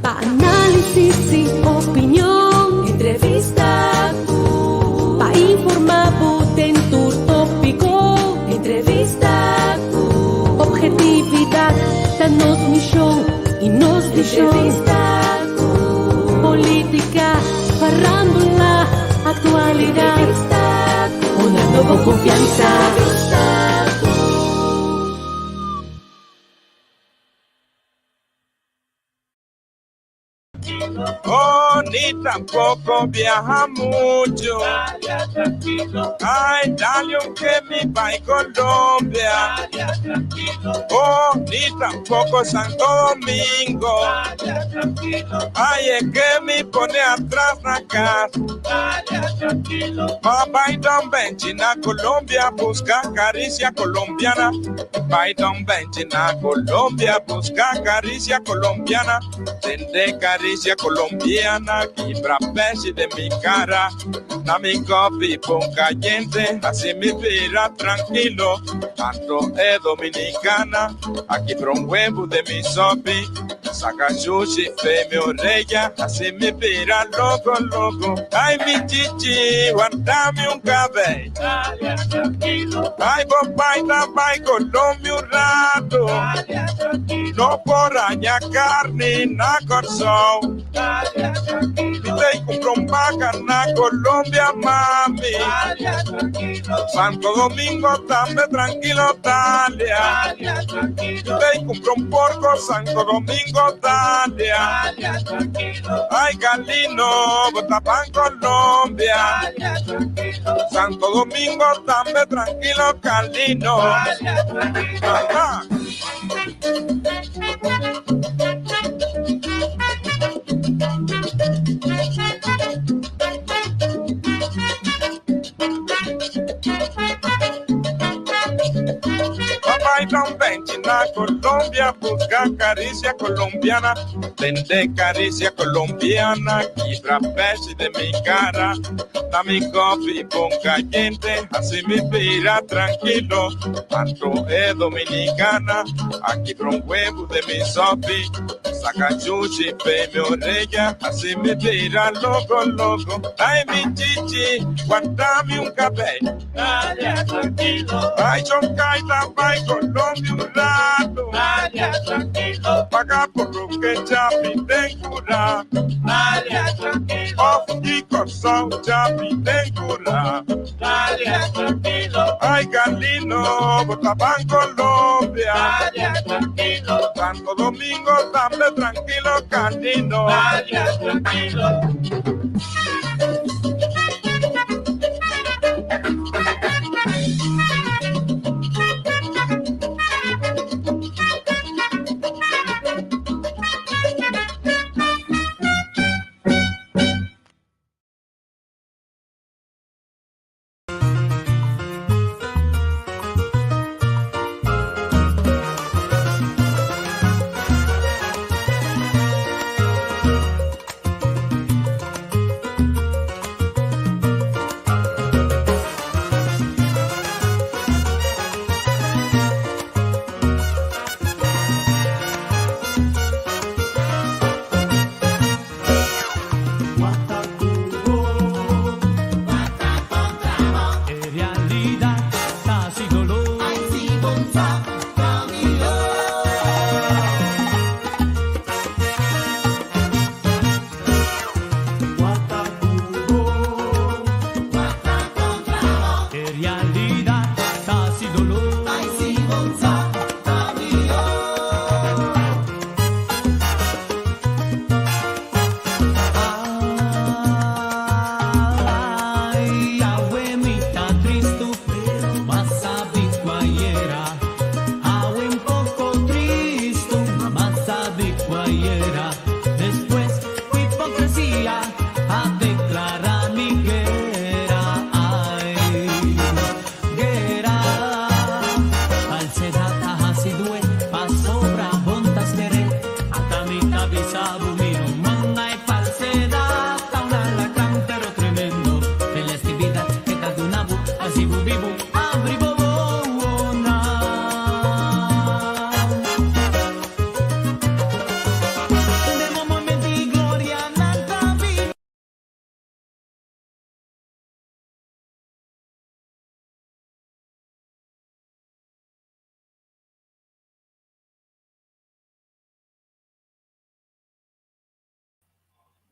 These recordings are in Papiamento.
Pa análisis i opinion. Entrevista ku. Pa informá bo den tur tópiko. Entrevista ku. Ophetividat ta nos mishon i nos vishon. Entrevista ku. Polítika, farándula, aktualidat. Entrevista ku. Una nobo konfiansa. Entrevista ku. Oh, ni tampoco viaja mucho. Ay, dale aunque mi país Colombia. Oh, ni tampoco Santo Domingo. Ay, es que me pone atrás la casa. Papá y Don Benji na Colombia busca caricia colombiana. Papá Don Benji na Colombia busca caricia colombiana. Tende caricia colombiana, quibra peche de mi cara. Na mi coffee pon caliente, así mi vida tranquilo. Tanto es dominicana, aquí un huevo de mi sopi. Saca sushi, fe mi orella, así mi pira loco, loco. Ay, mi chichi, guardame un café. Ay, papá, papá, Colombia un rato. No por aña carne, na corzón. Viste y compro un vaca na Colombia, mami. Santo Domingo, tambe tranquilo, Talia. Viste y compro un porco, Santo Domingo, Talia. Ay, Galino, Botapan, Colombia. Santo Domingo, tambe tranquilo, Calino. Ajá. Papá y Don Benji na Colombia busca caricia colombiana, vende caricia colombiana, quibra peche de mi cara, da mi coffee con caliente, así mi pira tranquilo, tanto es dominicana, aquí un huevo de mi sopi, saca chuchi, pe mi orella, así mi pira loco, loco, ay mi chichi, guardame un café. Ay, John Kaita, ay, Colombia un rato. Paga por lo que Chapi te cura. Off y corazón, Chapi te cura. Ay, Galino, Botapan, Colombia. Santo Domingo, tambe tranquilo, Galino.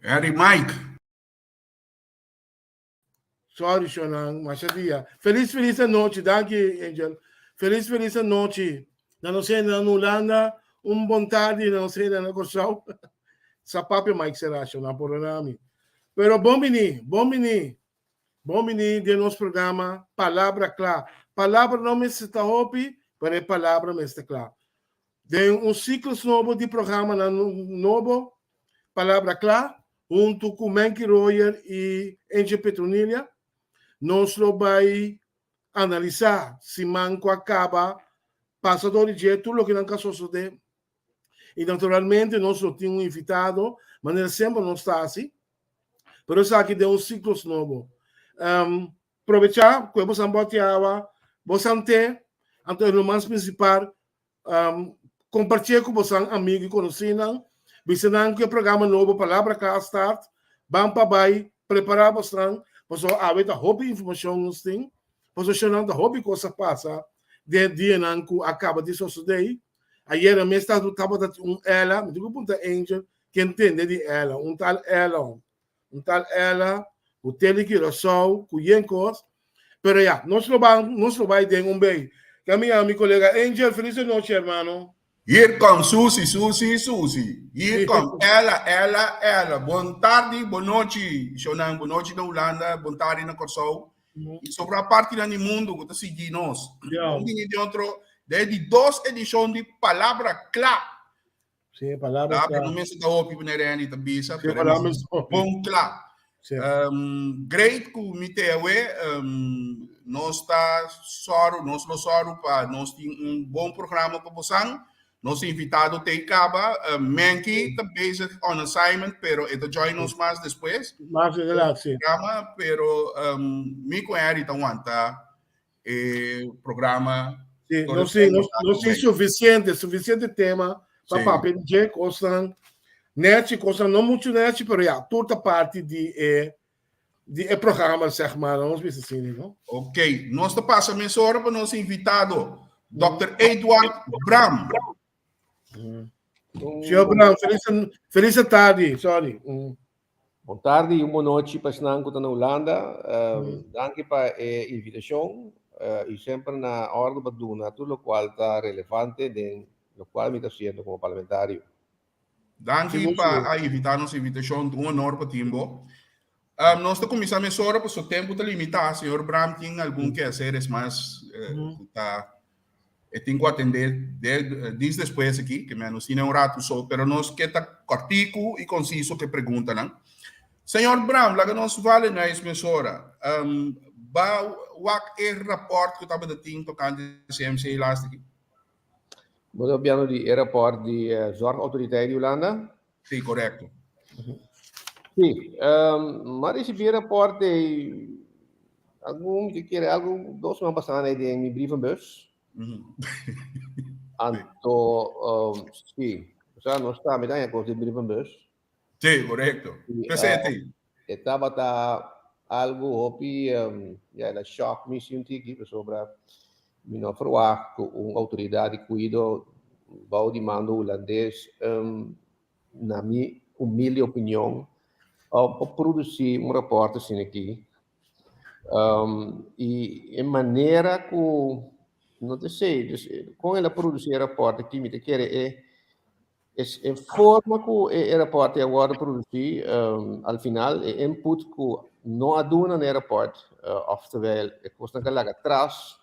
Harry Mike. Sorry, Shonan, masha dia. Felis, felis anochi. Danki, Angel. Felis, felis anochi. Na nos hende na Hulanda, un bon tardi na nos hende na Kòrsou. Sa papia Mike será, Shonan, pordona mi. Pero bon bini, bon bini. Bon bini den nos programa Palabra Kla. Palabra no mester ta hopi, pero e palabra mester kla. Den un siklos nobo di programanan nobo, Palabra Kla, huntu ku Menky Royer i Angel Petronilia, nos lo bai analisá siman ku a kaba pasa dor di dje tur loke nan ka sosodé. I naturalmente nos lo tin un invitado, manera semper nos ta hasi, pero esaki den un siklos nobo. Probechá ku e bosan bòti awa, bosan te, anto e lo mas prinsipal, Compartié cu bosan amigo y conocinan. Bisa nan cu e programa nobo Palabra Cla a start. Ban pa bay, prepara bosnan, pasobra awe ta hopi informacion nos tin. Pasobra shownan ta hopi cos a pasa den e dianan cu a caba di sosode. Ayera mes tabata tin un Ella, mi tin cu puntra Angel ken tende di Ella, un tal Ella, un tal Ella cu te di Curaçao cu yen cos. Pero ya, nos lo ban, nos lo bay den un bay. Ke mi yama mi colega Angel, feliz de noche hermano. Hier kom Susi, Susi, Susi. Hier kom Ella, Ella, Ella. Bon tardi, bon nochi, shownan. Bon nochi na Hulanda, bon tardi na Kòrsou. I sobra partinan di mundu ku ta sigui nos. Bon bini den otro, den di dos edishon di Palabra Kla. Sí, palabra kla. No mester ta hopi meneer Andy ta bisa, sí, pero bon kla. Sí. Great ku mi te awe, nos ta sòru, nos lo sòru pa nos tin un bon programa pa bosan. Nos invitado te kaba. Menky ta bezig on assignment, pero e ta join nos mas despues. Mas adelante, sí. Programa, pero mi ku Harry ta wanta e programa. Sí, no, sí, no, no sí suficiente, suficiente tema pa sí. papia di dje, cosnan nechi, cosnan no mucho nechi, pero ja, tur ta parti di e di e programa, zeg maar, nos bisa así, no? Ok, nos ta pasa mesora pa nos invitado, Dr. Eduard Bram. Señor Bram, feliz, feliz tarde, sorry. Bon tardi i un bon nochi pa esnan ku ta na Hulanda. Danki pa e invitashon i semper na òrdu pa duna tur lokual ta relevante den lokual mi ta hasiendo komo parlamentario. Danki pa a invitá nos invitashon, ta un honor pa tin bo. Nos ta kuminsá mesora pasobra tempu ta limitá. Señor Bram tin algun keaseres mas ku ta E tin ku atendé dis despues aki, ke nos tin un ratu so, pero nos ke ta kòrtiku i konsiso ku e preguntanan. Señor Bram, laga nos vale na es mesora. Ba wak e rapòrt ku tabata tin tokante CMC laatste aki? Bo ta papiando di e rapòrt di Zorgautoriteit di Hulanda? Sí, korekto. Sí, mi a risibí e rapòrt ei algun, mi ta kere algu dos siman pasá nei den mi brievenbus. Anto, sí, osea nos tambe ta haña kos den brievenbus. Sí, korekto. Presente. E tabata algu hopi, ya, el a shock mi si un tiki pasobra mi no a ferwagt ku un outoridat di kuido bou di mando hulandes na mi humilde opinion por produsí un rapòrt asina aki. I e manera ku no ta sei, kon el a produsí e rapòrt aki mi ta kere e E forma ku e rapòrt a wòrdu produsí, al final e input ku no a duna na e rapòrt, oftewel e kosnan ku a laga atras,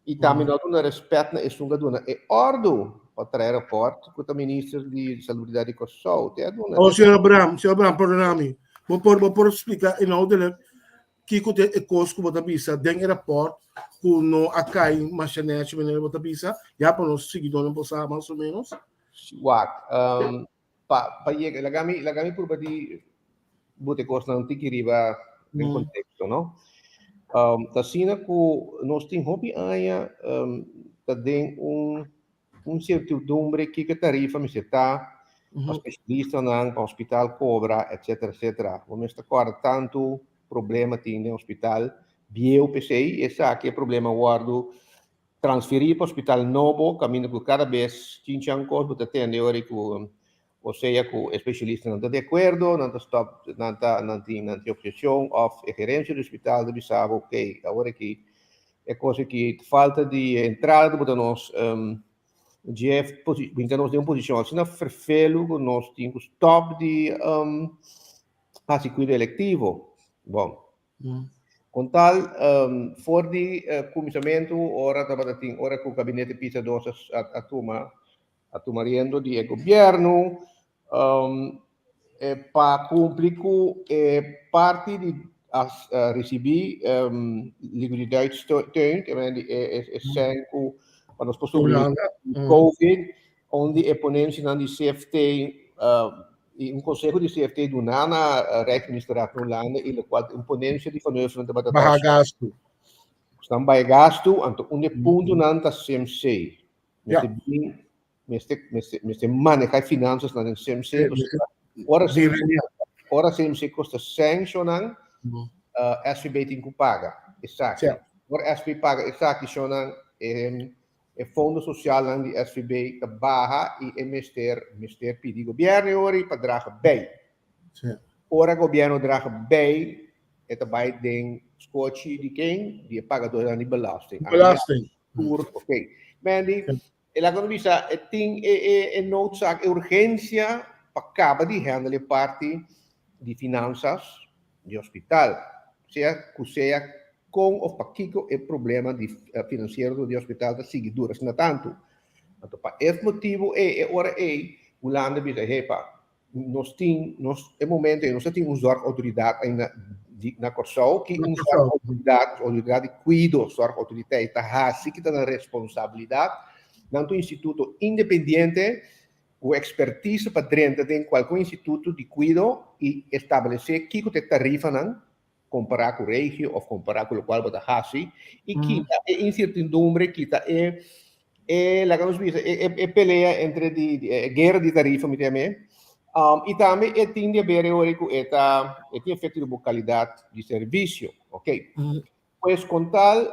i tambe no a duna rèspèt na esun ku a duna e òrdu pa traha e rapòrt, ku ta Minister di Salubridat di Kòrsou. Te a duna. Oh, señor Abraham, señor Abraham, perdona mi. Bo por, bo por splika inhoudelijk Kiko ta e kos ku bo ta bisa den e rapòrt ku no a kai masha nèchi manera bo ta bisa? Ya pa nos siguidónan por sa mas o ménos. Wak, pa pa yega, laga mi laga mi purba di buta e kosnan tiki riba den konteksto, no? Ta asina ku nos tin hopi aña ta den un un sertidumbre kiko e tarifa mester ta pa spesialistanan, pa hospital kobra, etcetera, etcetera. Bo mester kòrda tantu problema tin den hospital bieu p'esei esaki e problema wòrdu transferí pa hospital nobo kaminda ku kada bes chinchan kos bo ta tende ora ku. O sea ku e spesialistanan ta di akuerdo, nan ta stòp, nan ta nan tin nan tin obheshon òf e gerensia di hospital ta bisa bo ok, awor aki e kos aki falta di entrada ta buta nos dje binta nos den un posishon asina ferfelu ku nos tin ku stòp di hasi kuido elektivo. Bon. Kon tal for di kuminsamentu ora tabata tin ora ku gabinete Pisa dos a tuma a tuma riendo di e gobierno pa cumpli cu e parti di a ricibi liquiditeitssteun, ke men di e sen cu pa nos por sobrevivi Covid, un di e ponencianan di CFT y un conseho di CFT duna na Rijksministerraad na Hulanda y locual un ponencia di Van Huffelen tabata Baha gastu. Nan baha gastu, anto un di e puntonan ta CMC. Mester bin, mester, mester, mester maneha e finanzas nan den CMC. Ora CMC, ora CMC kosta sancionan, SVB tin ku paga esaki. Ora SVB paga esaki shonnan, e, e fondo socialnan di SVB ta baha i e mester, mester pidi gobierno e ora pa draga bij. Ora gobierno draga bij, e ta bai den skochi di ken? Di e pagadornan di belasting. Belasting. Tur, ok. Mandy, e laga nos bisa, e tin e, e, e noodzaak, e urgencia pa caba di handle e parti di finanzas di hospital. Sea cu sea con of pakico e problema di financiero di hospital ta sigui dura asina tanto. Anto pa es motibo ey, e ora ey, Hulanda bisa, hepa, Nos tin, nos, e momento ei nos ta tin un zorgautoridad ainda di, na Kòrsou, ki un zorgautoridad, outoridad di kuido, zorgautoriteit ta hasi ki ta nan responsabilidat. Nan ta un instituto independiente ku ekspertise pa drenta den kualke instituto di kuido i establesé kiko ta e tarifanan kompará ku regio òf kompará ku lokual bo ta hasi i kita e insertidumbre, kita e e laga nos bisa e e pelea entre di e guera di tarifa mi ta yam'é i tambe e tin di haber e ora ku e ta e tin efekto riba bo kalidat di servisio, ok. Pues kon tal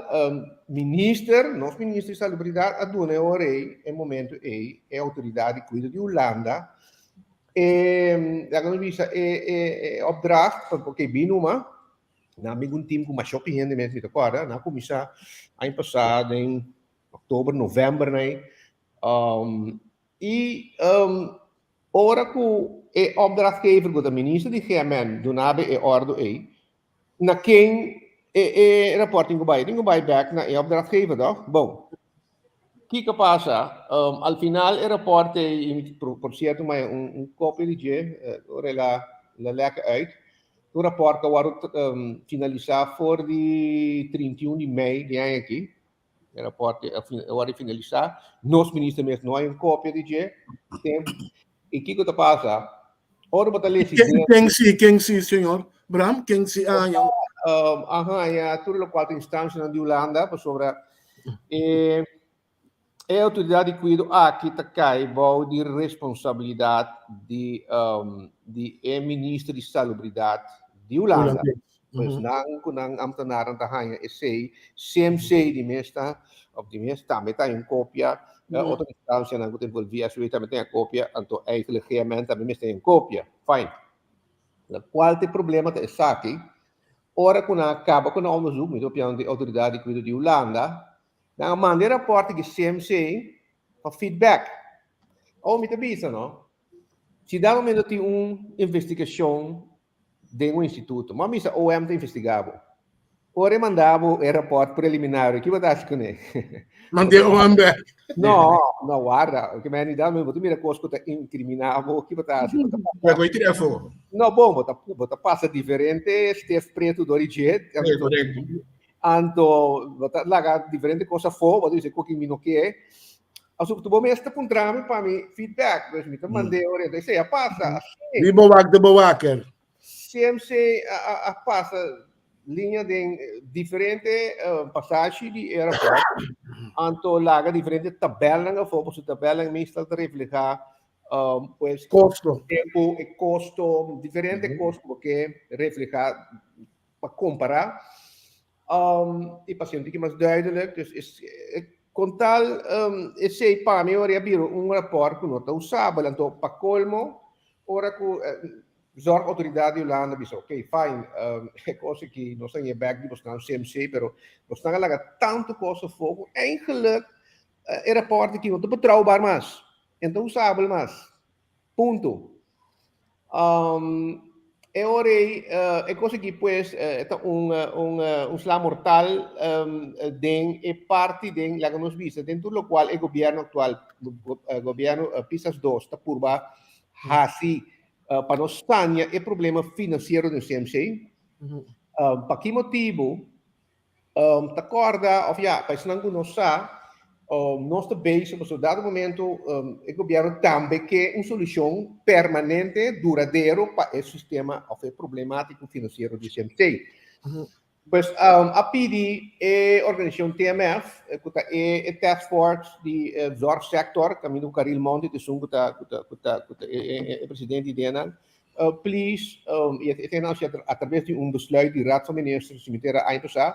minister, nos minister di salubridat a duna e ora ei, e momento ei, e outoridat di kuido di Hulanda E, laga nos bisa, e, e, e opdracht, ok, bin numa, na mi un team ku masha hopi hende mes mi ta kòrda, nan a kuminsá aña pasá den oktober, novèmber nei, i ora ku e opdrachtgever ku ta minister di GMN duna be e òrdu ei, Na ken e e rapport tin ku bai? Tin ku bai bek na e opdrachtgever, toch? Bon. Kiko a pasa? Al final e rapport ei, i por sierto mi a un un kopia di dje, ora el a el a lek uit. Un rapport ku a wòrdu finalisá for di 31 di mei di aña aki. E rapport a wòrdu finalisá. Nos minister mes no hay un kopia di dje. I kiko ta pasa? Ora bo ta lesi Ken, ken si, ken si, señor Bram? Ken si a haña? A haña tur lokual ta instansianan di Hulanda pasobra e e outoridat di kuido aki ta kai bou di responsabilidat di di e minister di salubridat di Hulanda. Pues nan ku nan ambtenaren ta haña esei, CMC di mes ta, of di mes tambe ta haña un kopia, otro instansianan ku ta envolví SW tambe ta haña kopia, anto eigenlijk GMN tambe mester haña un kopia. Fijn. Lokual ta e problema ta esaki, ora ku nan a kaba ku nan onderzoek, mi ta papiando di outoridat di kuido di Hulanda, nan a manda e rapòrt di CMC pa feedback. Awor mi ta bisa no, si dado momento tin un investigashon den un instituto. M'a bisa OM ta investigá bo. Ora e manda bo e rapòrt preliminario, ki bo ta hasi kuné? Mand'é OM bèk. No, no, warda. Ke men da bo ta mira kos ku ta inkriminá bo, ki bo ta hasi? Bo ta pasa. Bo ta tira afó. No, bon, bo ta bo ta pasa diferente stef pretu dor di dje. Sí, korekto. Anto bo ta laga diferente kos afó, bo ta bisa ku ki mi no ke. Asof tu bo mes ta puntra mi pa mi feedback, dus mi ta mand'é ora enton esei a pasa así. Di bowak de bowaker. CMC a, a, a pasa liña den diferente pasashi di e rapport, anto laga diferente tabelnan afó, pasobra tabelnan meestal ta reflehá pues Kosto. tempu, e kosto, diferente kos ku bo ke reflehá pa kompará. I pa sinti ki mas duidelijk, dus is e. Kon tal esei pa mi ora a bira un rapòrt ku no ta usabel, anto pa kolmo ora ku Zorgautoriteit di Hulanda bisa ok fine e kos aki nos a haña bèk di bosnan CMC pero bosnan a laga tantu kos afó ku eigenlijk e rapòrt aki no ta betrouwbaar mas, e no ta usabel mas. Punto. E ora ei, e kos aki pues e ta un un un sla mortal den e parti den laga nos bisa den tur lokual e gobièrnu aktual, gobièrnu Pisas dos ta purba hasi pa nos sania e problema finansiero den CMC. Pa ki motibu? Ta kòrda òf ya, pa esnan ku no sa, nos ta bezig pasobra dado momento e gobièrnu tambe ke un solushon permanente, duradero pa e sistema òf e problemátiko finansiero di CMC. Pues a pidi e organisashon TMF, ku ta e task force di zorgsector, kaminda ku Caril Monti ta esun ku ta ku ta ku ta ku ta e presidente di nan, Please, y e ta naci a traves di un besluit di Raad van Ministers di Mitera aña pasá,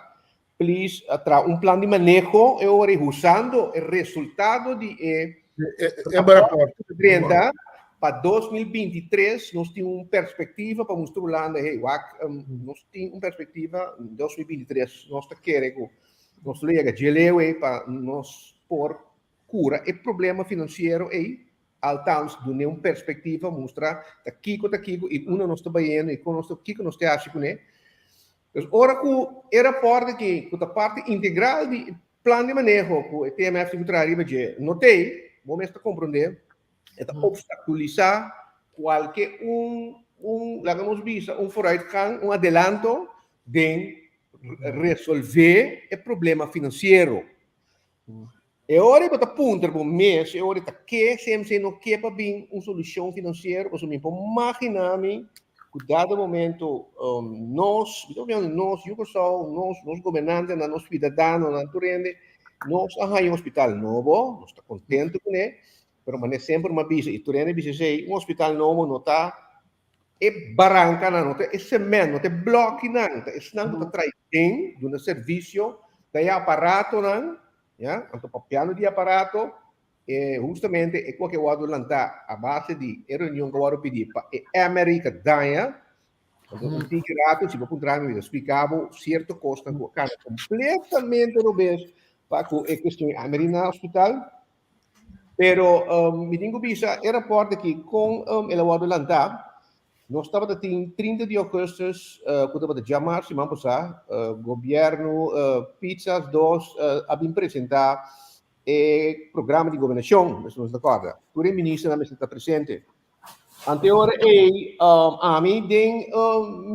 please traha un plan di maneho e ora ei usando e resultado di e rapport 30 pa 2023 nos tin un perspectiva pa mustra Hulanda, hey, wak, nos tin un perspectiva 2023 nos ta kere ku nos lo yega dje leu ei pa nos por kura e problema finansiero ei, althans dun'é un perspektiva, mustra ta kiko ta kiko i unda nos ta bayendo i kon nos ta kiko nos ta hasi kuné. Dus ora ku e rapòrt aki, ku ta parti integral di e plan di maneho ku e TMF tin ku traha riba dje, no t'ei, bo mes ta komprondé, e ta opstakulisá kualke un un laga nos bisa un vooruitgang, un adelanto den resolvé e problema finansiero. E ora bo ta puntra bo mes, e ora ta ke CMC no ke pa bin un solucion financiero, pasobra mi por magina mi cu dado momento nos, mi ta papiando nos, yu Kòrsou, nos, nos gobernantenan, nos ciudadanonan, tur hende, nos a haña un hospital nobo, nos ta contento kuné, pero manera semper mi a bisa y tur hende a bisa esei, un hospital nobo no ta e barankanan, no ta e cement, no ta e blòkinan, ta esnan ku ta trae den, duna servisio, ta e aparatonan, ya, anto papiando di aparato, e hustamente e ku a wòrdu lantá a base di e reunion ku a wòrdu pidí pa e MRI ka daña, anto un tiki rato si bo puntra mi, mi ta splika bo sierto kosnan ku a kambia kompletamente robes pa ku e kuestion MRI na hospital. Pero mi tin ku bisa e rapòrt aki kon el a wòrdu lantá. Nos tabata tin 30 di ougùstùs ku tabata djamars siman pasá, gobièrnu Pitsas dos a bin presentá e programa di gobernashon, mester nos ta kòrda. Tur e ministernan mester ta presente. Ante ora ei ami den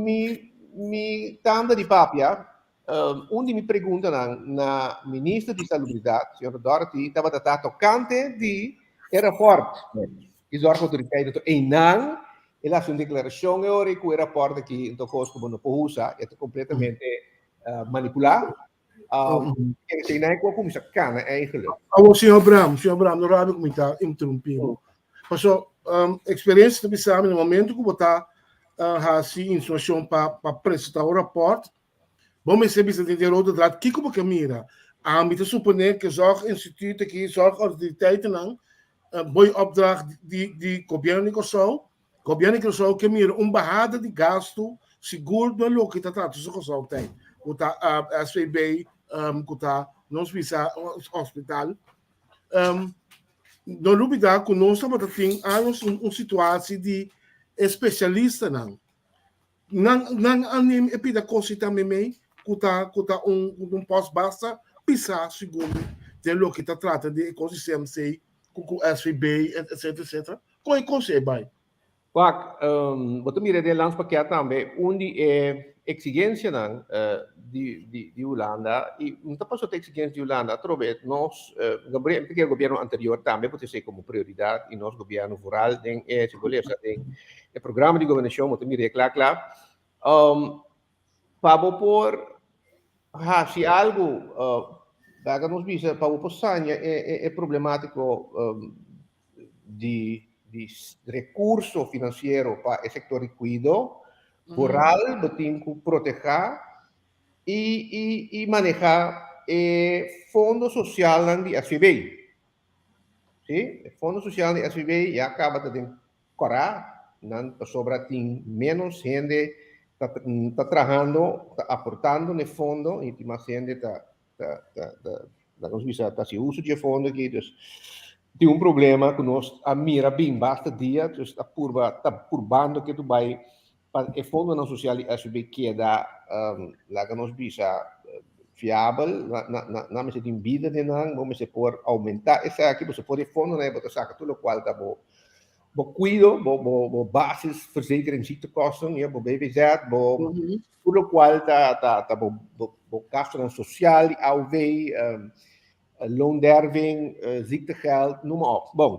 mi mi tanda di papia Un di mi preguntanan na Minister di Salubridat, señora Dorothy, tabata ta tokante di e rapòrt di Zorgautoriteit. Anto einan el a hasi un deklarashon e ora ku e rapòrt aki un ta kos ku bo no por usa, e ta kompletamente manipulá. Einan ku a kuminsá kana eigenlijk. Awor, señor Bram, señor Bram, no rabia ku mi ta interumpí bo. Paso, eksperensia ta bisa mi na momento ku bo ta hasi insinuashon pa presentá un rapòrt, Bo mester bisa den e rode draad kiko bo ke mira. Ami ta suponé ke zorginstituut aki, zorgautoriteitennan, bo e opdracht di di gobièrnu di Kòrsou. Gobièrnu di Kòrsou ke mira un bahada di gastu sigur den loke ta trata su gezondheid, ku ta SVB, ku ta nos bisa hospital. No lubida ku nos tabata tin años un situatie di e spesialistanan. Nan nan a neem e pida cosita memey cu ta cu ta un un post basta pisa segun mi den loke ta trata di e cos di CMC cu cu SVB etc etc. Con e cos ey bay? Wak, bo ta mira den landspakket tambe un di e exigencianan di di di Hulanda y no ta pasobra ta exigencia di Hulanda atrobe nos mi ta kere gobierno anterior tambe por esey como prioridad y nos gobierno vooral den e si bo lesa den E programa di gobernashon bo ta mira e kla kla. Pa bo por hasi algu, laga nos bisa, pa bo por saña e problemátiko di rekurso finansiero pa e sektor di kuido, vooral bo tin ku protehá i manehá. e fondo sosialnan di SVB. Sí, e fondo sosial di SVB ya kaba ta den kòrá, nan pasobra tin ménos hende ta ta trahando, ta aportando na e fondo i tin mas hende ta ta ta ta laga nos bisa ta hasi uso di e fondo aki, dus tin un problema ku nos a mira bin basta dia, dus ta purba ta purbando ke tu bai Pa e fondonan sosial di SVB keda, laga nos bisa, fiabel, nan mester tin bida den nan, bo mester por oumentá esaki, bo por e fondonan ei bo ta saka tur lokual ta bo bo kuido, bo bo bo basisverzekering ziektekosten, ya, bo BVZ, bo tur lokual ta ta ta bo bo gastunan sosial di AOV, loonderving, ziektegeld, noem maar op. Bon.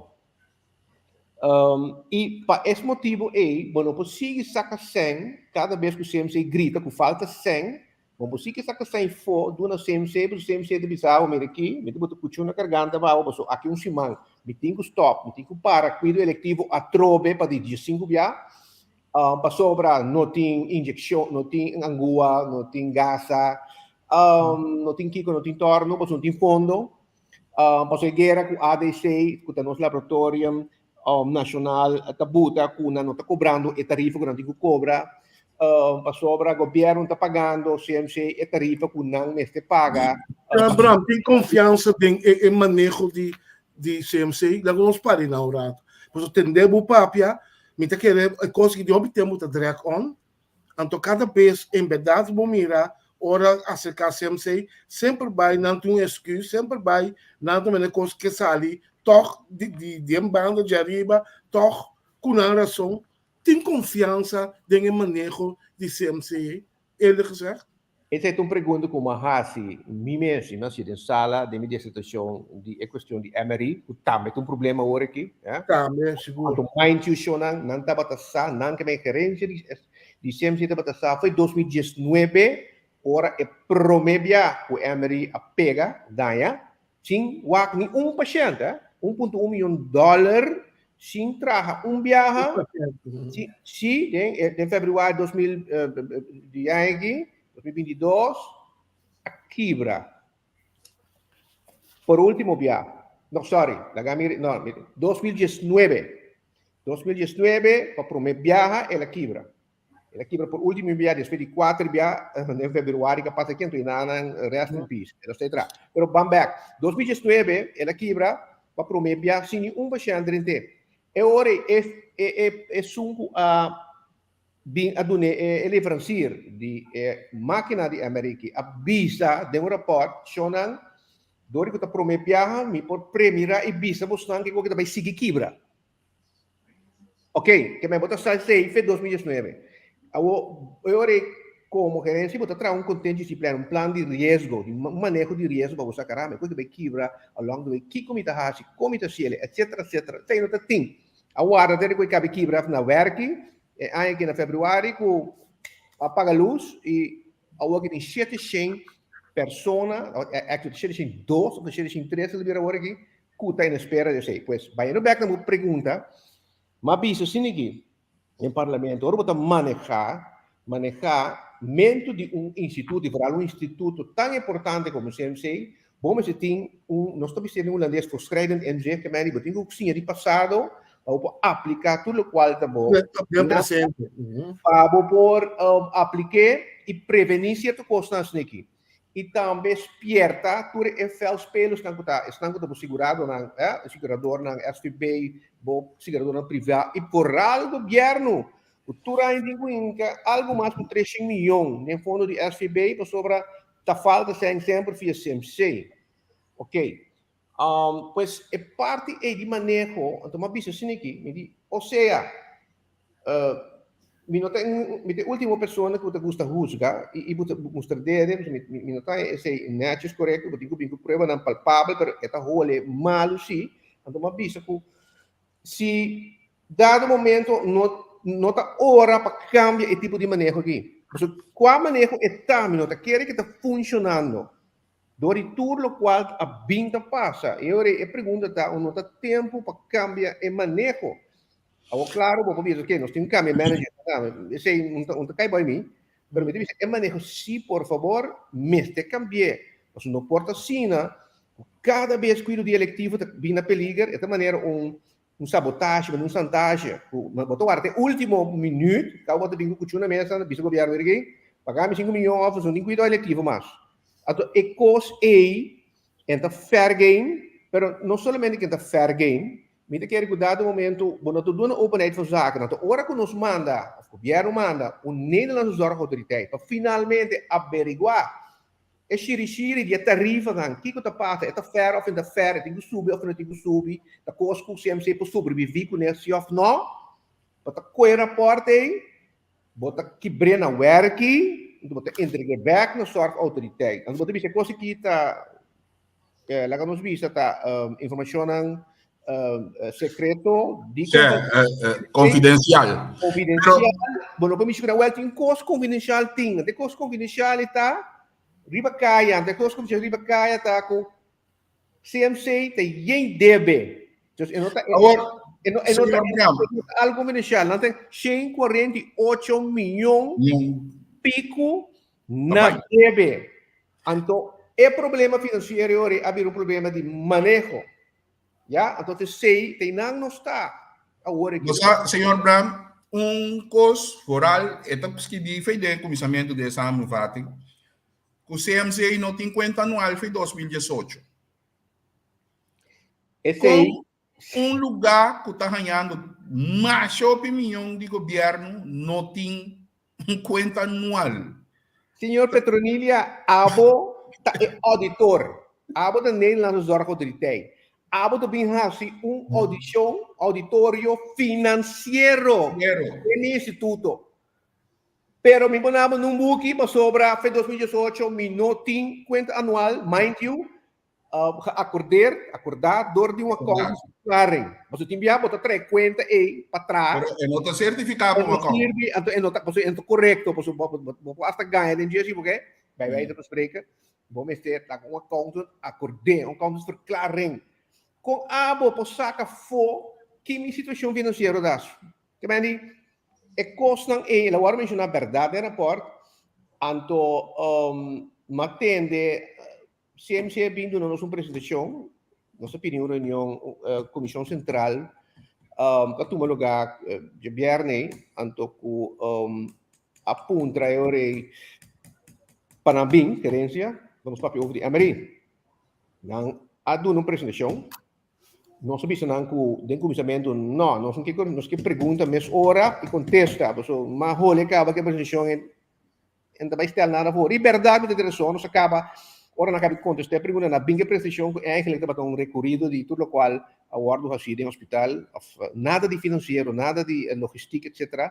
I pa es motibu ei, bo no por sigui saka sèn kada bes ku CMC grita ku falta sèn, bo por sigui saka sèn fo duna CMC, pasobra CMC ta bisa bo, mira aki, mi ta bota kuchú na karganta pa bo, pasobra aki un siman mi tin ku stòp, mi tin ku para kuido elektivo atrobe pa di diesinku bia, pasobra no tin inyekshon, no tin angua, no tin gasa, no tin kiko, no tin tòrno, pasobra no tin fondo. Pasobra e guera ku ADC, ku ta nos laboratorium nashonal, ta buta ku nan no ta kobrando e tarifa ku nan tin ku kobra, pasobra gobièrnu ta pagando CMC e tarifa ku nan mester paga. Bram, tin konfiansa den e maneho di CMC? Laga nos para na un rato. Pasobra tende bo papia, mi ta kere e kos ki di hopi tempu ta drag on. Anto kada bes en bèrdat bo mira ora aserká CMC semper bai nan tin un esküs, semper bai nan ta manda kos ke sali tòg di di den banda djariba tòg ku nan rason. Tin konfiansa den e maneho di CMC eerlijk gezegd? Esei ta un pregunta ku mi a hasi mi mes i mi a hasi den sala den mi disertashon di e kuestion di MRI, ku tambe ta un problema awor aki. Tambe, sigur. Anto mind you shownan, nan tabata sa, nan ke men gerensia di di CMC tabata sa foi 2019 ora e prome bia ku MRI a pega, daña, sin wak ni un pashènt, eh, 1.1 miyon dòler sin traha un biaha, si, si, den, eh, den februari 2000, eh, di aña aki, 2022, a kibra. Por último bia, no, sorry, laga mi, no, 2019, 2019, pa prome biaha, el a kibra. El a kibra por último bia despues di kuater bia den februari ka pasa aki anto nan rest in peace. El a stay tra. Pero ban back. 2019 el a kibra pa prome bia sin ni un pashènt drent'é. E ora ei e e e esun ku a bin a dun'é e e leverancier di e mákina di MRI aki a bisa den un rapòrt, Shonnan, dor di ku ta prome biaha mi por premirá i bisa bosnan ke ku ta bai sigui kibra. Ok, ke men bo ta sa esei fe 2019. Awo, e ora ei komo gerensia bo ta traha un contingency plan, un plan di riesgo, di un maneho di riesgo pa bo sa caramba, e kos ta bai kibra along the way, kiko mi ta hasi, kon mi ta hasiel, etcetera, etcetera. Esei no ta tin. A warda te ku e kabi kibra na werki, e aña aki na februari ku a paga lus i awor aki tin shete shen persona, actually shete shen dos of shete shen tres a bira awor aki, Ku ta en espera di esei? Pues, bayendo bek na bo pregunta, m'a bisa asina aki den parlamento, ora bo ta manehá, manehá mento di un instituto, i foral un instituto tan importante komo CMC, bo mester tin un, nos ta bisa den hulandes, voortschrijdend inzicht, ke mei di bo tin ku siña di pasado pa bo por apliká tur lokual ta bo Den presente. Pa bo por aplik'é i prevení sierto kosnan asina aki. i tambe spierta tur e veldspelersnan ku ta esnan ku ta bo siguradonan, eh, siguradornan SVB, bo siguradornan privá i foral gobièrnu ku tur aña tin ku hinka algu mas ku 300 miyon den fondo di SVB pasobra ta falta sèn semper via CMC. Ok. Um, pues e parti ei di maneho, anto m'a bisa asina aki, mi di, osea, uh, mi no ta mi ta e ultimo persona ku ta gusta husga i, i bo ta mustra dede, mi, mi, mi no ta esei netjes korekto, bo tin ku bin ku pruebanan palpabel, pero e ta hole malu si, anto m'a bisa ku si dado momento no, no ta ora pa kambia e tipo di maneho aki. Pasobra kua maneho e ta, mi no ta kere ke ta funshonando. Dor di tur lokual a bin ta pasa. E ora ei e pregunta ta, no ta tempu pa kambia e maneho? Awor klaro bo por bisa, oke, nos tin ku kambia e manager. Esei no ta kai bai mi, pero mi ta bisa e maneho si por fabor mester kambi'é. Pasobra no por ta asina ku kada bes kuido di elektivo ta bin na peliger, e ta manera un un sabotahe, un santahe, ku bo ta warda te último minüt, kaba bo ta bin ku kuchú na mesa, bisa gobièrnu, mira aki, paga mi sinku miyon òf no tin kuido elektivo mas. Anto e kos ei en ta fair game, pero no solamente ku en ta fair game, mi ta kere ku dado momento bo no ta duna openheid van zaken. Anto ora ku nos manda, òf gobièrnu manda, un Nederlandse Zorgautoriteit pa finalmente averiguá e shirishiri di e tarifanan, kiko ta pasa, e ta fair òf e no ta fair, e tin ku subi òf e no tin ku subi, ta kos ku CMC por sobreviví kuné si òf no, bo ta kohe rapòrt ei, Bo ta kibr'é na wèrki, anto bo ta entreg'é bèk na Zorgautoriteit. Anto bo ta bisa e kos aki ta, laga nos bisa, ta informashonnan sekreto di Sí, konfidensial. Konfidensial. Bo no por mishi ku nan. Wèl, tin kos konfidensial tin. Anto e kos konfidensial ei ta riba kaya. Anto e kos konfidensial riba kaya ta ku CMC ta yen debe. Dus e no ta Awor, e no, e no ta, señor Bram. e no ta algo confidencial. Nan ta 148 miljoen pico na debe. Anto, e problema financiero ori a bira un problema di maneho. Ja, anto te sei, te nan no sta. Awor Bo sa, señor Bram, un kos vooral, e ta skibí fei den kuminsamentu di e samenvatting, Ku CMCA no tin kuenta anual fi 2018. Esei. Kon un lugá ku ta hañando masha hopi miyon di gobièrnu no tin un kuenta anual? Señor Petronilia, abo ta e auditor. Abo ta Nederlandse Zorgautoriteit. Abo ta bin hasi un audicion, auditorio financiero den mi instituto. Pero mi pone abo nun buki pasobra fe 2018 mi no tin cuenta anual, mind you, geaccordeerd, acordá door di un accountantsverklaring. Pasobra tin bia bo ta trae cuenta ei pa tras. Pero e no ta certificá pa un E no sirbi, anto e no ta, pasobra e no ta correcto, pasobra bo, bo por hasta gaña den dje si porque, bij wijze van spreken, bo mester ta cu un accountant acordé, un accountantsverklaring. Con abo por saca afó ki mi situacion financiero ta? Te meen di, e kosnan ei, el a wòrdu menshoná bèrdat den rapòrt, anto m'a tende CMC a bin duna nos un presentashon, nos a pidi un reunion Komishon Sentral ku a tuma lugá djabièrnè ei, anto ku a puntra e ora ei pa nan bin, gerensia, pa nos papia over di MRI. Nan a duna un presentashon. Nos a bisa nan ku den kuminsamentu no, nos no ke nos ke pregunta mes ora i kontesta, paso mas hole kaba ke presentashon e no ta bai stel nada for. I bèrdat mi ta tin rason, nos a kaba ora nan a kaba di kontesta e pregunta nan a bin ke presentashon ku eigentlik tabata un rekorido di tur lokual a wòrdu hasí den hospital òf nada di finansiero, nada di logistik etsetera.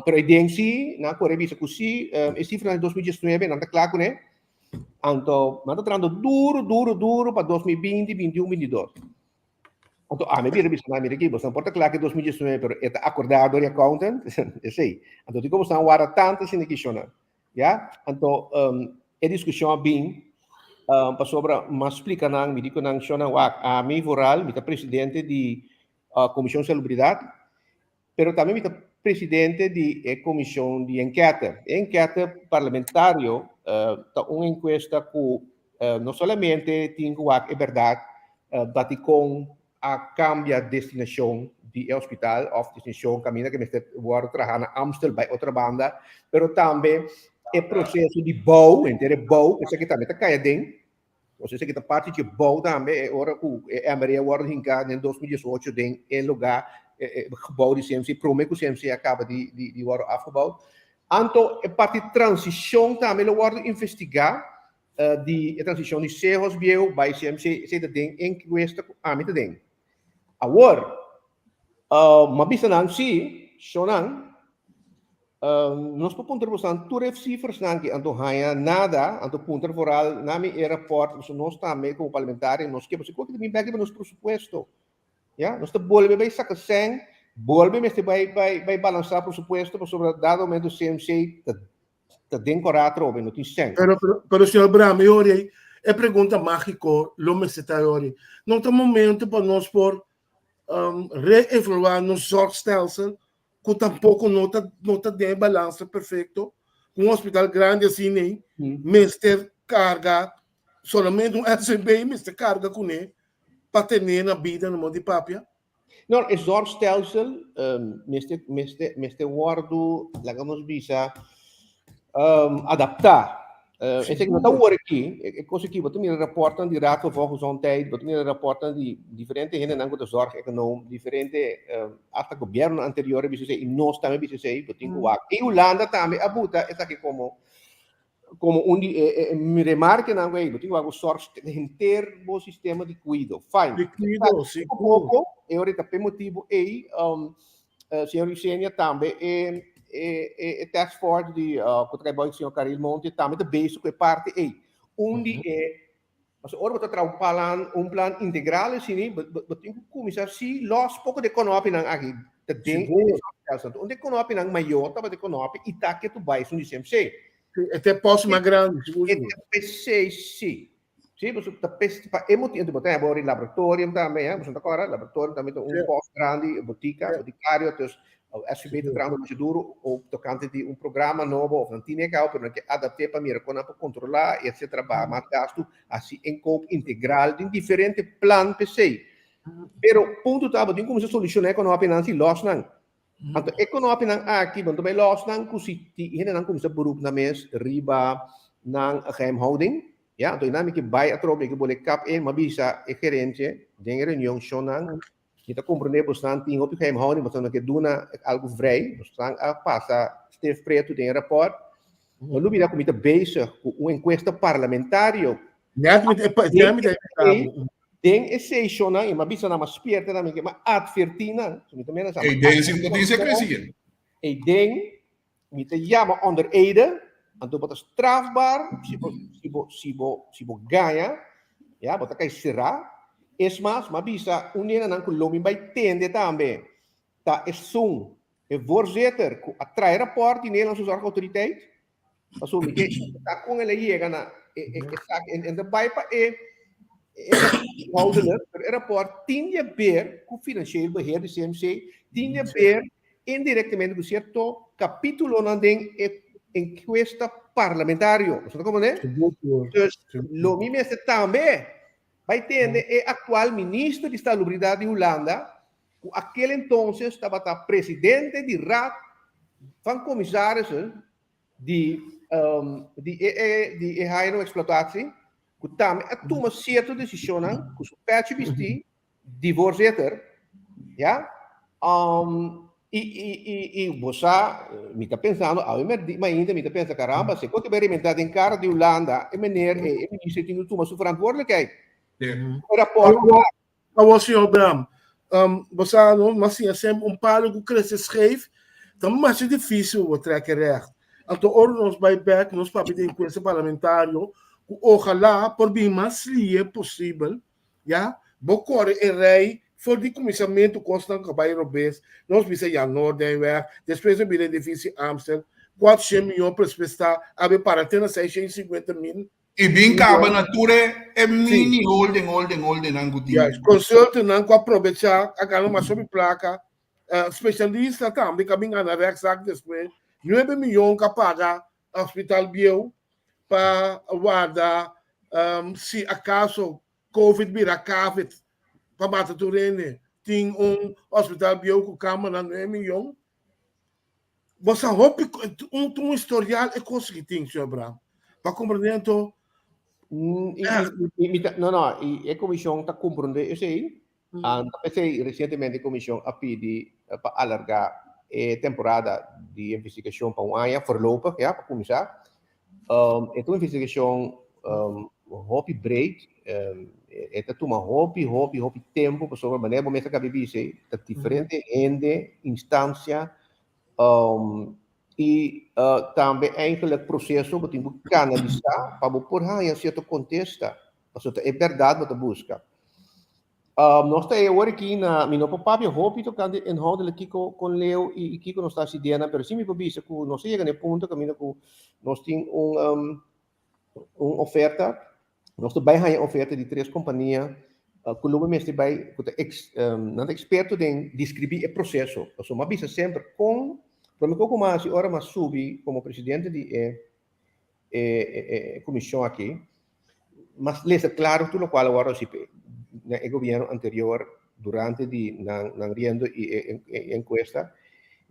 Pero e den si nan a kore bisa ku si e sifranan di 2019 nan ta kla kuné. Anto, nan ta trahando duro, duro, duro pa 2020, 21, 22. Anto, ami bira bisa nan, mira aki, boso no por ta kla ku 2019, pero e ta akordá dor di accountant, esei. Anto, di komo boso warda tantu asina ki shona. Ya? Anto, um, e diskushon a bin, um, pasobra m'a splika nan, mi di ku nan, shona, wak, ami vooral, mi ta presidente di uh, Komishon Salubridat, Pero tambe mi ta presidente di e comision di enquete. E enquete parlamentario ta un encuesta cu no solamente tin cu wak e berdad dat di con a cambia destinacion di e hospital of destinacion caminda cu mester wordo traha na Amstel bay otro banda, pero tambe e proceso di bouw, henter e bouw, esaki tambe ta cay aden. Nos esaki ta parti dje bou tambe e ora ku e MRI a wòrdu hinká den 2018 den e lugá e gebou di CMC promé ku CMC a kaba di di wòrdu afgebou. Anto e parti transishon tambe lo wòrdu investigá di e transishon di Sehos bieu bai CMC esei ta den enkuesta ku ami ta den. Awor m'a bisa nan si shownan Nos por puntra bosan tur e cifrasnan ki anto haña nada, anto puntra vooral na mi e rapport, pasobra nos tambe como parlamentario nos ke pasobra koki ta bin bek riba nos presupuesto. Ya, nos ta bolbe bai saca sèn, bolbe mester bai bai bai balansa presupuesto pasobra dado momento CMC ta ta den kora atrobe, no tin sèn. Pero, pero, pero señor Bram, e ora ei, e pregunta mágiko lo mester ta e ora ei. No ta momento pa nos por um, reevaluá nos zorgstelsel ku tampoko no ta no ta den e balansa perfekto. Un hospital grandi asina ei mester karga. solamente un SVB mester karga kuné pa ten'é na bida na modo di papia? No, e zorgstelsel mester, mester, mester wòrdu, laga nos bisa, adaptá. Esei no ta wor aki, e kos aki, bo ta mira rapòrtnan di Raad voor Volksgezondheid, bo ta mira rapòrtnan di diferente hendenan ku ta zorgeconoom, diferente, asta gobièrnunan anterior a bisa esei, i nos tambe a bisa esei, bo tin ku wak. I Hulanda tambe a buta esaki komo Como un di e, e, remarkenan ku ei, bo tin ku zorg henter bo sistema di kuido. Fine. Di kuido, sí. Poko, e ora ta pe motibo ei, señor Eugenia tambe e e e, e task force di ku ta kai señor Caril Monte tambe ta bezig ku e parte ei. Un di e Pasobra ora bo ta traha un plan, un plan integral asina, bo, bo, bo tin ku kuminsá si lòs poko di e kònòpinan aki. Ta den Sigur. e Un di e kònòpinan mayó tabata e kònòpi i ta ke tu bai esun di CMC. Sí, e ta e pòs mas grandi, sigur, E sigur. ta p'esei sí. Sí, pasobra ta p'es, pa e motibu, bo ta heba ora di laboratorium tambe, hè, boso ta kòrda? Laboratorium tambe ta un Sí. pòs grandi, botika, Sí. botikario, dus SVB ta Sigur. trahando masha duru op tokante di un programa nobo of nan tin e kau pero nan ke adapt'é pa mira kon nan por kontrolá i etsetera baha mas gastu hasi inkoop integral tin diferente plan p'esei. Pero punto ta bo tin kuminsá solushoná e konopinan si lòs nan. Anto e konopinan aki bo no ta bai lòs nan ku si ti hendenan kuminsá beroep nan mes riba nan geheimhouding ya anto einan mi ke bai atrobe mi ke bole kap in mi a bisa e gerente den e reunion shonnan Mi ta komprendé bosnan tin hopi geheimhouding, bosnan no ke duna algu vrij, bosnan a pasa stef pretu den e rapòrt. No lubida ku mi ta bezig ku un enkuesta parlamentario. Net mi ta net mi ta invitá bo. Den e seshonnan, i mi a bisa nan, mi a spierta nan, mi a atvertí nan, so mi ta mira sa. Ei den si bo tin sekresia. Ei den mi ta yama onder ede, anto bo ta strafbaar si bo, si bo, si bo, si bo gaña, ya, bo ta kai será. Es mas, m'a bisa un nenanan ku lo mi bai tende tambe, ta esun, e voorzitter ku a trae rapòrt di Nederlandse Zorgautoriteit, pasobra mi ke sa kon el a yega na e, e, esaki, en, en ta bai pa e, e huishoudelijk, pero e rapòrt tin di haber ku financieel beheer di CMC, tin di haber Indirectamente ku sierto kapitulonan den e enkuesta parlamentario. Boso ta komprendé? Dus lo mi mester tambe bai tende e aktual minister di Salubridat di Hulanda, ku akel entonces tabata presidente di Raad van Commissarissen di di e di e HNO-exploitatie, ku tambe a tuma sierto desishonnan ku su pèchi bistí di voorzitter, ya, um, i, i, i, i bo sa, mi ta pensando, awe merdi, mainta mi ta pensa, caramba, se kote bai rementa den cara di Hulanda, e meneer, e, e minister tin ku tuma su verantwoordelijkheid. Sí. E rapport, Awor, awor señor Bram, um, bo sa, no, mas siña semper un palo ku krese scheef, ta masha difícil bo trek e recht. Anto ora nos bai bek, nos papia di enkuesta parlamentario, ku ojalá por bin mas lie posibel, Ya, bo kore e rei for di kuminsamentu kosnan ku a bai robes, nos bisa ya Noordenweg, despues a bira edifisio Amstel, kuatroshen miyon presupuestá, a bai para te na seishen i sinkuenta mil. I bin kaba na tur e mini holding holding holdingnan ku tin. Juist, consultantnan ku a probechá a gana mas hopi plaka, spesialista tambe ku a bin gana rèkzak despues, nuebe miyon ku a paga hospital bieu pa warda si acaso covid bira cavid pa mata tur hende tin un hospital bieu cu camanan 9 miyon. Bo sa hopi un un historial e cos ki tin señor Bram pa comprende anto. No no y e comision ta comprende esey. Anto p'esei resientemente e komishon a pidi pa alargá e temporada di investigashon pa un aña, voorlopig, ya, pa kuminsá. E ta un investigashon hopi breed, e ta tuma hopi, hopi, hopi tempu pasobra manera bo mes a kaba di bisa ei, ta diferente hende, instansia i tambe eigenlijk proseso bo tin ku kanalisá pa bo por haña sierto kontesta, pasobra ta e bèrdat bo ta buska. Nos ta e ora aki na, mi no por papia hopi tocante inhoudelijk kiko con leu y kiko nos ta haci dena, pero si mi por bisa cu nos a yega na e punto caminda cu nos tin un un oferta, nos ta bay haya oferta di tres compania cu lo mester bay, cu ta ex, nan ta experto den describi e proceso. Pasobra mi a bisa semper con, prome cu mi a haci ora mi a subi como presidente di e e comision aki. M'a lesa klaro tur lokual a wòrdu hasi na e gobièrnu anterior durante di nan nan riendo i e enkuesta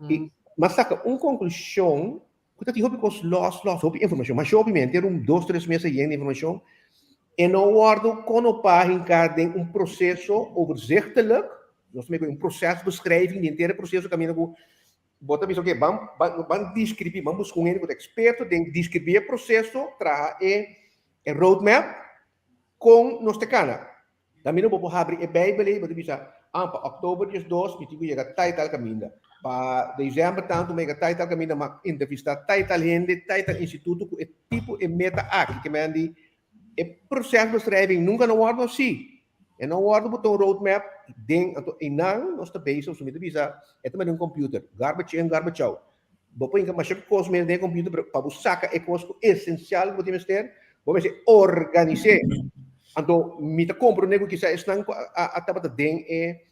i m'a saka un konklushon ku ta tin hopi kos lòs lòs hopi informashon masha hopi men ter un dos tres mes a yen di informashon e no wòrdu konopá hinká den un proseso overzichtelijk nos ta mira ku un prosesbeschrijving di henter e proseso kaminda ku Bo ta bisa, oke, ban, ban, ban deskribí, ban buska un hende ku ta eksperto den deskribí e proseso, traha e, e roadmap kon nos ta kana. Tambe bo por habri e Beibel ei, bo ta bisa, ah, pa òktober 12 mi tin ku yega tal i tal kaminda. Pa desèmber tantu mi yega tal i tal kaminda, m'a entrevistá tal i tal hende, tal i tal instituto ku e tipo e meta aki. Ke men di E procesbeschrijving nunca no wordo así. E no wordo bota un roadmap den, anto einan nos ta bezig, so mi ta bisa, e ta manera un computer, garbage in, garbage out. Bo por hinca masha cos mes den e computer, pero pa bo saca e cos cu esencial cu bo tin mester, bo mester organise. Anto mi ta comprende cu kisa esnan cu a tabata den e,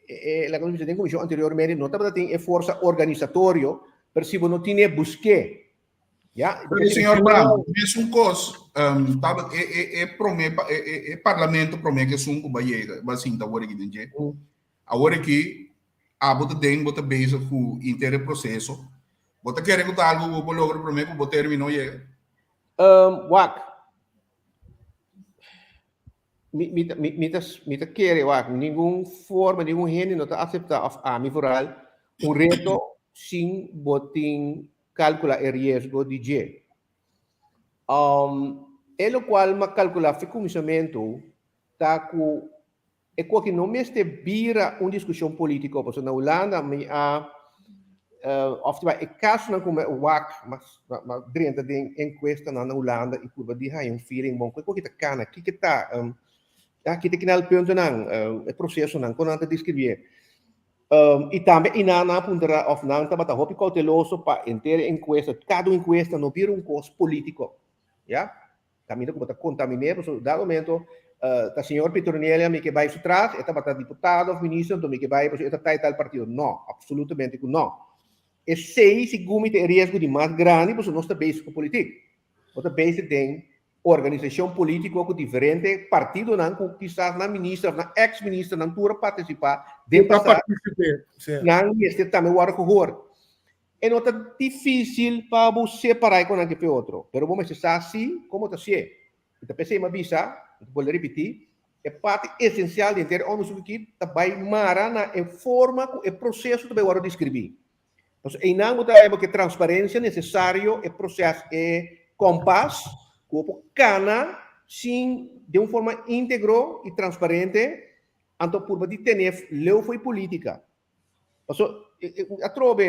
e, laga nos bisa, den comision anteriormente no tabata tin e forsa organisatorio, pero si bo no tine, buske. Ja, Pero señor Bram, mesun kos, um, taba, e, e, e prome, e, e, e parlamento prome que sun ku ba yega, ba sinta awor aki den dje. Awor aki, abo ta den, bo ta bezig ku inter e proceso. Bo ta kere ku ta algo ku bo por logra prome ku bo termino yega? Wak, mi, mi, mi, mi, ta, mi ta kere, wak, ningun forma, ningun hende no ta acepta, of ami vooral, un reto sin bo tin kalkula e riesgo di dje. E lokual m'a kalkula fi kuminsamentu ta ku e koki no mester bira un diskushon polítiko, pasobra na Hulanda mi a òf e kasonan ku mi a wak m'a drenta den enkuestanan na Hulanda i purba di haña un feeling bon ku e koki ta kana, kiko ta, ki ta kina el puntonan, e prosesonan, kon nan ta deskribié. I tambe i nan a puntra of nan tabata hopi kouteloso pa henter e enkuesta, kada un enkuesta no bira un kos polítiko, ya? Kaminda ku bo ta kontaminé, pasobra dado momento ta señor Pietronella mi ke bai su tras, e tabata diputado of minister, anto mi ke bai pasobra e ta tai tal partido. No, absolutamente ku no. Esei segun mi ta e riesgo di mas grandi pasobra nos ta bezig ku politik. Bo ta bezig den Organisashon polítiko ku diferente partidonan ku kisas nan minister òf nan eks ministernan tur a partisipá den pasado, nan mester tambe wòrdu gehoor. E no ta difísil pa bo separá e konan ki fe otro, pero bo mester sa si komo ta sié. I ta p'esei mi a bisa, mi ta bolbe ripití, e parti esensial di henter e onderzoek aki ta bai mara na e forma ku e proseso ta bai wòrdu deskribí. Pasobra einan bo ta haya bo ke transparencia necesario e proces e kompas ku bo por kana sin den un forma integro y transparente anto purba di tene leu fo'i politica. Pasobra atrobe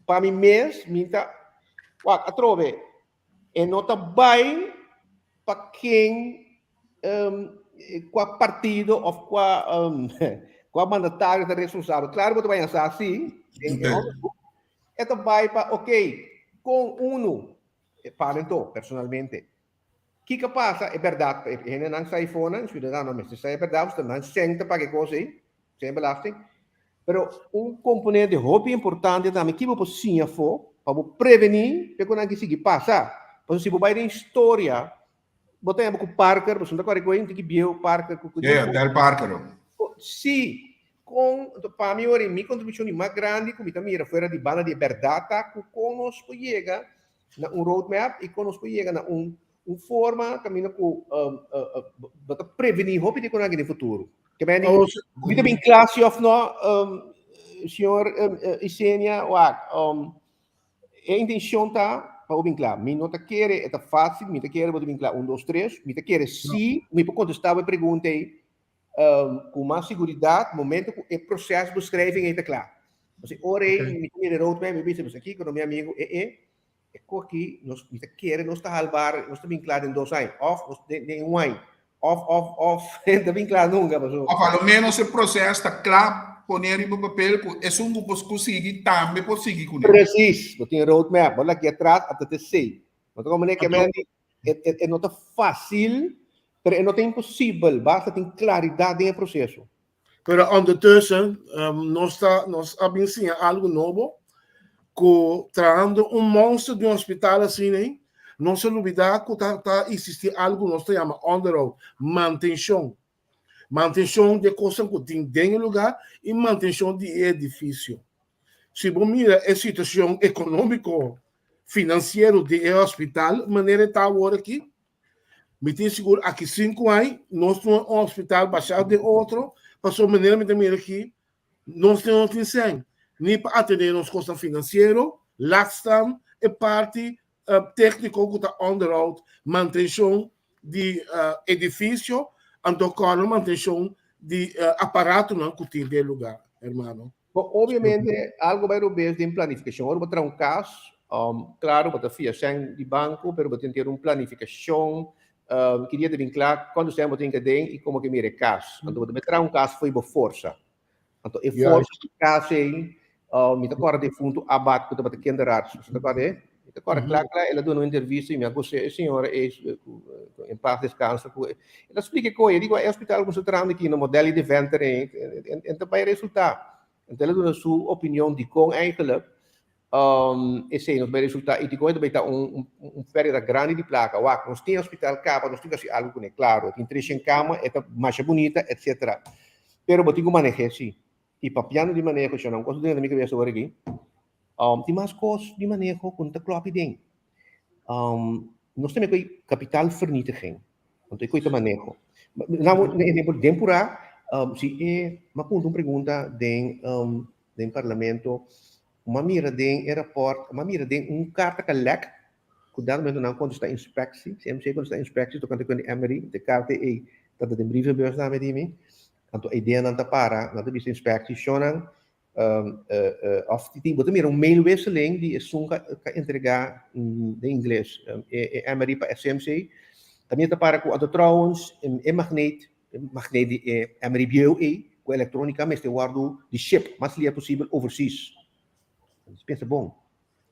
pa mi mes mi ta wak atrobe E no ta bai pa ken kua partido of kua kua mandatario ta responsabel. Klaro bo ta bai ansa si, den e onderzoek. E ta bai pa ok, kon unu, pa mi anto, personalmente, kiko a pasa, e bèrdat, e hendenan sa eifonan, e siudadanonan mester sa e bèrdat, pasobra nan sèn ta paga e kos ei, sèn belasting. Pero un komponente hopi importante tambe ki bo por siña afó pa bo prevení p'e ku nan ki sigui pasa. Pasobra si bo bai den historia, bo ta yama ku Parker, pasobra no ta kòrda ku un tiki bieu Parker ku Yeah, Del Parker. Sí, kon, anto pa mi ora mi kontribushon di mas grandi ku mi ta mira fuera di banda di e bèrdat ta ku kon nos por yega na un roadmap i kon nos por yega na un Un forma kaminda ku bo ta prevení hopi di konan den futuro. Ke men mi ta bin kla si òf no, señor Isenia, wak, e intenshon ta pa bo bin kla. Mi no ta kere e ta fásil, mi ta kere bo ta bin kla un, dos, tres. Mi ta kere si mi por kontestá bo e pregunta ei ku mas siguridat momento ku e prosesbeschrijving ei ta kla. Pasobra ora ei mi ta mira e roadmap mi bisa, kiko no mi amigu, e e. E koki nos mi ta kere nos ta halbar, nos ta bin kla den dos aña, of nos den, den un aña, of, of, of, ta bin kla nunca, paso. Of a lo menos e proces ta kla pone riba papel ku esun ku por ku sigui tambe por sigui kuné. Precies, bo tin roadmap, bo laki atras ata te sei. Bo ta como ke men e, e, e no ta fácil, pero e no ta imposibel, basta tin claridad den e proceso. Pero ondertussen, um, nos, ta, nos a bin siña algo nobo, ku trahando un monster di un hospital asina, Nos a lubidá ku ta ta eksistí algu nos ta yama onderhoud, mantenshon. Mantenshon di e kosnan ku tin den e lugá i mantenshon di e edifisio. Si bo mira e situashon ekonómiko finansiero di e hospital manera e ta awor aki, mi tin sigur aki sinku aña nos tin un hospital bashá den otro, pasobra manera mi ta mira aki Nos no tin sèn ni pa atendé nos kosnan finansiero, laat staan e parti tékniko ku ta onderhoud, mantenshon di edifisio, anto kòrda mantenshon di aparatonan ku tin den e lugá, hermano. Bo obviamente algo bai robes den planifikashon. Ora bo traha un kas, klaro bo ta fia sèn di banko, pero bo tin ter un planifikashon ki dia ta bin kla, kuantu sèn bo tin ke den i komo ke mira e kas. Anto bo ta bai traha un kas fo'i bo forsa. Anto e forsa di kas ei, mi ta kòrda defuntu Abat ku tabata kinderarts. Bo ta kòrda e? Mi ta kòrda kla kla el a duna un entrevista i mi a gos'é e señora ei, en paz descansa, ku el a splika e koe. E di ku e hospital ku nos ta trahando aki na model di Deventer ei, en ta bai resultá. Anto el a duna su opinion dikon eigenlijk Esei nos bai resultá i dikon e ta bai ta un un pèrdida grandi di plaka. Wak, nos tin hospital kaba, nos tin ku hasi algu kuné. Klaro, tin treshen kama, e ta masha bunita, etsetera. Pero bo tin ku maneh'é sí. I papiando di maneho, shona, un kos ku ta drenta mi kabesa awor aki, tin mas kos di maneho ku no ta klòp den. Nos ta mira ku e kapitaalvernietiging, anto e koe ta maneho. Nan un ehempel, den purá, si e, mi a puntra un pregunta den den parlamento, Mi a mira den e raport, mi a mira den un karta ku a lèk, ku dado momento nan kontestá inspeksi, CMC kontestá inspeksi tokante ku di Emery, e karta ei tabata den brievenbus tambe di mi, anto e ideanan ta para, nan ta bisa inspeksi, shonnan, òf tin, bo ta mira un mailwisseling di esun ku a entregá den ingles e Emery pa CMC, tambe ta para ku anto trouwens e magneet Magneet di e Emery bieu ei ku elektronika mester wòrdu di ship mas lia posibel overseas. Nos pensa bon,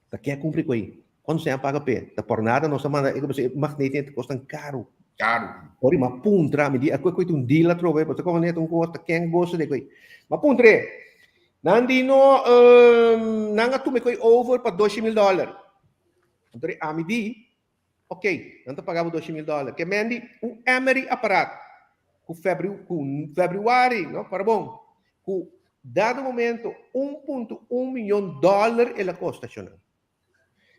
ta ke a kumpli ku ei? Kuantu seña paga p'e? Ta por nada nos a manda e e magneet ei ta kostan karu. Karu. Ora mi a puntra, mi di a kue ku un deal atrobe, pasobra komo net un kos ta ken gosa di kue. Mi a puntr'e, nan di no, nan a tuma e kue over pa 2000 dòler. Anto ami di, Ok, nan ta paga bo doshi mil dòler. Ke men di un Emery aparat ku febru ku februari, no, para bon, ku dado momento 1.1 miyon dòler el a kosta shonnan.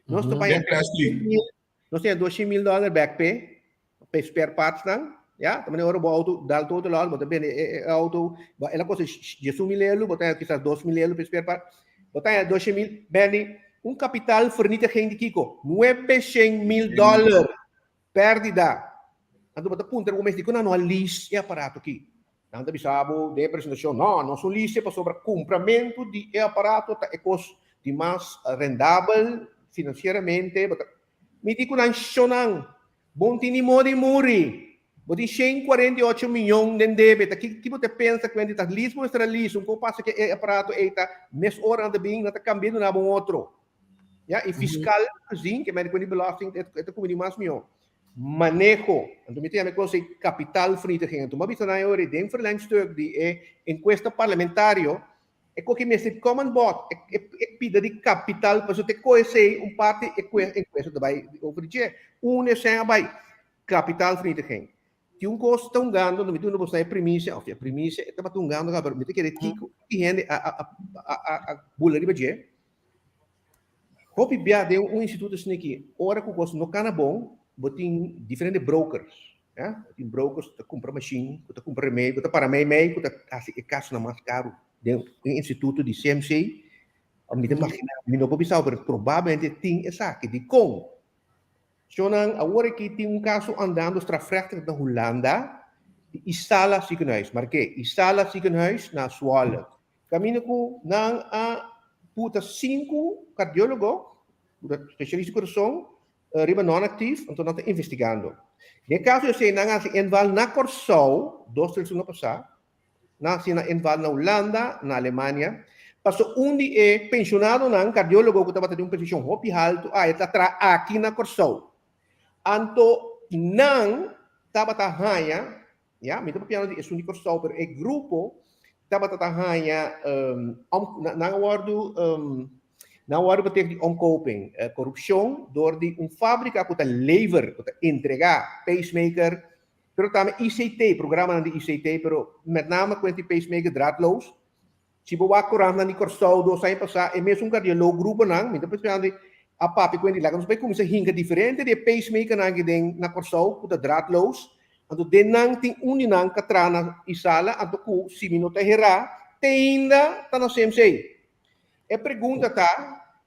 Nos ta paña Den plastic. nos ta doshi mil dòler bek p'e, p'e spare parts nan, ya, ta manera ora bo auto dal todo lado, bo ta bende e e auto, bo el a kosta 11 mil elu, bo ta haña kisas 2000 elu p'e spare part. Bo ta haña 200 mil, Benny, un capital vernietiging di kiko? 900 mil dollar pèrdida. Anto bo ta puntra bo mes dikon nan no a lease e aparato aki? Nan ta bisa bo den e presentashon, no, nos no lease pasobra kumpramentu di e aparato ta e kos di mas rendabel finansieramente. Bo ta Mi di ku nan shonnan, Bon tin di modi muri. Bo tin 148 miyon den debe. Ta ki bo ta pensa ku hende ta lis bo mester a lis. Un ko pasa ku e aparato ei ta mes ora nan ta bin nan ta kambia duna bo un otro. Ya, i fiskal gezien, ke mende ku di belasting e ta kumini mas miho. Maneho. Anto mi ta yama e kos ei kapitaalvernietiging. Anto mi a bisa nan e ora ei den verlengstuk di e enkuesta parlamentario E koki mester come on board, e, e, e pida di capital, pasobra te koe esei un parti e koe encuesta ta bai over di dje. Un esei a bai kapitaalvernietiging. Tin un kos ta hungando, no mi duna boso e primisia, of e primisia e tabata hungando kaba, pero mi ta kere kiko ki hende a, a, a, a, a bula riba dje. Hopi bia den un instituto asina aki, ora ku kos no kana bon, bo tin diferente brokers. Ya, bo tin brokers ku ta kumpra mashin, ku ta kumpra remedi, ku ta para mei mei, ku ta hasi e kasonan mas karu. Den un instituto di CMC, mi ta imagina, mi no por bisa pero probablemente tin esaki. Dikon? Shownan, awor aki tin un kaso andando strafrechtelijk na Hulanda, di Isala Ziekenhuis. Mark'é, Isala Ziekenhuis na Zwolle. Kaminda ku nan a puta sinku kardiólogo, spesialista di kurason, riba non-aktief, anto nan ta investigando. Den kaso esei nan a hasi inval na Kòrsou dos tres luna pasá, nan a hasi nan inval na Hulanda, na Alemania, paso un di e penshonadonan kardiólogo ku tabata den un posishon hopi haltu a e ta traha aki na Kòrsou. Anto nan tabata haña Ya, mi ta papiando di esun di Kòrsou, pero e grupo tabata ta haña, nan a wòrdu, Nan a wòrdu beticht di omkoping, korupshon dor di un fábrika ku ta lever, ku ta entregá pacemaker, pero tambe ICT, programanan di ICT, pero met name kuent di pacemaker draadloos. Si bo wak korantnan di Kòrsou dos aña pasá, e mesun kardiolog gruponan, mi ta pensa di a papia kuent di laga nos bai kuminsá hinka diferente di e pacemakernan aki den na Kòrsou ku ta draadloos, anto den nan tin un di nan ka traha na Isala, anto ku si mi no ta herá te ainda ta na CMC. E pregunta ta,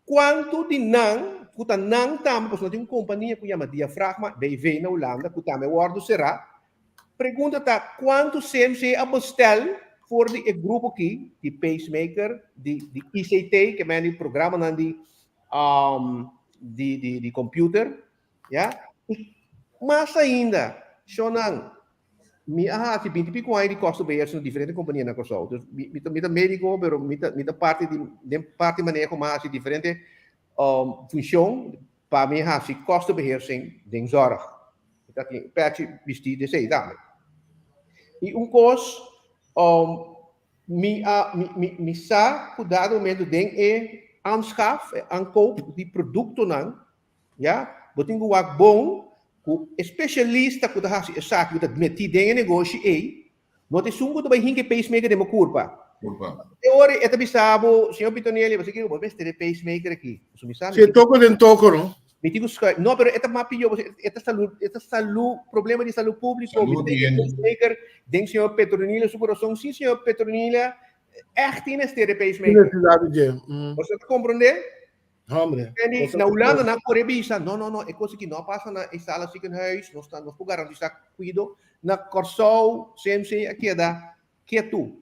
kuantu di nan ku ta nan tambe, pasobra tin un kompania ku yama Diafragma BV na Hulanda ku tambe a wòrdu será, Pregunta ta kuantu CMC a bestel for di e grupo ki di pacemaker, di di ICT, ke men di programanan di um, di di di computer, ya. I mas ainda, shownan, mi a hasi binti pico aña di kostenbeheersing na diferente kompania na Kòrsou. Dus mi mi ta mi ta médiko, pero mi ta mi ta parti di den parti maneho mi a hasi diferente um funshon pa mi hasi kostenbeheersing den zorg. Mi ta tin pechi bistí di esei tambe. I un kos, um, mi a, mi, mi, mi sa ku dado momento den e aanschaf, e aankoop di produktonan, ya, bo tin ku wak bon ku e spesialista ku ta hasi esaki, ku ta metí den e negoshi ei, No ta esun ku ta bai hinka e pacemaker den bo kurpa. Kurpa. E ora e ta bisa bo, señor Pitonelli, bo sa kiko, bo mester e pacemaker aki. Pasobra mi sa, mi Si e toko den toko, no? Mi tin ku schuif. No, pero e ta mas pió, pasobra e ta salú, e ta salú, problema di salú públiko. Salú Mi di tin e hende. pacemaker den señor Petronila su kurason. Si señor Petronila ègt tin mester e Tin pacemaker. nesesidat di dje. Bo sa ta komprondé? Hombre. Andy, na Hulanda nan por e bisa, no, no, no, e cosa aki no a pasa na Isala ziekenhuis, nos ta, nos por garantisa cuido. Na Kòrsou, CMC a keda ketu.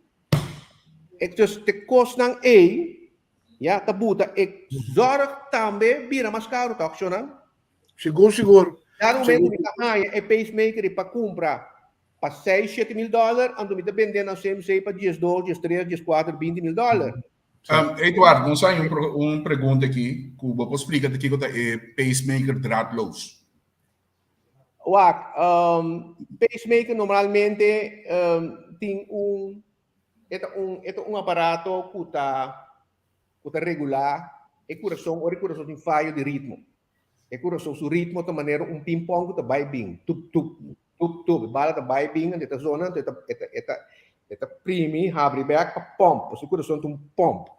E, dus te kosnan ei, ya, ta buta e zorg tambe bira mas karu, tok, shownan? Sigur, sigur. Cada momento mi ta haña e pacemaker pa kumpra pa seis, shete mil dòler, anto mi ta bende na CMC pa 12, 13, 14, 20 mil dòler. Eduard, nos hay un, un pregunta aki ku bo por splika te kiko ta e pacemaker draadloos. Wak, um, pacemaker normalmente um, tin un e ta un e ta un aparato ku ta ku ta regulá e kurason ora e kurason tin fayo di ritmo. E kurason su ritmo ta manera un ping-pong ku ta bai bin, tup tup, tup tup, e bala ta bai bin, anto e ta zona, anto e ta e ta e ta e ta primi, habri bek pa pòmp, pasobra e kurason ta un pòmp.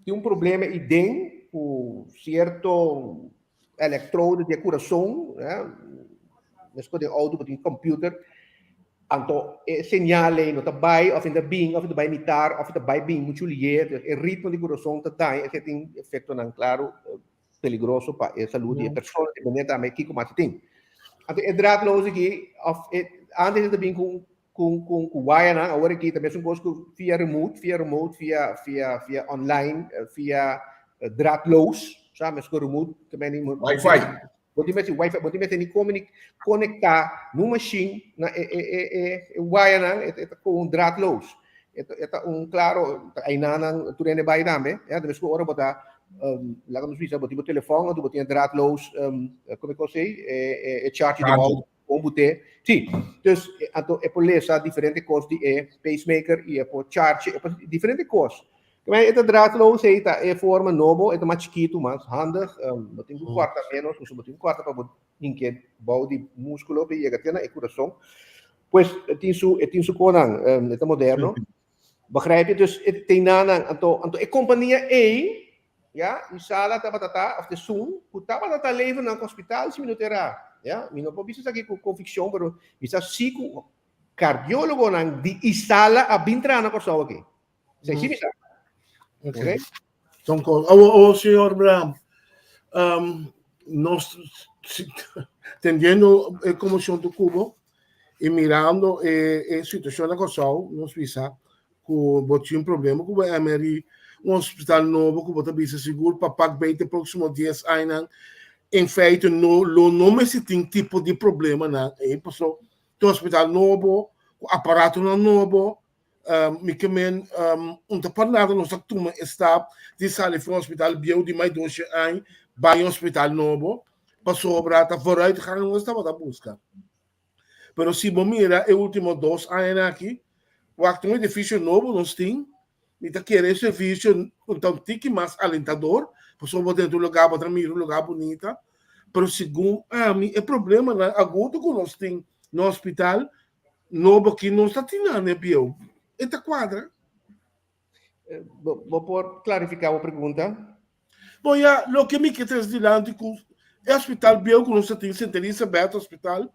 Tin un problema ei den ku sierto elektrode di e kurason, meskos den outo bo tin kòmpiuter, anto e señal ei no ta bai òf e ta bin òf e ta bai mitar òf e ta bai bin muchu lihe, e ritmo di kurason ta daña, esei tin efektonan klaro peligroso pa e salud di e persona, depende tambe kiko mas e tin. Anto e draadloos aki, of e, antes e ta bin ku ku ku ku wayanan, awor aki ta mesun kos ku via remote, via remote, via via via online, via draadloos, sa mes ku remote, te meni Wi-Fi. Bo tin mester wifi, bo tin mester ni komuni konektá no machine na e e e e e wayanan, e ta ku un draadloos. E ta e ta un klaro, ta einanan tur hende bai tambe, ya, ta mesku ora bo ta laga nos bisa bo tin bo telefòn anto bo tin e draadloos komo e kos ei e e e charge di Charge. kon bo te, si, dus anto e por lesa diferente kos di e pacemaker i e por charge e por diferente kos. E ta draadloos ei ta e forma nobo, e ta mas chikitu, mas handig, bo tin ku kòrta ménos, pasobra bo tin ku kòrta pa bo hinke bou di múskulo pa e yega te na e kurason. Pues e tin su e tin su konan, e ta moderno. Begrijp je? Dus e tin nan, anto anto e kompania ei, ya, mi sala tabata ta, òf esun ku tabata ta lever nan ku hospital si mi no ta erá, ya. Mi no por bisa esaki ku konvikshon, pero mi sa si ku kardiólogonan di Isala a bin traha na Kòrsou aki. Esei si mi sa. Ok. Tonko, oh, oh, señor Bram, um, nos tendiendo e conmoción do Cubo e mirando e, e situación na Kòrsou, nos bisa ku bo tin un problema ku bo MRI, un hospital nobo ku bo ta bisa sigur pa pak bij de próximo 10 añanan, in feite no lo no mester tin tipo di problemanan ei, paso tin hospital nobo, ku aparatonan nobo, Mi ke men un ta par nada nos a tuma e stap di sali for hospital bieu di mai doshe añ bai hospital nobo pasobra ta vooruitgang nos tabata buska. Pero si bo mira e ultimo dos añanan aki wak ta un edifisio nobo nos tin. Mi ta kere e servisio ku ta un tiki mas alentador, pasobra bo ta den un lugá, bo ta mira un lugá bunita, pero segun ami e problemanan agudo ku nos tin na hospital nobo aki nos ta tin nan e bieu. E ta kuadra. Bo por klarifiká bo pregunta? Bon ya, loke mi ke trese dilanti ku e hospital bieu ku nos ta tin, Sint Elisabeth Hospital,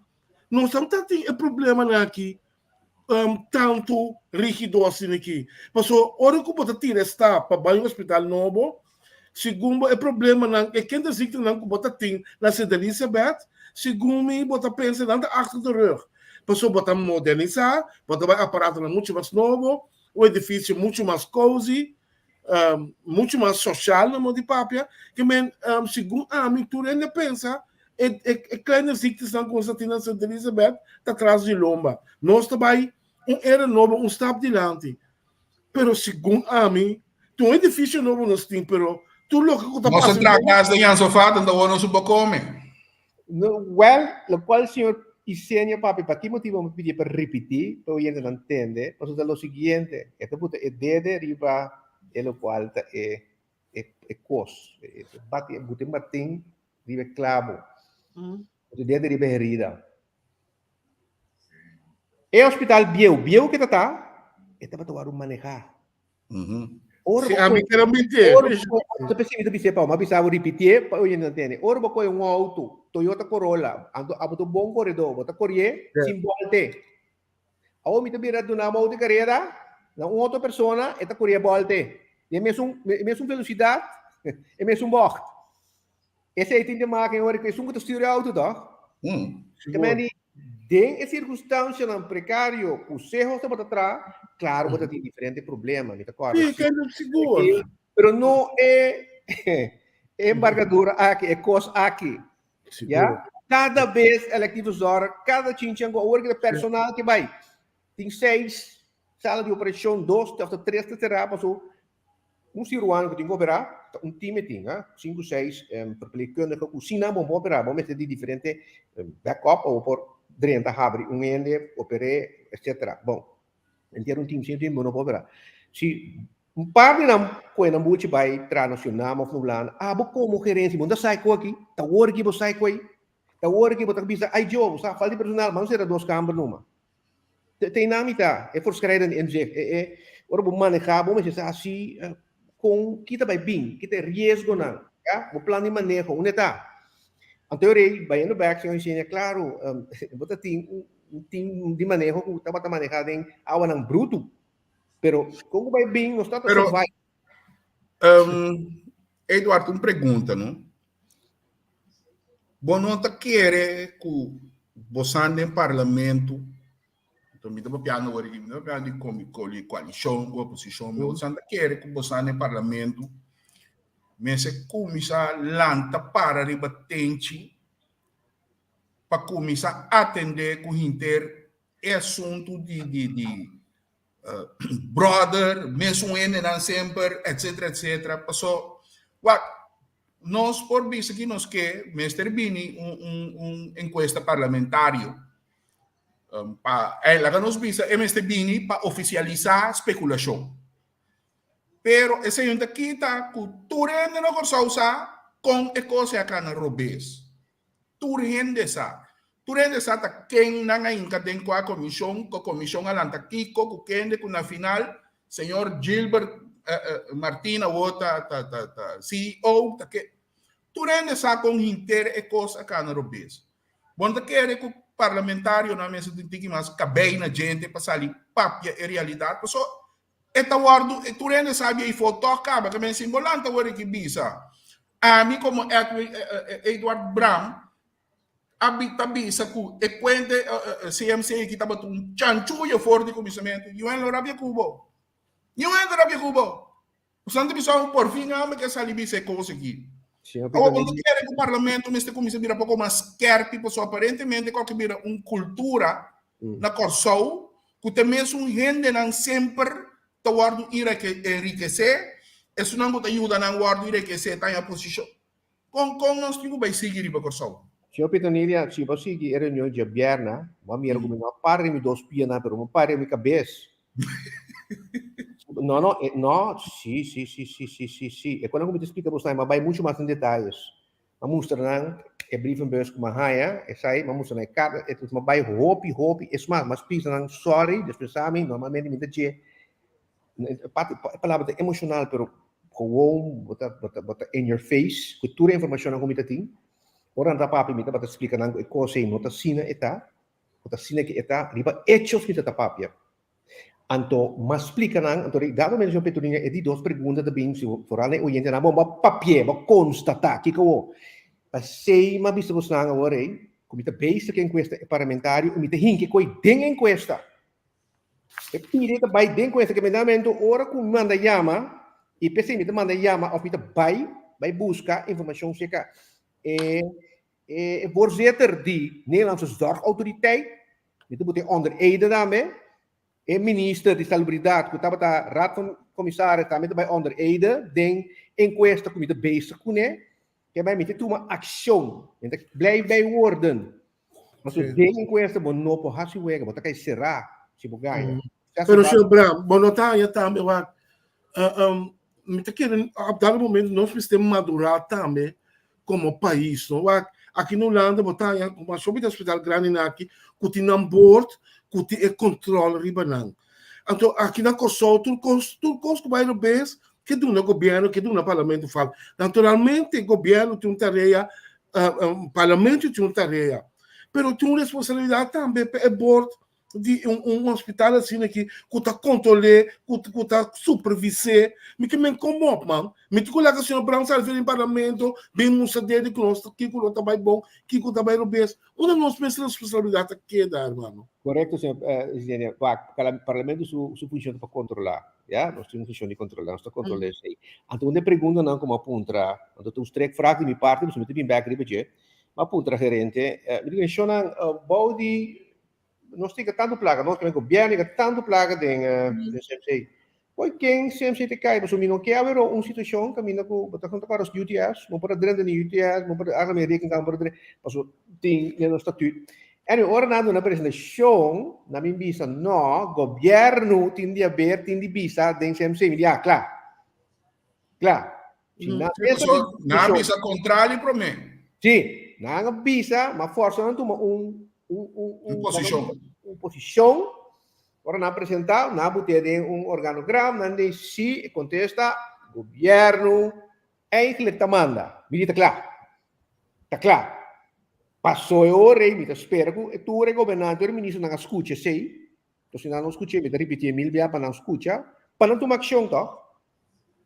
nos ta tin e problemanan aki tantu rigido asina aki. Pasobra ora ku bo ta tira e stap pa bai un hospital nobo, segun bo e problemanan, e kinderziektenan ku bo ta tin na Sint Elisabeth, segun mi bo ta pensa nan ta achter de rug. Pasobra bo ta modernisá, bo ta bai aparatonan muchu mas nobo, un edifisio muchu mas cozy, muchu mas sosial na modo di papia. Ke men, segun ami tur hende a pensa E e kleine ziektesnan ku nos ta tin na Sint Elisabeth ta tras di lomba. Nos ta bai un era nobo, un stap dilanti. Pero segun ami, tin un edifisio nobo nos tin, pero tur loke ku ta Nos pasa a traha kas den Jan Sofat, anto awor nos por kome. No, well, lokual señor Isenia papia, pa ki motibu mi pidié pa ripití, pa oyentenan tende, pasobra ta lo siguiente, e ta buta e dede riba e lokual ta e e e kos, e bati, e buta e martin riba e klabo. Bo dede riba e herida. E hospital bieu, bieu ke ta ta, e tabata wòrdu manehá. Ora Si bo ami kohe, kere minte. ora bo kohe, ta p'esei mi ta bis'é pa, mi a bisa bo ripitié pa oye nan tende. Ora bo kohe un outo, Toyota Corolla, anto abo ta un bon koredó, bo ta korié sin bòlte. Awor mi ta bira duna bo outo karera na un otro persona, e ta korié bòlte. E mesun, e mesun velosidat, e mesun bògt. Esei tin te maken ora ku esun ku ta stuur e outo tòg? Te men di den e sirkunstansianan prekario ku Sehos tabata traha, klaro bo ta tin diferente problema, mi ta kòrda Sí, si. kende sigur. Pero no e e embargadura aki, e kos aki. Ya? Kada bes electieve zorg, kada chinchan ku awor ki ta personal ke bai. Tin seis sala di operashon, dos òf ta tres ta será paso Un siruhano ku tin ku operá, ta un tim e tin, ha? Sinku, seis verpleegkundige ku sin nan bo por operá, bo mester di diferente backup pa bo por drenta habri un hende, oper'é, etcetera. Bon, henter un tim, sin un tim bo no por operá. Si un par di nan kohe nan buchi bai traha na Surinam òf na Hulanda, abo komo gerensia bo no ta sa e ku aki, ta wor ki bo sa e ku ei, ta wor ki bo ta bisa, ay Djo, bo sa falta di personal, ban sera dos kamber numa. Te na mitá, e voortschrijdend inzicht, e, e, ora bo manehá, bo mester sa si kon ki ta bai bin, ki ta e riesgonan, ya, bo plan di maneho, unda ta? Anto e rei, bayendo bek, señor Yesenia, klaro, bo ta tin un, un team di maneho ku tabata manehá den awanan brutu, pero kon ku bai bin, nos ta ta Pero, survive. Eduard, un pregunta, no? Bo no ta kere ku bosan den parlamento, enton mi ta papiando awor aki, mi ta papiando di komi koli koalishon ku oposishon, mi bosan ta kere ku bosan den parlamento mester kuminsá lanta para riba tenchi pa kuminsá atendé ku henter e asuntu di di di brother, mesun hendenan semper, etcetera, etcetera. Paso, wak, nos por bisa ki nos ke mester bini un, un, un encuesta parlamentario. Um, pa, eh, laga nos bisa, e mester bini pa oficialisa speculacion. Pero esei no ta kita ku tur hende na Kòrsou sa kon e kos a kana robes. Tur hende sa. Tur hende sa ta ken nan a hinka den kua komishon, ku komishon a lanta kiko, ku kende, ku na final señor Gilbert Martin awor ta ta ta ta CEO, ta ke. Tur hende sa kon hinter e kos a kana robes. Bo no ta kere ku parlamentarionan mester tin tiki mas kabei na djente pa sali papia e realidat? Paso E ta wòrdu, e tur hende sabi ei for tòg kaba ke men sin bo lanta wòrdu ki bisa. Ami komo Edwin, Eduard Bram a bi ta bisa ku e kuente CMC aki tabata un chanchuyo for di kuminsamentu. Niun hende lo rabia ku bo. Niun hende rabia ku bo. Boso ta bisa por fin ami ke sali bisa e kos aki. Awor bo no kere ku parlamento mester kuminsá bira poko mas skèrpi pasobra aparentemente kòke bira un kultura na Kòrsou ku ta mesun hendenan semper ta wòrdu enrikesé, esunnan ku ta yuda nan wòrdu enrikesé ta haña posishon. Kon kon nos tin ku bai sigui riba Kòrsou? Señor Petronilla, si bo a sigui e reunion djabièrnè, bo a mira ku mi no a para den mi dos pianan, pero mi a para den mi kabes. No, no, e, no, sí, sí, sí, sí, sí, sí, sí. E konan ku mi ta splika bosnan, m'a bai muchu mas den detayes. M'a mustra nan e brievenbus ku m'a haña, esei, m'a mustra nan e karta, e m'a bai hopi, hopi, es mas, m'a splika nan sorry, despensa mi, normalmente mi ta dje, e parti, e palabra ta emoshonal, pero gewoon bo ta, bo ta, bo ta in your face ku tur e informashonnan ku mi ta tin. Ora nan ta papia, mi tabata splika nan ku e kos ei no ta asina e ta, no ta asina ke e ta, riba echos mi ta ta papia. Anto m'a splika nan, anto di dado momento señor Petrolina e di dos pregunta ta bin, si foral na e oyentenan, bon bo a papi'é, bo a konstatá, kiko awor? P'esei m'a bisa bosnan awor ei, ku mi ta bezig ku e enkuesta e parlamentario i mi ta hinka e koi den e enkuesta. E pidi ta bai den enkuesta, ke mendamentu ora ku mi manda yama, i p'esei mi ta manda yama òf mi ta bai, bai buska informashon serka e e voorzitter di Nederlandse Zorgautoriteit, mi ta bot'é onder ede tambe, e minister di Salubridat ku tabata Raad van Commissaris tambe ta bai onder ede den enkuesta ku mi ta bezig kuné, ke bai mi ta tuma akshon, mi ta blijf bij woorden. Pasobra den enkuesta bo no por hasi wega, bo ta kai será si bo gaña. Pero señor Bram, bo no ta haña tambe wak, mi ta kere op dado momento nos mester madurá tambe komo pais no. Wak, aki na Hulanda bo ta haña masha hopi hospital grandinan aki ku tin nan board ku tin e kontrol riba nan. Anto aki na Kòrsou tur kos tur kos ku bai robes ke duna gobièrnu ke duna parlamento fal. Naturalmente gobièrnu tin un tarea, parlamento tin un tarea, pero tin un responsabilidat tambe pa e board di un un hospital asina aki ku ta kontrol'é, ku ku ta supervis'é. Mi ke men kom op man. Mi tin ku laga señor Brown sali for den parlamento bin mustra dede ku nos kiko no ta bai bon, kiko ta bai robes. Unda nos mes responsabilidat ta keda hermano? Korekto señor presidente. Wak, parlamento su su funshon ta pa kontrolá, ya. Nos tin un funshon di kontrolá, nos ta kontrolá esei. Anto un di e preguntanan ku mi a puntra, anto ta un strekvraag di mi parti, pasobra mi ta bin bèk riba dje, mi a puntra gerente, mi di ku shonnan bou di Nos tin tantu plaka, nos den gobierno tin tantu plaka den CMC. Poi ken CMC te kai? Pasobra mi no ke awero un situashon kaminda ku bo ta konta ku aros UTS, bo por a drenta den UTS, bo por a arma e rekenkamer, bo por a drenta, pasobra tin den nos statuut. Anyway, ora nan duna presentashon, nan bin bisa no, gobierno tin di haber, tin di bisa den CMC. Mi di, ah, kla. Kla. Si nan mesa so, nan bisa contrario promé. Sí, nan a bisa, ma forsa nan tuma un un un un posishon. Un posishon. Ora nan presentá, nan but'é den un organogram, nan di sí, e kontesta, gobièrnu eigenlijk ta manda. Mi di ta kla. Ta kla. Pasó e ora ei, mi ta spera ku tur e gobernante, tur e ministernan a skucha esei. Entonces si nan no skucha, mi ta ripitié mil bia pa nan skucha, pa nan tuma akshon tòg.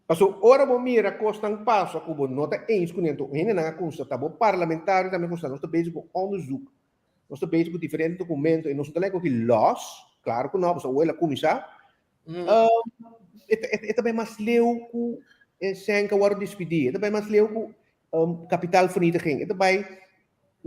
Pasobra ora bo mira kosnan pasa ku bo no ta eens kuné, anto hendenan a konstatá, bo parlamentario tambe a konstatá, nos ta bezig ku onderzoek, nos ta bezig ku diferente dokumento i nos no ta lei ku lòs, klaro ku no, pasobra awor el a kuminsá, e ta bai mas leu ku e sèn ku a wòrdu dispidí, e ta bai mas leu ku kapitaalvernietiging, e ta bai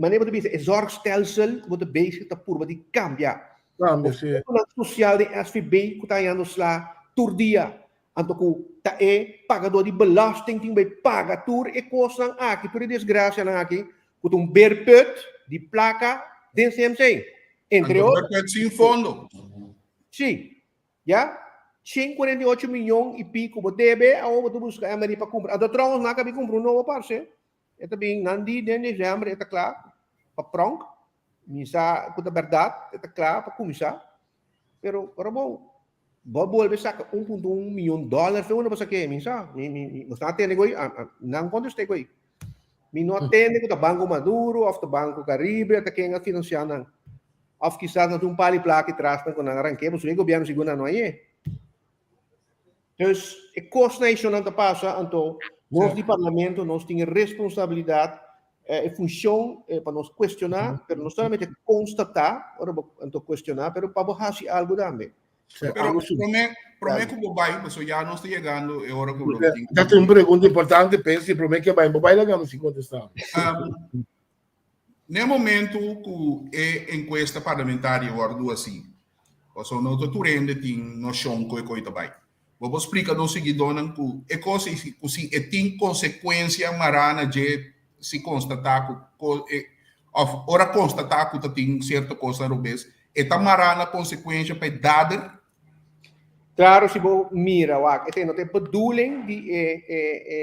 Manera bo ta bisa, e zorgstelsel ku bo ta bezig ta purba di kambia. Kambia, si. Fondonan sosial den SVB ku ta hañando sla tur dia. Anto ku ta e pagadó di belasting tin bai paga tur e kosnan aki, tur e desgrasianan aki, ku ta un beerput di plaka den CMC. Entre Anto otro. beerput sin fondo. Si. Ya. 148 miyon i pico bo debe, awor bo ta buska MRI pa kumpra. Anto trouwens nan a kabi kumpra un nobo parse. E ta bin nan di den december e ta kla pa pronk. Mi sa ku ta bèrdat, e ta kla pa kuminsá. Pero ora bo bo bolbe saka 1.1 miyon dòler fe unda bo sak'é? Mi sa, mi mi mi bo sta tende ku nan kontest'é ku ei. Mi no a tende ku ta Banko Maduro òf ta Banko Caribe ta ken a finansiá nan. Òf kisas nan tin un par di plaka atras nan ku nan a rank'é pasobra e gobièrnu sigur nan no a yé. Dus e kosnan ei shonnan ta pasa, anto nos di parlamento nos tin e responsabilidat, e funshon pa nos kuestioná, pero no solamente konstatá, ora bo anto kuestioná, pero pa bo hasi algu tambe. Pero promé, promé ku bo bai, pasobra ya nos ta yegando e ora ku lo tin. Ta tin un pregunta importante, Percy, promé ke bai, bo bai laga mi sin kontestá. N'e momento ku e enkuesta parlamentario wòrdu hasi, pasobra no ta tur hende tin noshon ku e koi ta bai. Bo por splika nos siguidónan ku e kos ei ku si e tin konsekuensia mará na dje si konstatá ku e òf ora konstatá ku ta tin sierto kosnan robes, e ta mará na konsekuensia pa e dader? Klaro si bo mira wak esei no ta e bedoeling di e e e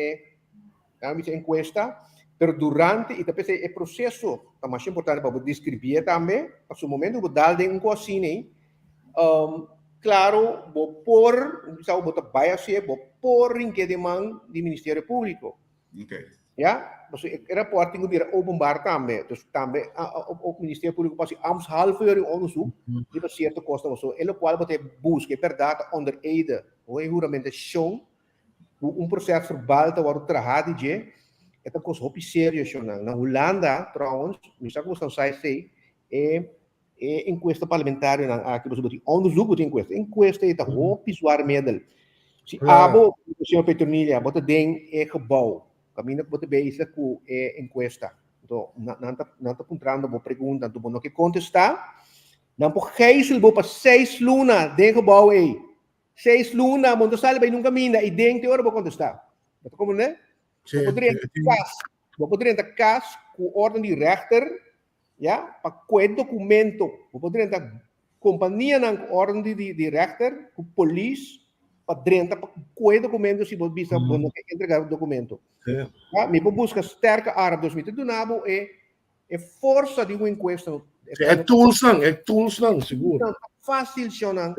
nan bisa enkuesta, pero durante i ta p'esei e proseso ta masha importante pa bo deskribí e tambe, pasobra momento ku bo dal den un kos asina ei, klaro bo por, bisa bo ta bai hasié, bo por rink'é den man di Ministerio Públiko. Ya, pasobra e rapòrt tin ku bira openbaar tambe. Dus tambe o Ministerio Públiko por hasi ambtshalve yor un onderzoek riba sierto kosnan. Pasobra e lokual bo ta buska e bèrdat ta onder ede o e huramentashon ku un proses verbal ta wòrdu trahá di dje, e ta kos hopi serio shonnan. Na Hulanda trouwens, mi sa ku boso sa esei, e E enkuesta parlamentarionan aki, pasobra bo tin onderzoek, bo tin enkuesta. Enkuesta ei ta hopi zwaar middel. Si abo, señor Petronilia, bo ta den e gebouw, kaminda ku bo ta bezig ku e enkuesta, anto nan ta nan ta puntrando bo pregunta, anto bo no ke kontestá, nan por gijzel bo pa seis luna den e gebouw ei. Seis luna, bo no ta sali bai nunka kaminda i den te ora bo kontestá. Bo ta komprendé? Bo por drenta kas, bo por drenta kas ku órden di rèchter Ya, pa koe documento, bo por drenta companianan cu orden di di di rechter, cu polis, pa drenta pa koe documento si bo bisa bo no ke entrega documento. Ya, mi por busca sterke arm, dus mi ta duna bo e e forsa di un encuesta. E toolsnan, e toolsnan, sigur. No ta facil, shownan.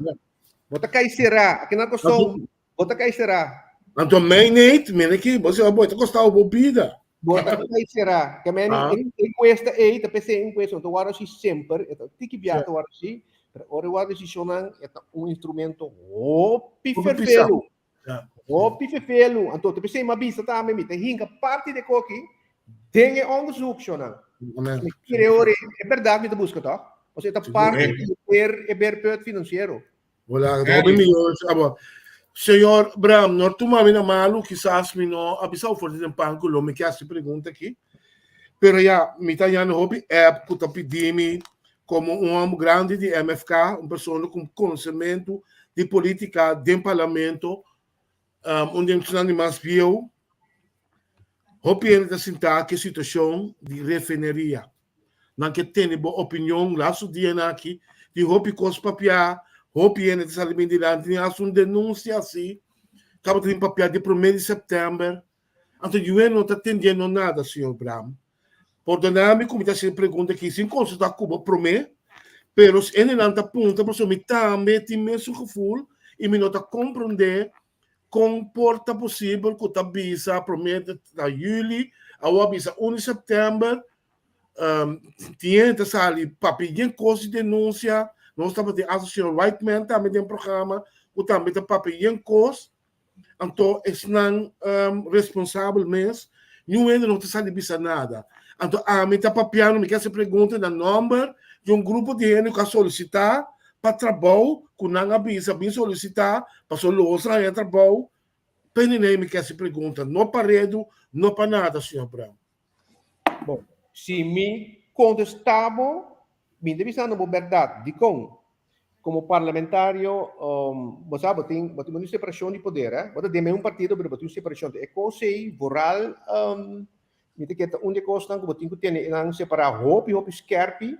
Bo ta cay cera, aki na Kòrsou, Bo ta kai será. Anto mijn eet, mira ki, bo seba bo ta kostao bo bida. Bo ta kai será. Ke men ah. encuesta ei, ta pese encuesta, no ta wòrdu así semper, e ta tiki bia ta wòrdu así, pero ora e wòrdu desishonnan, e ta un instrumento hopi ferfelu. Hopi ferfelu. Anto ta p'esei mi a bisa tambe, mi ta hinka parti di e koki den e onderzoek, shonnan. Mi kere ora e bèrdat mi ta buska tòg? Pasobra e ta parti di e beerput finansiero. Hola, hopi mihor abo. Señor Bram, no tuma mi na malu, kisas mi no a bisa for di tempan ku lo mi ke hasi pregunta aki. Pero ya, mi ta hañando hopi app ku ta pidi mi komo un hòmber grandi di MFK, un persona ku konosementu di politika den parlamento, un di esnan di mas bieu. Hopi hende ta sinta ku e situashon di refineria. Nan ke tene bo opinion lastu dianan aki tin hopi kos papia, hopi hende ta sali bin dilanti tin hasi un denunsia asi tabata tin papia di prome di sèptèmber anto yu no ta tendiendo nada señor Bram. Pordona mi ku mi ta hasi e pregunta aki sin konsulta ku bo prome pero si hendenan ta puntra pasobra mi tambe tin mesun gevoel i mi no ta komprende Kon por ta posibel ku ta bisa promé ta yüli, awor a bisa un di sèptèmber, tin hende ta sali papia yen kos di denunsia, nos tabatin hasta señor Whiteman tambe den programa ku tambe ta papia yen kos, anto esnan responsabel mes niun hende no ta sali bisa nada. Anto ami ta papiando, mi ke hasi pregunta na nòmber di un grupo di hende ku a solisitá pa trabou ku nan a bisa bin solisitá pasobra lo os haña trabou. P'e mi ke hasi pregunta, no pa redu, no pa nada, señor Brown. Bon, si mi kontestá bo, mi ta bisando bo bèrdat. Dikon? Komo parlamentario, bo sa, bo tin, bo tin un separashon di poder, eh. Bo ta den un partido, pero bo tin un separashon. E kos ei, vooral, mi ta kere ta un di e kosnan ku bo tin ku tene nan separá hopi, hopi skèrpi.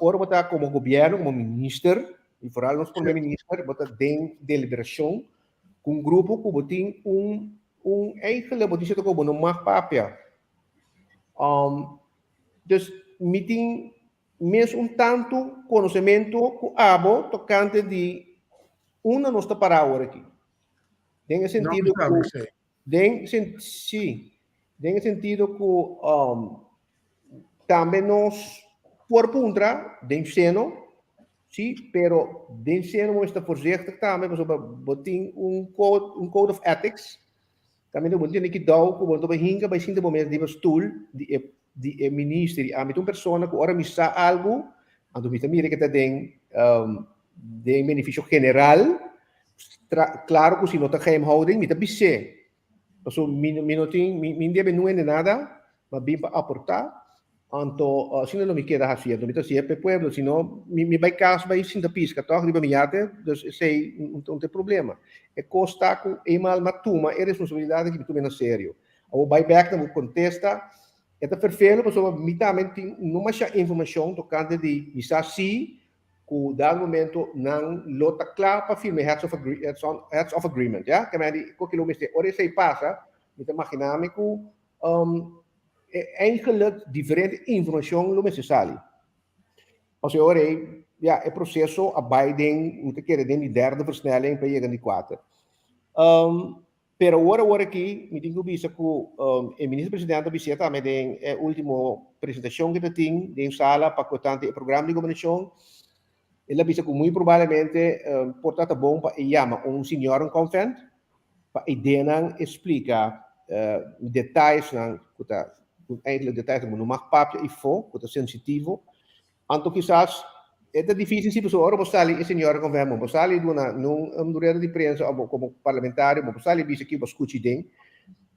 Ora bo ta komo gobièrnu, komo minister, i foral nos prome minister, bo ta den deliberashon ku un grupo ku bo tin un un eigenlijk bo tin sierto ku bo no mag papia. Dus mi tin mes un tantu konosementu ku abo tokante di unda nos ta pará awor aki. Den e sentido ku Den sí, den e sentido ku tambe nos por puntra den seno, sí, pero den seno bo mester voorzichtig tambe pasobra bo tin un code, un code of ethics, kaminda bo tene kidou ku bo no ta bai hinka bai sinta bo mes riba stoel di e di e minister. I ami ta un persona ku ora mi sa algu, anto mi ta mira ke ta den den benefisio general, Claro cu si no ta geheimhouding, mi ta bis'é. Pasobra mi, mi no tin, mi, mi debe nuende nada, ma bin pa aportá. Anto, asina lo mi keda haci. Anto mi ta hacié p'e pueblo. Si no, mi, mi bai cas bai sinta pisca tòg riba mi yate, dus esei no ta e problema. E cos ta cu eenmaal m'a tuma e responsabilidad aki, mi tum'é na serio. Awor bai bek na bo contesta, e ta ferfelo pasobra mi tambe tin no masha informacion tocante di, mi sa si. ku dado momento nan lo ta kla pa firma e heads of heads of agreement, ya. Ke men di ku kilo mester. Ora esei pasa, mi ta imaginá mi ku eigenlijk diferente informashon lo mester sali. Pasobra e ora ei, ya, e proseso a bai den, mi ta kere den di derde versnelling pa yega di kuater. Pero awor awor aki mi tin ku bisa ku e Minister Presidente a bis'é tambe den e ultimo presentashon ku e ta tin den sala pa ku tante e programa di gobernashon, el a bisa ku muy probablemente por ta ta bon pa e yama un seniorenconvent pa e denan e splika detayesnan ku ta eigenlijk detayesnan ku no mag papia ifo ku ta sensitivo. Anto kisas e ta dificil si pasobra ora bo sali e señora con vem bo sali duna nun un rueda di prensa of como parlamentario bo por sali bisa ki bo scuchi den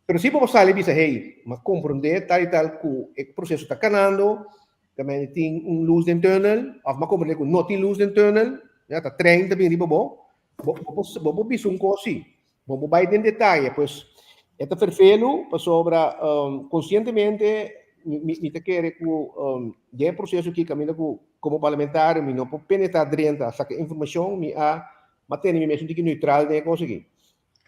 pero si bo por sali bisa hey m'a comprende tal y tal cu e proceso ta canando ta mende tin un luz den tunnel of m'a comprende cu no tin luz den tunnel ya ta trein ta bin riba bo bo bo por bisa un cos si Bo por bai den detaye, pues e ta ferfelu pasobra konsientemente mi ta kere ku den e proseso aki kaminda ku komo parlamentario mi no por penetra drenta saka informashon, mi a mantene mi mes un tiki neutral den e kos aki.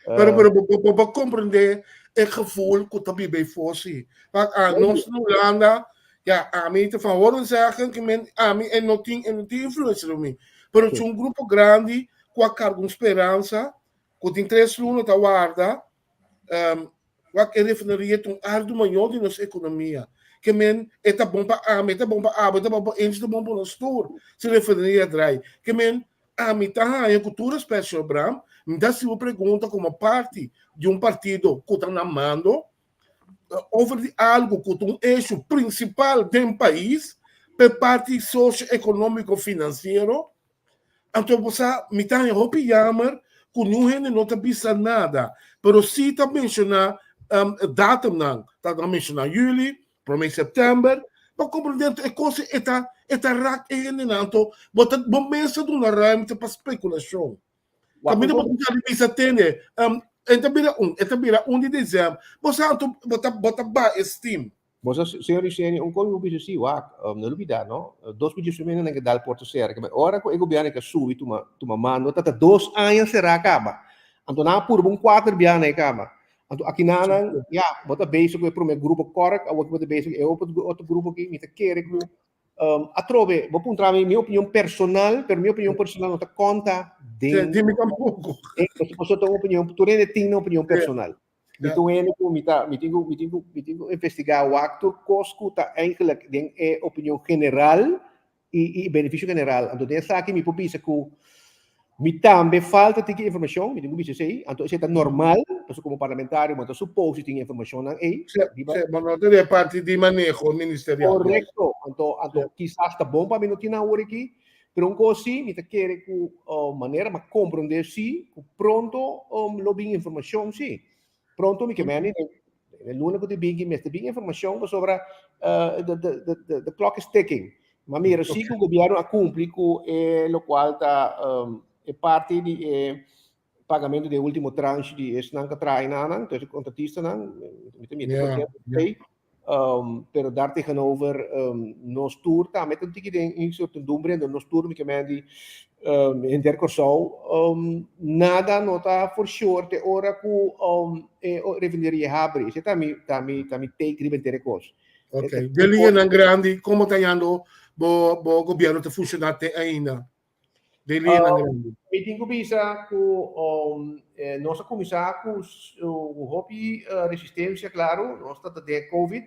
Pero pero bo bo por komprende e gevoel ku ta biba ei si. Wak a nos na Hulanda ya ami ta van horen zeggen ki men ami e no tin e no tin influensia riba mi. Pero si un grupo grandi ku a karga un speransa ku tin tres luna ta warda, wak e refineria ta un ardu mayor di nos ekonomia. Ke men e ta bon pa ami, e ta bon pa abo, e ta bon pa Angie, e ta bon pa nos tur si refineria drai. Ke men ami ta haña ku tur respet señor Bram, mi ta hasi bo pregunta komo parti di un partido ku ta na mando over di algu ku ta un eshu prinsipal den pais pa e parti sosio-ekonómiko finansiero. Anto bo sa, mi ta haña hopi yamer ku niun hende no ta bisa nada, pero si ta menshoná datumnan, ta menshoná yüli, promé sèptèmber, pa komprendé anto e kos e ta e ta rak e hendenan, anto bo ta bo mes ta duna ruimte pa spekulashon. Kaminda bo ta bisa tende, e ta bira un, e ta bira un di desèmber, bo sa anto bo ta bo ta baha e steam. Bo sa, señor Isenia, un kos mi por bisa si, wak, no lubida, no? 2019 nan ke dal Puerto Sera, ke ora ku e gobièrnu ke subi tuma tuma mando, ta ta dos aña será kaba. Anto nan a purba un kuater biaha na e kaba. Anto akinanan, ya, bo ta bezig ku e promé grupo kòrèk, awor ku bo ta bezig ku e otro grupo aki, mi ta kere ku atrobe, bo puntra mi mi opinion personal, pero mi opinion personal no ta konta den. Di mi tampoko. Pasobra ta un opinion, tur hende tin nan opinion personal. Mi ta un hende ku mi ta, mi tin ku, mi tin ku, mi tin ku investigá wak tur kos ku ta eigenlijk den e opinion general i i benefisio general. Anto den esaki mi por bisa ku mi tambe falta tiki informashon, mi tin ku bisa esei, anto esei ta normal, pasobra komo parlamentario bo ta supos di tin e informashonnan ei. Sí, sí, bo no ta den e parti di maneho ministerial. Korekto, anto, anto kisas ta bon pa mi no tin nan awor aki, Pero un kos sí, mi ta kere ku manera m'a komprondé sí, ku pronto lo bin informashon sí. Pronto mi ke meni den e luna ku ta bin mester bin informashon pasobra the clock is ticking. M'a mira sí ku gobièrnu a kumpli ku e lokual ta e parti di e pagamento di e ultimo tranche di esnan ku a traha enanan, entonces e kontratistanan, mi ta mira kontentu ku esei. Pero daar tegenover nos tur tambe ta un tiki den incertidumbre, entonces nos tur mi ke men di henter Kòrsou nada no ta for sure te ora ku e refineria habri. Esei ta mi ta mi ta mi take riba henter e kos. Ok, den liñanan grandi komo ta yando bo bo gobièrnu ta funshoná te ainda? Den liñanan grandi. Mi tin ku bisa ku nos a kuminsá ku hopi resistensia, klaru, nos ta den covid.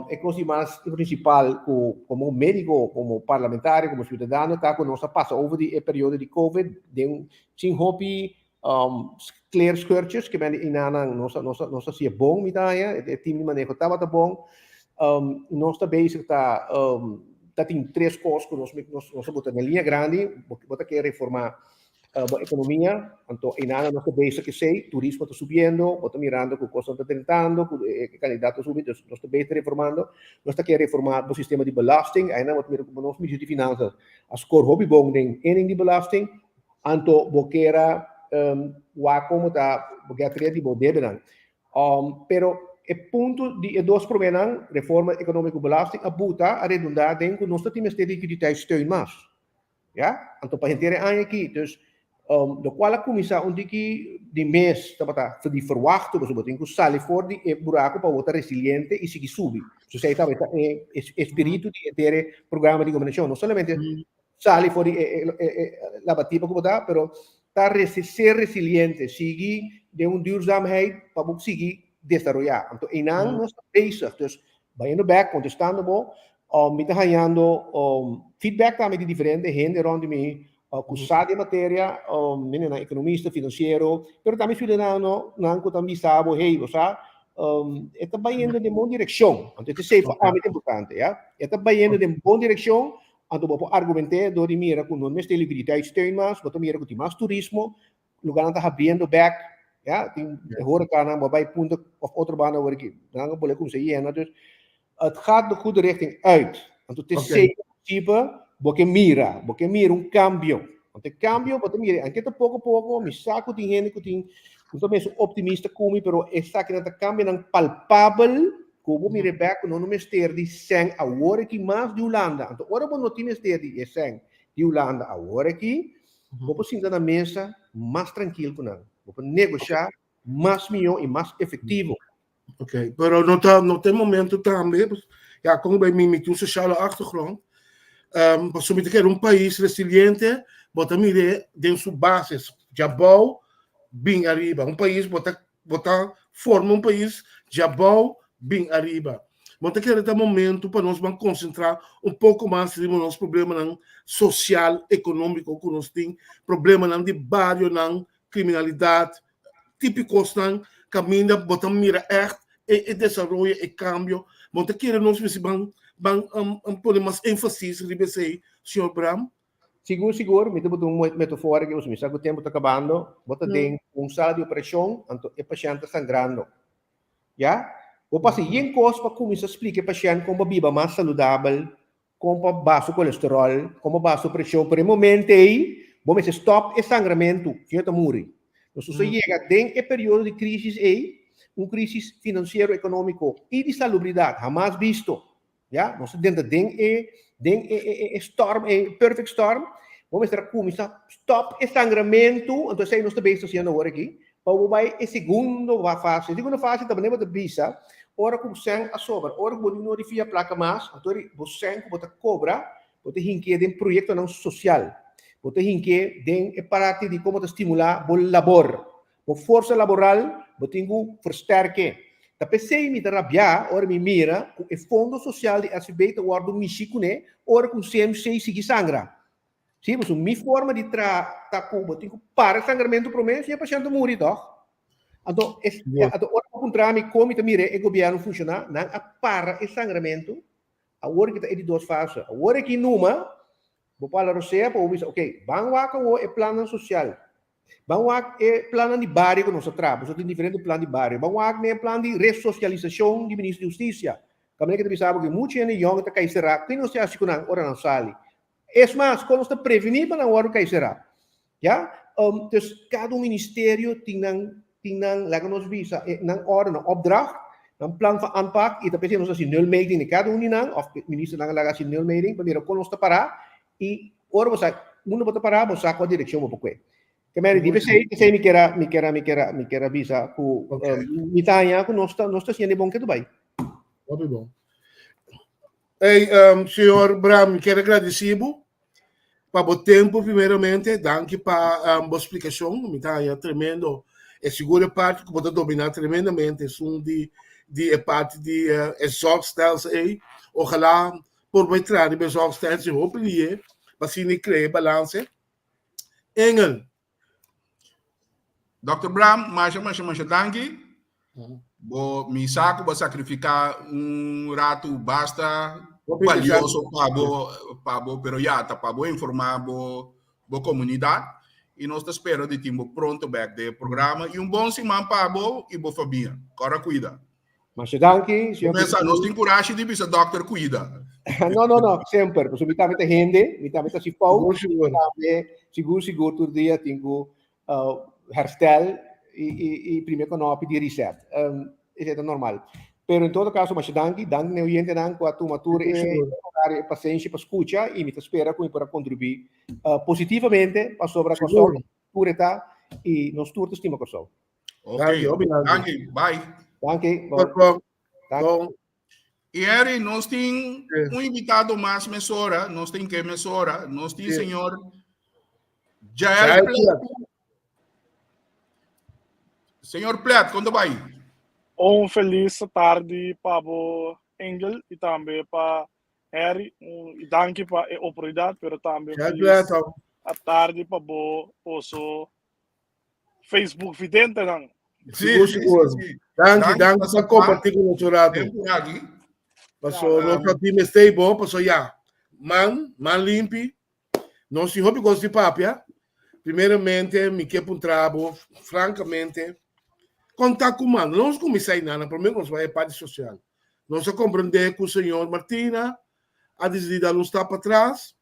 E kos di mas prinsipal ku komo médiko, komo parlamentario, komo siudadano ta ku nos a pasa over di e periodo di covid den sin hopi kleerscheurtjes, ke men di enanan nos a nos a nos a hasié bon mi ta haña, e team di maneho tabata bon. Nos ta bezig ta ta tin tres kos ku nos nos nos a bota na liña grandi, bo ta ke reformá bo ekonomia, anto enanan nos ta bezig esei, turismo ta subiendo, bo ta mirando ku kosnan ta drentando, ku e kandidat ta subi, dus nos ta bezig reformando. Nos ta ke reformá bo sistema di belasting, einan bo ta mira ku nos minister di finansa a skor hopi bon den inning di belasting. Anto bo kera wak komo ta bo get red di bo debenan. Pero e punto di e dos promenan, reforma economico belasting, a buta, a redunda den ku nos ta tin mester liquiditeitssteun mas. Ya? Anto pa henter e aña aki. Dus, lokual a kuminsá un tiki di mes tabata di ferwachto, pasobra bo tin ku sali for di e buraku pa bo ta resiliente i sigui subi. So esei tabata e espiritu di henter e programa di gobernashon. No solamente sali for di e labatiba ku bo ta, pero ta ser resiliente, sigui den un duurzaamheid pa bo sigui desaroyá. Anto einan nos ta bezig. Dus Bayendo bek, kontestando bo, mi ta hañando feedback tambe di diferente hende rònt di mi ku sa di e materia, hendenan ekonomista, finansiero, pero tambe siudadanonan ku ta bisa bo, hey, bo sa, e ta bayendo den bon direkshon. Anto esei pa ami ta importante, ya. E ta bayendo den bon direkshon, anto bo por argument'é dor di mira ku no mester liquiditeitssteun mas, bo ta mira ku tin mas turismo, lugarnan ta habriendo bek, ya, tin e horecanan, bo bai punta of otro banda awor aki, nan a bole kumsa yena, dus het gaat de goede richting uit. Anto te okay. Principe, bo ke mira, bo ke mira un cambio. Want e cambio, bo te mira, anke ta poco poco, mi sa ku tin hende ku tin, ku ta mesun optimista ku mi, pero esaki nan ta cambionan palpabel, ku bo mira bek ku no no mester di sèn awor aki mas di Hulanda. Anto ora bo no tin mester di e sèn di Hulanda awor aki, Bo por sinta na mesa mas trankil ku nan. Bo por negoshá mas mihó i mas efektivo. Ok, pero no ta, no ta e momento tambe, ya kon bai mi mi tin un sociale achtergrond, um, pasobra mi ta kere un pais resiliente, bo ta mir'é den su bases, djabou bin ariba. Un pais bo ta Bo ta forma un pais djabou bin ariba. Bo ta kere ta momento pa nos ban konsentrá un poko mas riba nos problemanan sosial, ekonómiko ku nos tin, problemanan di barionan, kriminalidat, tipo kosnan kaminda bo ta mira ègt e desaroyo, e kambio. Bo ta kere nos mester ban ban pone mas énfasis riba esei, señor Bram? Sigur, sigur, mi ta buta un metafora aki, pasobra mi sa ku tempu ta kabando. Bo ta den un sala di operashon, anto e pashènt ta sangrando. Ya? Bo pasa yen kos pa kuminsá splika e pashènt kon pa biba mas saludabel, kon pa baha su kolesteròl, kon pa baha su preshon, pero e momento ei bo mester stòp e sangramentu, si no e ta muri. Nos a yega den e periodo di krísis ei, un krísis finansiero, ekonómiko i di salubridat hamas bisto. Ya, nos ta drenta den e den e e e storm, e perfect storm. Bo mester a kuminsá stòp e sangramentu, anto esei nos ta bezig hasiendo awor aki, pa bo bai e segundo fase. E segundo fase ta manera bo ta bisa, ora ku sèn a sobra, ora ku bo no di fia plaka mas, anto bo sèn ku bo ta kobra, bo ta hink'é den proyektonan sosial, bo ta hink'é den e parti di komo ta stimulá bo labor. Bo forsa laboral bo tin ku versterke. Ta p'esei mi ta rabiá ora mi mira ku e fondo sosial di SVB ta wòrdu mishi kuné ora ku CMC sigui sangra. Sí, pasobra mi forma di traha ta ku bo tin ku para e sangramentu promé si e pashènt ta muri tòg. Anto, anto ora bo puntra mi kon mi ta mira e gobièrnu funshoná, nan a para e sangramentu, awor ki ta e di dos fase. Awor aki numa bo por hala rosea pa bo bisa, oke, ban wak awor e plannan sosial. Ban wak e plannan di bario ku nos a traha, pasobra tin diferente plan di bario. Ban wak na e plan di resosialisashon di Minister di Hustisia. Kaminda ke ta bisa bo ke muchu hende yòn ta kai será, ke nos ta hasi ku nan ora nan sali? Es mas, kon nos ta prevení pa nan wòrdu kai será? Ya? Dus kada un ministerio tin nan, tin nan, laga nos bisa, e nan orde, nan opdracht, nan plan van aanpak, i ta p'esei nos a hasi nulmeting di kada un di nan, òf ministernan a laga hasi nulmeting pa mira kon nos ta pará, I ora bo sa unda bo ta pará, bo sa kua direkshon bo por kue. Ke meri di p'esei, p'esei mi kier a, mi kier a, mi kier a, mi kier a bisa ku mi ta haña ku nos ta, nos ta hasiendo e bon ke ta bai. Hopi bon. Ey, señor Bram, mi kier a gradisí bo pa bo tempu primeramente. Danki pa bo splikashon. Mi ta haña tremendo e sigur e parti ku bo ta dominá tremendamente esun di di e parti di e zorgstelsel ey. Ojalá Por bai traha riba e zorgstelsel hopi lihe pa asina e krea e balanse. Engel. Dòkter Bram, masha masha masha danki. Bo mi sa ku bo a sakrifiká un ratu basta balioso pa bo pa bo pero ya ta pa bo informá bo bo komunidat i nos ta spera di tin bo pronto bèk den e programa i un bon siman pa bo i bo famia. Kòrda kuida. Masha danki, señor Mesa, nos tin kurashi di bisa dokter kuida. No, no, no, semper. Pasobra mi tambe ta hende, mi tambe ta hasi fout. Sigur, sigur. Tambe, sigur, sigur, tur dia tin ku herstel i, i, i prime konopi di reset. Esei ta normal. Pero en todo kaso masha danki, danki na e oyentenan ku a tuma tur e horario e pasenshi pa skucha i mi ta spera ku mi por a kontribuí positivamente pasobra Kòrsou tur e ta i nos tur ta stima Kòrsou. Ok, danki, bye. Danki, bon. I Harry, nos tin un invitado mas mesora, nos tin ke mesora, nos tin señor Jael Plet. Señor Plet, kon ta bai? Un felis tardi pa bo Engel i tambe pa Harry. Un i danki pa e oportunidat, pero tambe un felis tardi pa bo oso Facebook videntenan. Sigur, sigur. Danki, danki pa kompartí ku nos un rato. Paso nos ta tin mester bo, paso ya. Man, man limpi. Nos tin hopi kos di papia. Primeramente mi ke puntra bo frankamente, kon ta ku man? Nos kuminsá einan, promé ku nos bai e parti sosial. Nos a komprendé ku señor Martina a disidí dal un stap patras.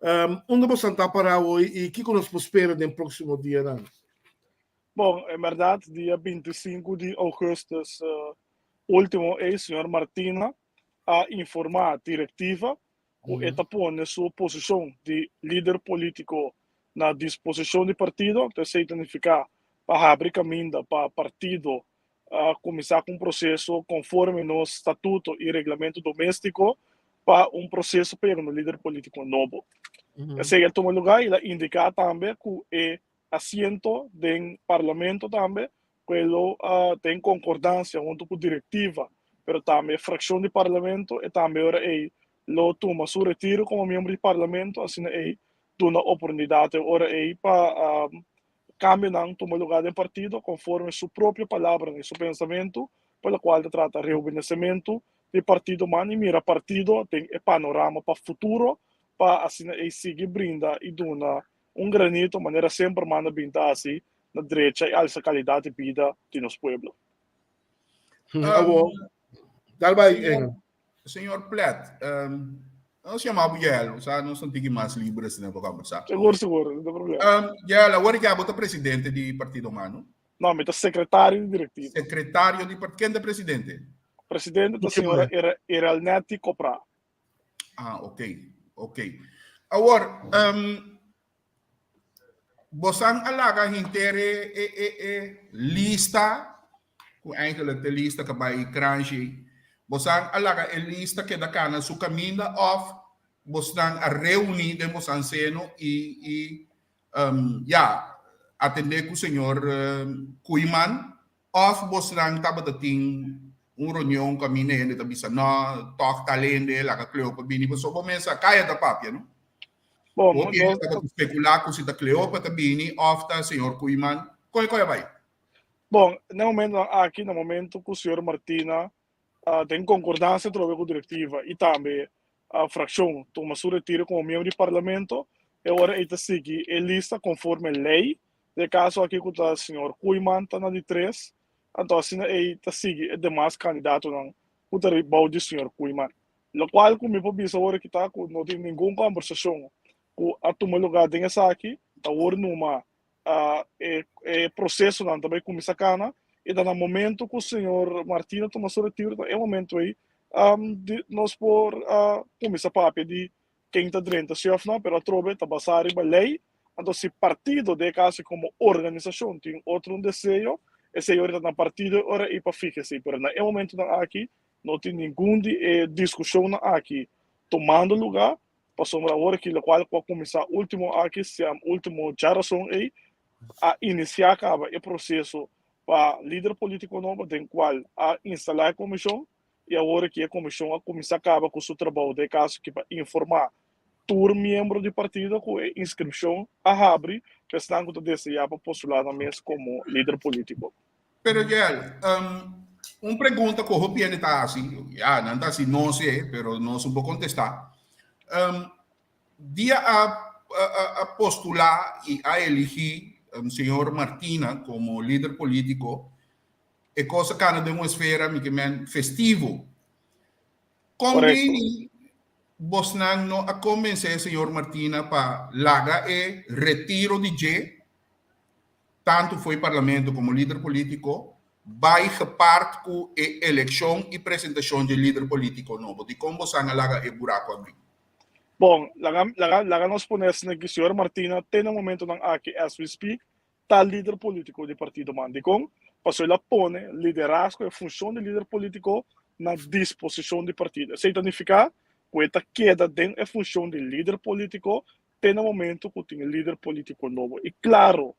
Um, unda bosan ta pará hoy i kiko nos por spera den próksimo dianan? Bon, en bèrdat dia 25 di ougùstùs último ei señor Martina a informá direktiva ku e ta pone su posishon di lider polítiko na disposishon di partido. Esei ta nifiká pa habri kaminda pa partido a kuminsá ku un proseso konforme nos statuto i reglamento doméstiko pa un proseso pa yega na un lider polítiko nobo. Esei a tuma lugá i el a indiká tambe ku e asiento den parlamento tambe ku e lo ta en konkordansia huntu ku direktiva pero tambe e frakshon di parlamento e tambe ora ei lo tuma su retiro komo miembro di parlamento asina ei duna oportunidat e ora ei pa Kambionan tuma lugá den partido konforme su propio palabranan i su pensamentu, pa lokual ta trata rehubenesementu di partido man i mira partido den e panorama pa futuro pa asina ei sigui brinda i duna un granito manera semper man a bin ta hasi na drecha i alsa kalidat di bida di nos pueblo. Awor, dal bai Engel. Señor Plet, um, nos llama bo Yael, o sea, nos tiki mas libre asina pa conversa. Seguro, seguro, no tin problema. Um, Yael, awor ya bo ta presidente di Partido Mano? No, mi ta secretario di directiva. Secretario di partido. Ken ta presidente? Presidente ta señora Eralneti Copra. Ah, ok, ok. Awor, um, Bosan a laga henter e e e e lista, ku eigenlijk ta e lista ku a bai Kranshi, bosan a laga e lista keda kana su kaminda òf bosnan a reuní den bosan seno i i ya, atendé ku señor Koeiman òf bosnan tabata tin un reunion kaminda hende ta bisa no, tòg tal hende, laga Cleopa bini, pasobra bo mes a kaya ta papia no. Bon, Hopi hende tabata speculá ku si ta Cleopa ta bini òf ta señor Koeiman. Kon e koi a bai? Bon, na e momentonan aki, na momento ku señor Martina den konkordansia atrobe ku direktiva i tambe frakshon tuma su retiro komo miembro di parlamento, e ora ei ta sigui e lista konforme lei. Den e kaso aki ku ta señor Koeiman ta na di tres, anto asina ei ta sigui e demas kandidatonan ku ta bou di señor Koeiman. Lokual ku mi por bisa awor aki ta ku no tin ningun kòmbersashon ku a tuma lugá den esaki. Awor numa e e prosesonan ta bai kuminsá kana i ta na momento ku señor Martina tuma su retiro ta e momento ei di nos por kuminsá papia di ken ta drenta si òf no, pero atrobe ta basá riba lei. Anto si partido den e kaso komo organisashon tin otro un deseo, esei ora ta na partido e ora ei pa fiha esei, pero na e momentonan aki No tin ningun di e diskushonnan aki tumando lugá, pasobra awor aki lokual ku a kuminsá último aki, sea último djarason ei, a inisiá kaba e proseso pa lider polítiko nobo den kual a instalá e komishon i awor aki e komishon a kuminsá kaba ku su trabou den e kaso aki pa informá tur miembro di partido ku e inskripshon a habri pa esnan ku ta deseá pa postulá nan mes komo lider polítiko. Pero Jel, un pregunta ku hopi hende ta hasi, ya, nan ta hasi nos e, pero nos no por kontestá. Dia a a postulá i a eligí señor Martina komo lider polítiko, e kos a kana den un esfera, mi ke men, festivo. Kon bini bosnan no a konbensé señor Martina pa laga e retiro di dje tantu fo'i parlamento komo lider polítiko. bai gepaard ku e elekshon i presentashon dje lider polítiko nobo. Dikon bosan a laga e buraku abrí? Bon, laga laga laga nos pone asina aki, señor Martina te na momentonan aki as we speak ta lider polítiko di partido man. Dikon? Pasobra el a pone liderazgo, e funshon di lider polítiko na disposishon di partido. Esei ta nifiká ku e ta keda den e funshon di lider polítiko te na momento ku tin lider polítiko nobo. I klaro,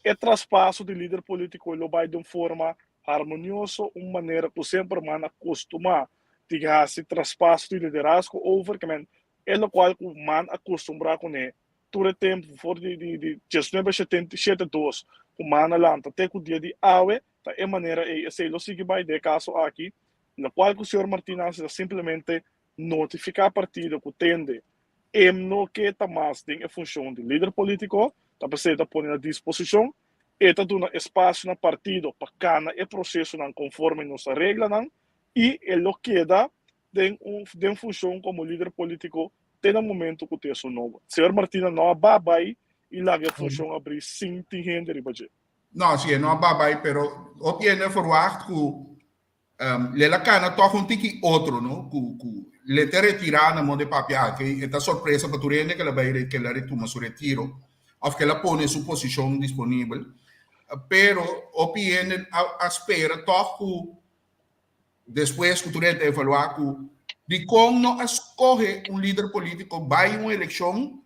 e traspaso di lider polítiko lo bai den un forma harmonioso, un manera ku semper man a kustumá di hasi traspaso di liderazgo over, ke men e lokual ku man a kustumbrá kuné tur e tempu for di di di diesnuebe shetenta i shete dos ku man a lanta te ku dia di awe ta e manera ei. Esei lo sigui bai den e kaso aki, lokual ku señor Martina hasi ta simplemente notifiká partido ku tende e no ke ta mas den e funshon di lider polítiko, ta p'esei ta pone na disposishon, e ta duna espasio na partido pa kana e prosesonan konforme nos reglanan i e lo keda den un den funshon komo lider polítiko te na momento ku tin esun nobo. Señor Martina no a ba bai i laga e funshon abrí sin tin hende riba dje. No, si e no a ba bai, pero hopi hende verwacht ku Le la kana tòg un tiki otro, no? Ku ku le ta retirá na modo di papia aki. E ta sorpresa pa tur hende ku el a bai ku el a retuma su retiro òf ku el a pone su posishon disponibel. Pero hopi hende a a spera tòg ku despues ku tur hende ta evaluá ku dikon no a skohe un lider polítiko bai un elekshon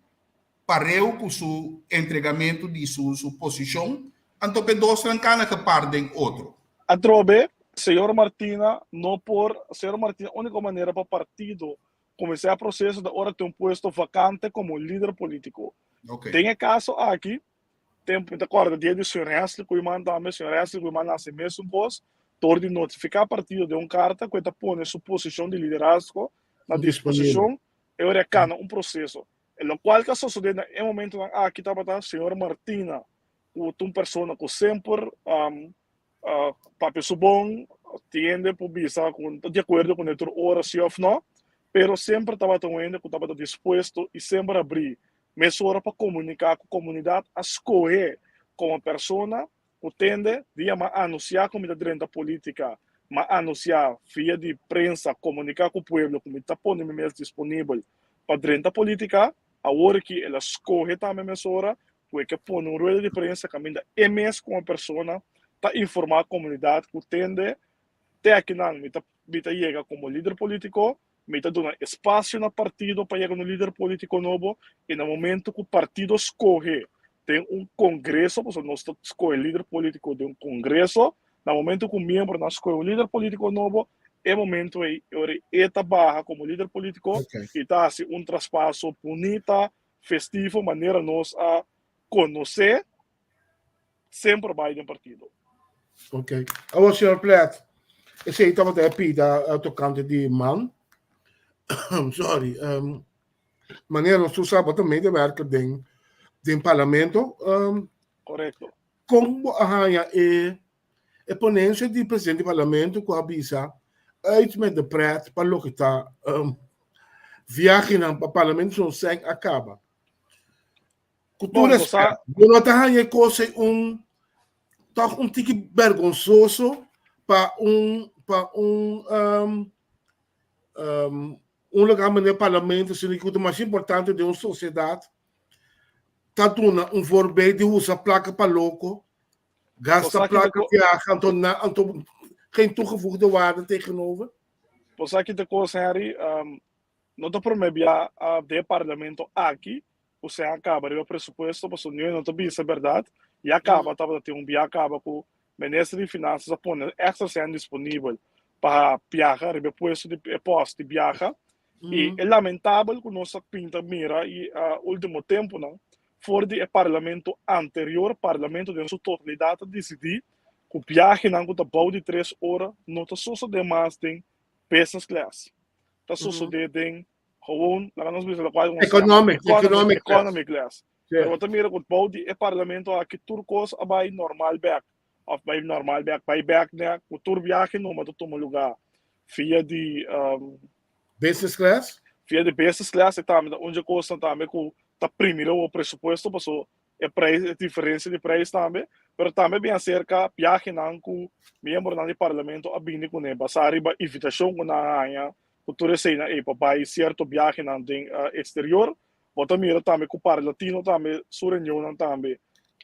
pareu ku su entregamentu di su su posishon, anto p'e dosnan kana gepar den otro. Atrobe, señor Martina no por, señor Martina úniko manera pa partido kuminsá e proseso ta ora tin un puesto vakante komo lider polítiko. Ok. Den e kaso aki, tempu mi ta kòrda dia di señor Hensley Koeiman tambe, señor Hensley Koeiman a hasi mesun kos dor di notifiká partido den un karta ku e ta pone su posishon di liderazgo na disposishon e ora e kana un proseso. E lokual ta sosodé na e momentonan aki tabata señor Martina, ku ta un persona ku semper papia su bon, tin hende por bisa ku no ta di akuerdo kuné tur ora si òf no, pero semper tabata un hende ku tabata dispuesto i semper abrí mesora pa komuniká ku komunidat a skohé komo persona Ku tende dia m'a anunsiá ku mi ta drenta polítika, m'a anunsiá via di prensa, komuniká ku pueblo ku mi ta pone mi mes disponibel pa drenta polítika. Awor aki el a skohe tambe mesora ku e ke pone un rueda di prensa kaminda e mes komo persona ta informá komunidat ku tende te akinan mi ta mi ta yega komo lider polítiko. Mi ta duna espasio na partido pa yega un lider politico nobo y na momento cu partido scoge den un congreso, pasobra nos ta scoge lider politico den un congreso, na momento cu miembronan scoge un lider politico nobo, e momento ey e ora e ta baha como lider politico Ok. y ta haci un traspaso bunita, festivo, manera nos a conoce semper bai den partido. Ok. Awor, señor Plet, esei tabata e pida eh, tocante di man. Sorry. Um, manera nos tur sa, bo ta medewerker den, den parlamento. Um, Correcto. Kon bo a haña e, e ponencia di presidente di parlamento ku a bisa uit met de pret pa loke ta um, viajenan pa parlamento son sèn a kaba? Ku tur Bon, bo respet, sa, bo no ta haña e kos ei un tòg un tiki bergonsoso pa un pa un um, um, un lugar manera parlamento, sino ku ta mas importante den un sosiedat ta duna un voorbeeld di usa plaka pa loko, bo gasta sa ki ta plaka ko, viaja, anto na anto geen toegevoegde waarde tegenover. bo sa ki ta kos, Henry, um, No ta prome bia den e parlamento aki ku se a kaba riba presupuesto pasobra niun no ta bisa bèrdat. Ya kaba tabata tin un bia kaba ku minister di finansas a pone èkstra sèn disponibel pa biaha riba e puesto di e pòst di biaha. I e lamentabel ku nos a pinta mira i último tempunan for di e parlamento anterior, parlamento den su totalidat a disidí ku biahenan ku ta bou di tres ora no ta sosodé mas den business class. Ta sosodé den gewoon, laga nos bisa lokual ku nos yama Economic, economy, economic class. economy class. Sí. Pero bo ta mira ku bou di e parlamento aki tur kos a bai normal bèk, òf bai normal bèk, bai bèk nè ku tur biahe numa ta tuma lugá via di um, Business class? via di business class e tambe ta un dje kosnan tambe ku ta primira bo presupuesto paso e prijs, e diferensia di prijs tambe. Pero tambe bin aserka biahenan ku miembronan di parlamento a bini kuné basá riba invitashon ku nan a haña ku tur eseinan ei pa bai sierto biahenan den eksterior. Bo ta mira tambe ku Parlatino tambe su reunionnan tambe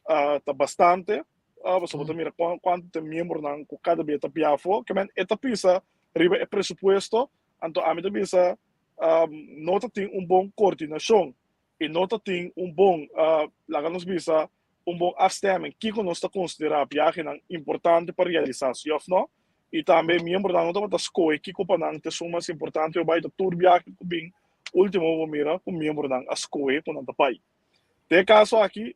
ta bastante. Pasobra bo ta mira kuantu ta miembronan ku kada bia ta biaha afó. Ke men e ta pisa riba e presupuesto, anto ami ta bisa no ta tin un bon koordinashon i no ta tin un bon, laga nos bisa, un bon afstemming kiko nos ta konsiderá biahenan importante pa realisá, si òf no. I tambe miembronan no tabata skohe kiko pa nan ta esun mas importante o bai ta tur biahe ku bin último bo mira ku miembronan a skohe ku nan ta bai. Den e kaso aki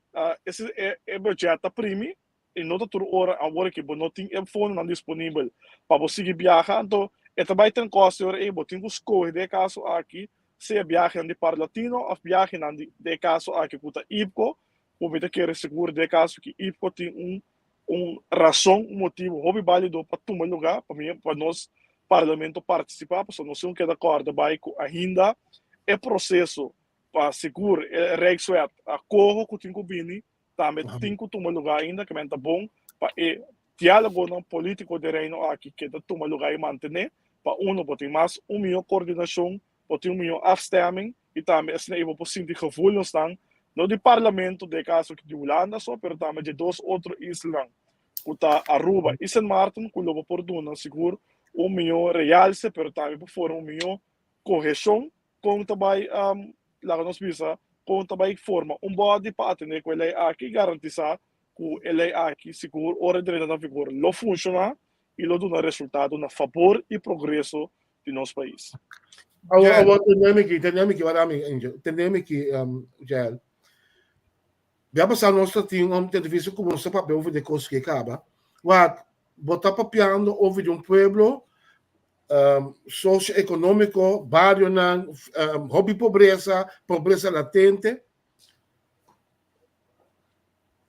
e budget ta primi i no ta tur ora awor aki bo no tin e fondonan disponibel pa bo sigui biaha anto e ta bai ten kosto e ora ei bo tin ku skohe den e kaso aki sea biahenan di Parlatino òf biahenan di den e kaso aki ku ta IPCO ku mi ta kere sigur den e kaso ki IPCO tin un un rason un motibu hopi bálido pa tuma lugá pa mi pa nos parlamento partisipá pasobra nos tin ku keda kòrda bai ku ainda e proseso pa sigur e Rijkswet a koho ku tin ku bini tambe tin ku tuma lugá ainda ke men ta bon pa e diálogonan polítiko den Reino aki keda tuma lugá i mantené pa uno bo tin mas un mihó kordinashon bo tin un mihó afstemming i tambe asina ei bo por sinti gevoelensnan no di parlamento den e kaso aki di Hulanda so pero tambe di e dos otro islanan ku ta Aruba i Sint Maarten ku lo bo por duna sigur un mihó realse pero tambe por forma un mihó koheshon kon ta bai laga nos bisa kon ta bai forma un body pa atendé ku e lei aki i garantisá ku e lei aki sigur ora e drenta na vigor lo funshoná i lo duna resultado na fabor i progreso di nos pais. Awor, awor, tende mi aki, tende mi aki, wak ami, Angel, tende mi aki, Jael. Bia pasá nos ta tin un entrevista ku nos ta papia over di e kos ku e kaba. Wak, bo ta papiando over di un pueblo socio-economico, barionan, hopi pobresa, pobresa latente.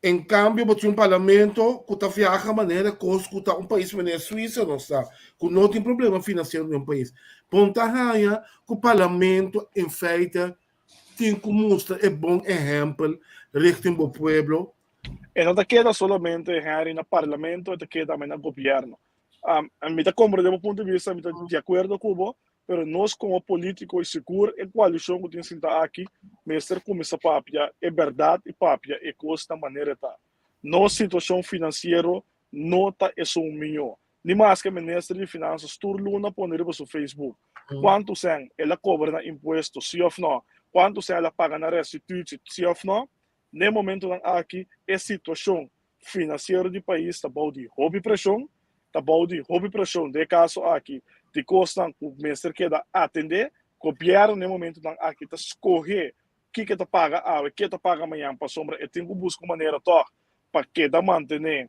En cambio bo tin un parlamento cu ta viaha manera cos cu ta un pais manera Suiza nos ta, cu no tin problema financiero den un pais. Bon ta haya cu parlamento in feite tin cu mustra e bon ehempel richting bo pueblo. E no ta keda solamente, Henry, na parlamento, e ta keda tambe na gobierno. Mi ta comprende bo punto di vista, mi ta di acuerdo cu bo, pero nos como politico y sigur e coalicion cu tin sinta aki mester cuminsa papia e berdad y papia e cos na manera e ta. Nos situacion financiero no ta esun miyo. Ni maske minister di finanzas tur luna pone riba su Facebook cuanto cen el a cobra na impuesto si of no, cuanto cen el a paga na restitutie si of no. N'e momentonan aki e situacion finansiero di pais ta bou di hopi preshon, ta bou di hopi preshon den e kaso aki di kosnan ku mester keda atendé. Gobièrnu den e momentunan aki ta skohe kiko e ta paga awe, ke ta paga mañan pasobra e tin ku buska un manera tòg pa keda mantené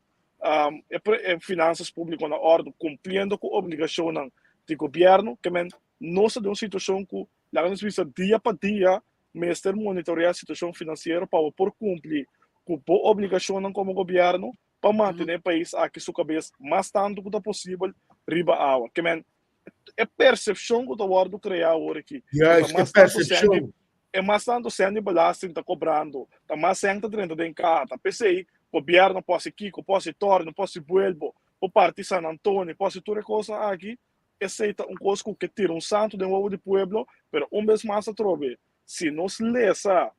e finansas públiko na òrdu kumpliendo ku obligashonnan di gobièrnu. Ke men nos ta den un situashon ku laga nos bisa dia pa dia Mester monitoreá situashon finansiero pa bo por kumpli ku bo obligashonnan komo gobièrnu pa mantené e pais aki su kabes mas tantu ku ta posibel riba awa. Ke men, e persepshon ku ta wòrdu kreá awor aki, ku ta Juist, e mas tantu sèn di, persepshon. e mas tantu sèn di belasting ta kobrando, ta mas sèn ta drenta den kaha. Ta p'esei gobièrnu por hasi kiko, por hasi tòrno, por hasi buelbo, por parti San Antonio, por hasi tur e kosnan aki. Esei ta un kos ku ke tira un santu den wowo di pueblo, pero un bes mas atrobe, si nos lesa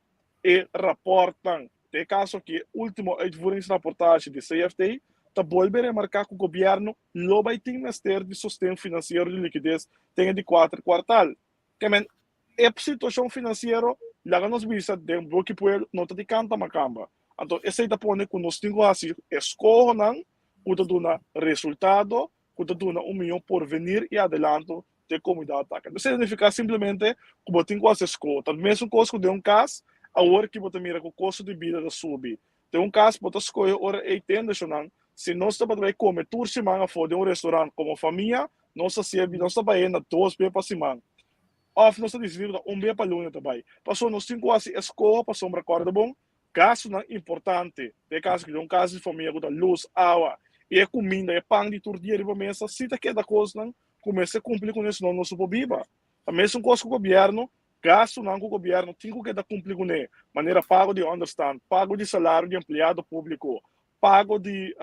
e rapòrtnan, den e kaso aki e último uitvoeringsrapportage di CFT, ta bolbe remarká ku gobièrnu lo bai tin mester di sosten finansiero di likides den e di kuater kuartal. Ke men, e situashon finansiero, laga nos bisa, den boki pueblo no ta di kanta makamba. Anto esei ta pone ku nos tin ku hasi eskohonan ku ta duna resultado ku ta duna un mihó porvenir i adelanto den komunidat aki. Esei ta nifiká simplemente ku bo tin ku hasi skol. Ta mesun kos ku den un kas, awor ki bo ta mira ku kosto di bida ta subi. Den un kas bo ta skohe ora ei tendeshonnan, si nos tabata bai kome tur siman afó den un restorant komo famia, nos ta sirbi, nos ta bai na dos be pa siman. Òf nos ta disidí ku ta un be pa luna ta bai. Pasobra nos tin ku hasi e skoho pasobra kòrda bon, Gastunan importante, den e kaso ku den un kas di famia ku ta lus, awa i e kuminda, e pan di tur dia riba mesa, si ta keda kosnan ku mester kumpli kuné sino nos no por biba. Ta mesun kos ku gobièrnu, gastunan ku gobièrnu tin ku keda kumpli kuné, manera pago di ònderstant, pago di salario di empleado públiko, pago di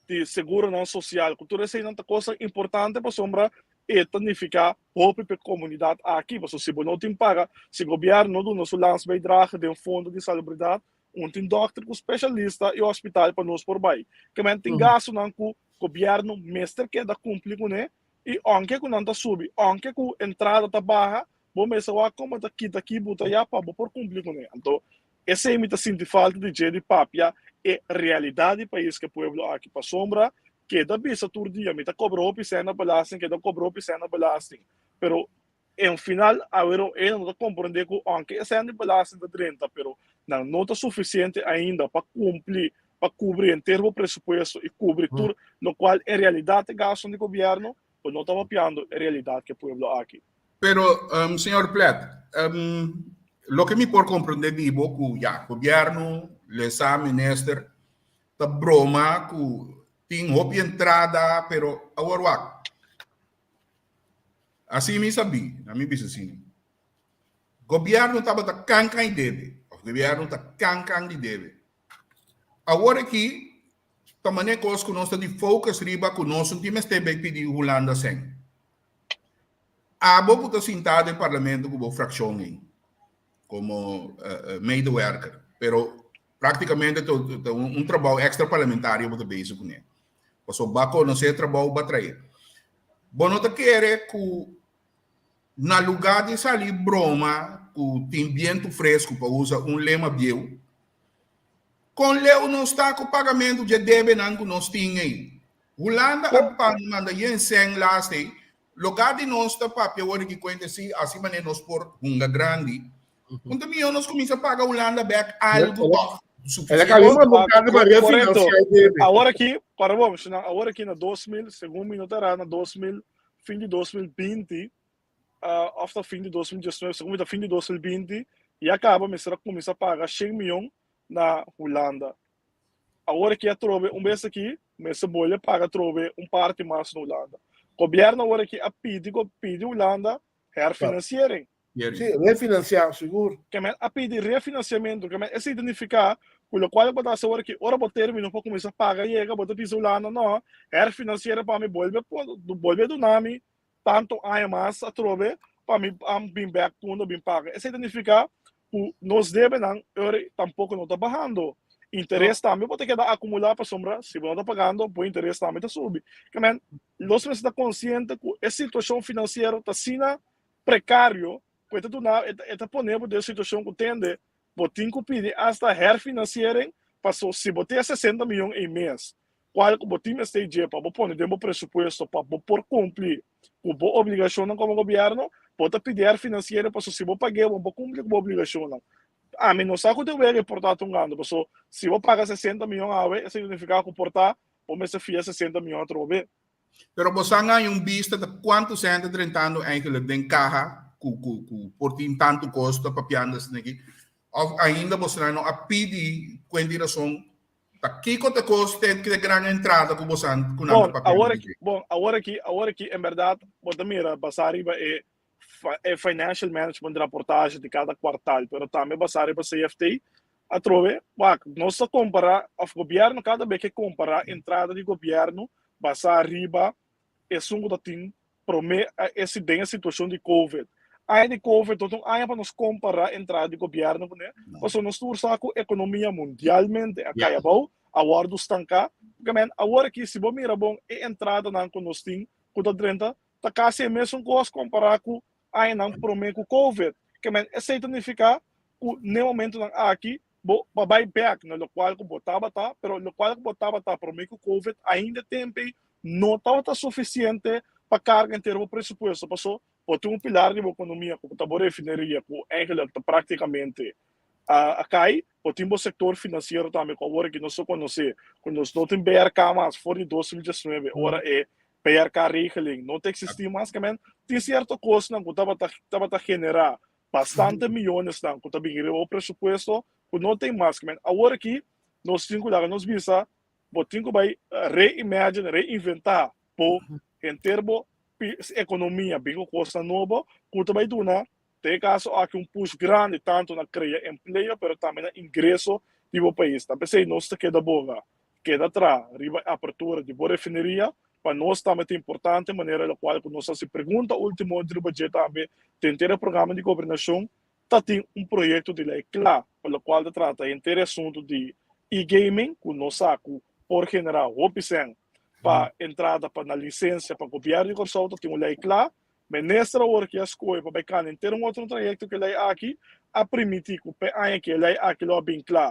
di seguronan sosial ku tur eseinan ta kosnan importante pasobra e ta nifiká hopi pa e komunidat aki. Pasobra si bo no tin paga, si gobièrnu no duna su landsbijdrage den fondo di salubridat, un tin dòkter ku speshalista i hospital pa nos por bai. Ke men tin gastunan ku gobièrnu mester keda kumpli kuné i ounke ku nan ta subi, ounke ku entrada ta baha, bo mester wak komo ta kita aki buta ya pa bo por kumpli kuné. Anto Esei mi ta sinti falta di dje di papia e realidat di pais ke pueblo aki pasobra keda bisa tur dia mi ta kobra hopi sèn na belasting keda kobra hopi sèn na belasting pero en final awero e no ta komprende ku ounke e sèn di belasting ta drenta pero nan no ta sufisiente ainda pa kumpli pa kubri henter bo presupuesto i kubri tur lokual en realidat e gastonan di gobièrnu bo no ta papiando e realidat ke pueblo aki. Pero, señor Plet, loke mi por comprende di bo cu ya, gobierno, lesa minister, ta broma cu tin hopi entrada, pero awor wak, asi mi sabi, na mi bisa asina, gobierno tabata cancan y debe, of gobierno ta cancan di debe. Awor aki, ta mane cos cu nos ta di focus riba cu nos no tin mester bay pidi Hulanda cen. Abo ku ta sintá den parlamento ku bo frakshon ei komo medewerker, pero práktikamente ta un trabou ekstra parlamentario bo ta bezig kuné. Pasobra bo a konosé e trabou, bo a traé. Bo no ta kere ku na lugá di sali broma ku tin bientu fresku, pa usa un lema bieu, kon leu nos ta ku pagamentu dje debenan ku nos tin ei? Hulanda a manda yen sèn last ei, Logar di nos ta papia worde ki cuenta si asi manera nos por hunga grandi. Un ta mihor nos cuminsa paga Hulanda bek algo toch El a cambia suficiente. manda un carta pa Correcto. refinanciar e debe. Awor aki, para bo, mencioná, awor aki na 2000, segun mi no ta erá, na 2000, fin di 2020, uh, of ta fin di 2019, segun mi ta fin di 2020, ya caba mester a cuminsa paga 100 miyon na Hulanda. Awor aki atrobe un bes aki mester bolbe paga atrobe un parti mas na Hulanda. Gobierno awor aki a pidi pidi Hulanda herfinanciering. Sí, refinanciar, sigur. Ke men a pidi refinanciamento, ke men esei ta nifica ku lokual bo ta hasi awor aki ora bo termino pa kuminsa paga yega bo ta bisa Hulanda no, herfinanciering pa mi bolbe bolbe duna mi tanto aña mas atrobe pa mi bin bek punda bin paga. Esei ta nifica ku nos debenan ora tampoko no ta bahando. Interes tambe bo ta keda akumulá pasobra si bo no ta pagando bo interes tambe ta subi. Ke men nos mester ta konsiente ku e situashon finansiero ta asina prekario ku e ta duna e ta pone bo den un situashon ku tende bo tin ku pidi asta herfinanciering paso si bo tin e 60 miyon ei mes kual ku bo tin mester dje pa bo pone den bo presupuesto pa bo por kumpli ku bo obligashonnan komo gobièrnu, bo ta pidi herfinanciering paso si bo pag'é bo bo kumpli ku bo obligashonnan. Ami no sa ku ta wega e por ta tungando paso si bo paga 60 miyon awe esei ta nifiká ku por ta bo mester fia 60 miyon atrobe. Pero bo sa ngaña un bista ta kuantu sèn ta drentando eigenlijk den kaha ku ku ku por tin tantu kos ta papiando asina aki òf ainda bosonan no a pidi kuenta i rason ta kiko ta kos te te gran entrada ku bosan ku nan ta Bon, papiando awor di aki, dje? bon, awor aki, awor aki en bèrdat bo ta mira basá riba e e financial management raportage di kada kwartal, pero tambe basá riba CFT, Atrobe, wak, nos ta kompará, òf gobièrnu kada bes ke kompará entrada di gobièrnu basá riba esun ku ta tin promé e den e situashon di covid. Aña di covid no ta un aña pa nos kompará entrada di gobièrnu kuné, pasobra nos tur sa ku ekonomia mundialmente a kai abou, a wòrdu stanká. Men, awor aki si bo mira bon e entradanan ku nos tin ku ta drenta ta kasi e mesun kos kompará ku añanan promé ku covid. Ke men, esei ta nifiká ku n'e momentonan aki bo pa bai bèk na lokual ku bo tabata, pero lokual ku bo tabata promé ku covid ainda e tempu ei no tabata sufisiente pa karga entero bo presupuesto, paso bo tin un pilar di bo ekonomia ku ta bo refineria ku eigenlijk ta praktikamente a kai, bo tin bo sektor finansiero tambe ku awor aki nos ta konosé ku nos no tin BRK mas for di 2019 ora e BRK regeling no ta eksistí mas, ke men tin sierto kosnan ku tabata tabata generá bastante miyonesnan ku ta bin riba bo presupuesto ku no tin mas. Men awor aki nos tin ku laga nos bisa bo tin ku bai reimagine, reinventá bo henter bo ekonomia bin ku kosnan nobo ku ta bai duna den e kaso aki un push grandi tantu na krea empleo pero tambe na ingreso. di bo pais. Ta p'esei nos ta keda boga, keda traha riba e apertura di bo refineria. Pa nos tambe ta importante manera lokual ku nos hasi pregunta ultimo riba dje tambe den henter e programa di gobernashon ta tin un proyekto di lei kla pa lokual ta trata henter e asuntu di e-gaming ku nos sa ku por generá hopi sèn pa entrada pa na lisensia pa gobièrnu di Kòrsou ta tin un lei kla. Minister awor ki a skohe pa bai kana henter un otro trayekto ku e lei aki a primiti ku p'e aña ki e lei aki lo a bin kla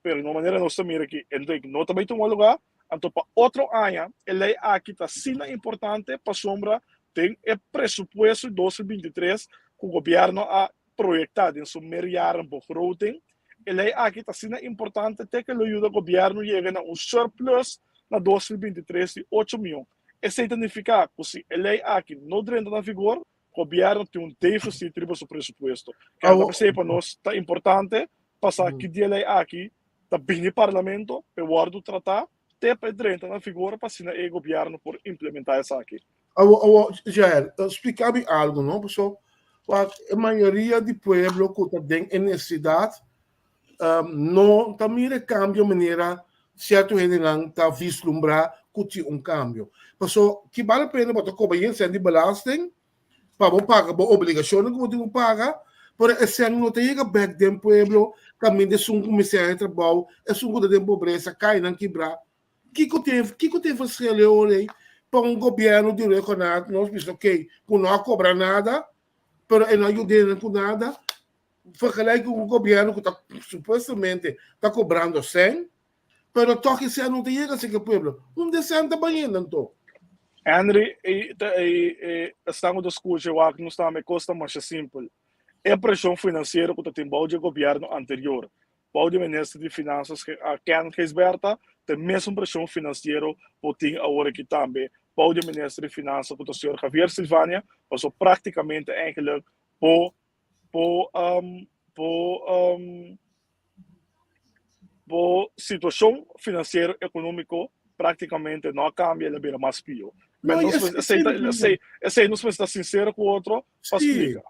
pero no manera nos ta mira ki e no ta bai tuma lugá. Anto pa otro aña e lei aki ta asina importante pasobra den e presupuesto di 2023 ku gobièrnu a proyektá den su meerjarenbegroting, e lei aki ta asina importante te ke lo yuda gobièrnu yega na un surplus na 2023 di ocho mion. Esei ta nifiká ku si e lei aki no drenta na vigor, gobièrnu tin un defisit riba su presupuesto. Keda ta p'esei pa nos ta importante pa sa ki dia e lei aki ta bini parlamento pa e wòrdu tratá te pa e drenta na vigor pa asina e gobièrnu por implementá esaki. Awo, awo, Jael, splika mi algu, no? Paso, wak, e mayoria di pueblo ku ta den e nesesidat, um, no ta mira e kambio manera sierto hendenan ta vislumbrá ku tin un kambio. Paso, ki bale pena bo ta kobra yen sèn di belasting pa bo paga bo obligashonnan ku bo tin ku paga, pero e sèn no ta yega bèk den pueblo kaminda esun ku mester haña trabou, esun ku ta den pobresa, kainan kibrá. Kiko tin kiko tin verschil e ora ei pa un gobierno di Reconat nos bisa ok ku no a kobra nada pero e no a yuda hende ku nada vergelijk ku un gobierno ku ta supuestamente ta kobrando sèn pero tòg e sèn no ta yega serka e pueblo. Unda e sèn ta bayendo anto? Henry, e ta e e esnan ku ta skucha e wak nos tambe kos ta masha simpel. E preshon finansiero ku ta tin bou dje gobierno anterior Bou di minister di Finansas Ken Gijsbertha ta e mesun preshon finansiero por tin awor aki tambe bou di minister di Finansas ku ta señor Javier Silvania, paso praktikamente eigenlijk bo bo bo bo situashon finansiero ekonómiko praktikamente no a kambia, el a bira mas pio. No, Nos mester esei esei nos mester ta sinsero ku otro pa splika.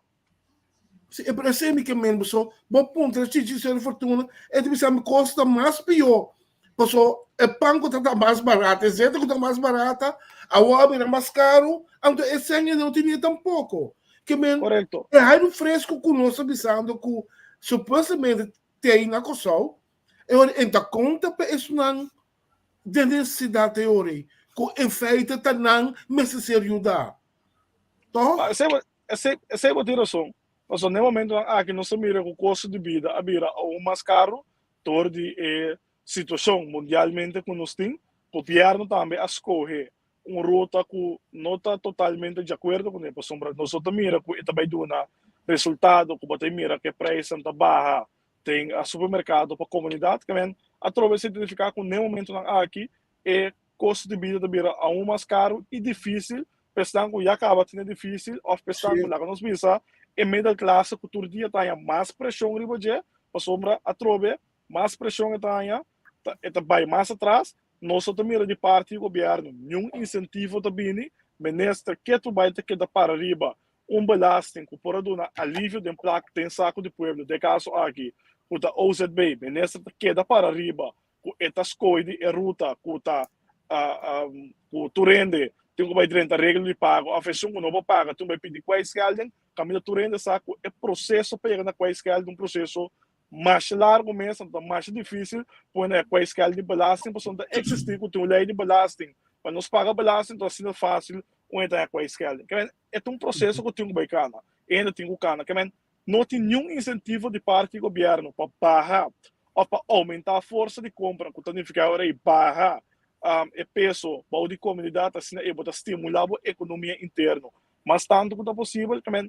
Si e pero esei mi ke men paso bo puntra Chichi Sero Fortuna e ta bisa mi kos ta mas pió paso e pan ku ta mas barata e zeta ku ta mas barata awor a bira mas karu anto e sèn e no tene tampoko ke men Korekto. e hairu fresku ku nos ta bisando ku supuestamente t'ei na Kòrsou e ora e ta konta pa esnan den nesesidat e ora ei ku en feite ta nan mester ser yudá tòg? Esei Esei, esei bo tin rason. Pasobra na e momentonan aki nos ta mira ku kosto di bida a bira aun mas karu dor di e situashon mundialmente ku nos tin. Gobièrnu tambe a skohe un ruta ku no ta totalmente di akuerdo kuné pasobra nos no ta mira ku e ta bai duna resultado ku bo ta mira ku e preisnan ta baha den supermerkado pa komunidat. Ke men atrobe a identifiká ku na e momentonan aki e kosto di bida ta bira aun mas karu i difísil pa esnan ku ya kaba tene difísil òf pa esnan ku laga nos bisa e middelklasse ku tur dia ta haña mas preshon riba dje pasobra atrobe mas preshon e ta haña e ta bai mas atras. Nos no ta mira di parti di gobièrnu niun insentivo ta bini. Minister ketu bai ta keda para riba un belasting ku por a duna alivio den plak den saku di pueblo den e kaso aki ku ta OZB minister ta keda para riba ku e ta skohe di e ruta ku ta ku tur hende tin ku bai drenta regla di pago òf esun ku no por paga tin ku bai pidi kwijtschelding. Kaminda tur hende sa ku e proseso pa yega na kwijtschelding un proseso masha largu mes, anto ta masha difísil pone e kwijtschelding di belasting pasobra no ta eksistí ku tin un lei di belasting pa nos paga belasting ta asina fásil un hende ta haña kwijtschelding. Ke men e ta un proseso ku tin ku bai kana, e hende tin ku kana. Ke men No tin niun insentivo di parti di gobièrnu pa baha òf pa oumentá forsa di kompra, ku ta nifiká ora ei baha e peso bou di komunidat, asina ei bo ta stimulá bo ekonomia interno mas tantu ku ta posibel. Tamen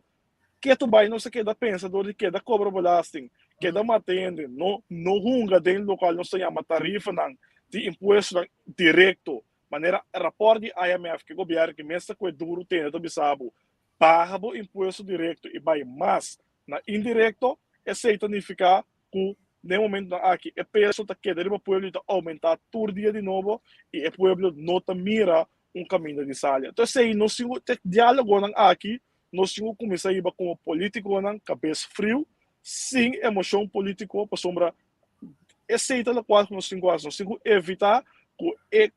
ketu bai nos a keda pensa dor di keda kobra belasting, keda mata hende, no no hunga den lokual nos ta yama tarifanan di impuestonan direkto, manera rapòrt di IMF ku e gobièrnu ki mes ta kue duru tene ta bisa bo Baha bo impuesto direkto i bai mas na indirekto, esei ta nifiká ku den e momentunan aki e peso ta keda riba pueblo i ta oumentá tur dia di nobo i e pueblo no ta mira un kaminda di sali. Anto esei nos tin ku, te diálogonan aki nos tin ku kuminsá hiba komo polítikonan kabes friu, sin emoshon polítiko, pasobra. Esei ta lokual ku nos tin ku hasi. Nos tin ku evitá ku e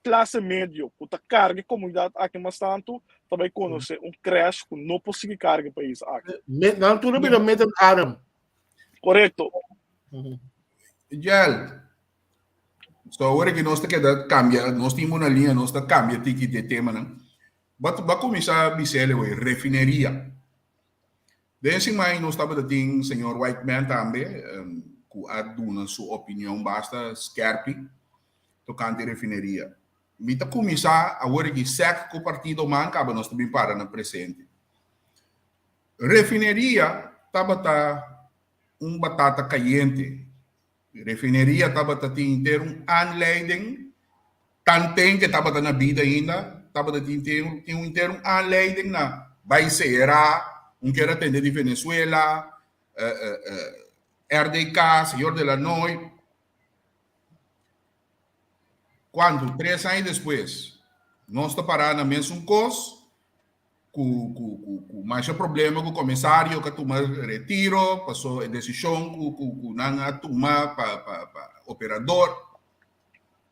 klase medio ku ta karga e komunidat aki mas tantu ta bai konosé un crash ku no por sigui karga e pais aki. Nan tur a bira middelarm. Korekto. Jel, so awor aki nos ta keda kambia, nos tin una liña, nos ta kambia tiki di e temanan. Bo a kuminsá bis'el awor, refineria. Den siman nos tabata tin señor Whiteman tambe cu a duna su opinion basta skerpi tocante refineria. Mi ta cuminsa awor aki sec cu partido man caba nos ta bin para na presente. Refineria tabata un batata cayente. Refineria tabata tin henter un aanleiding, tanten ke tabata na bida ainda, tabata tin tin henter un aanleiding na bai sera, un kier a tende di Venezuela, RDK, señor de la Noy. Cuanto? Tres aña despues, nos ta para na mesun cos, ku ku ku ku masha problema ku komisario ku a tuma retiro paso e desishon ku ku ku nan a tuma pa pa pa operador.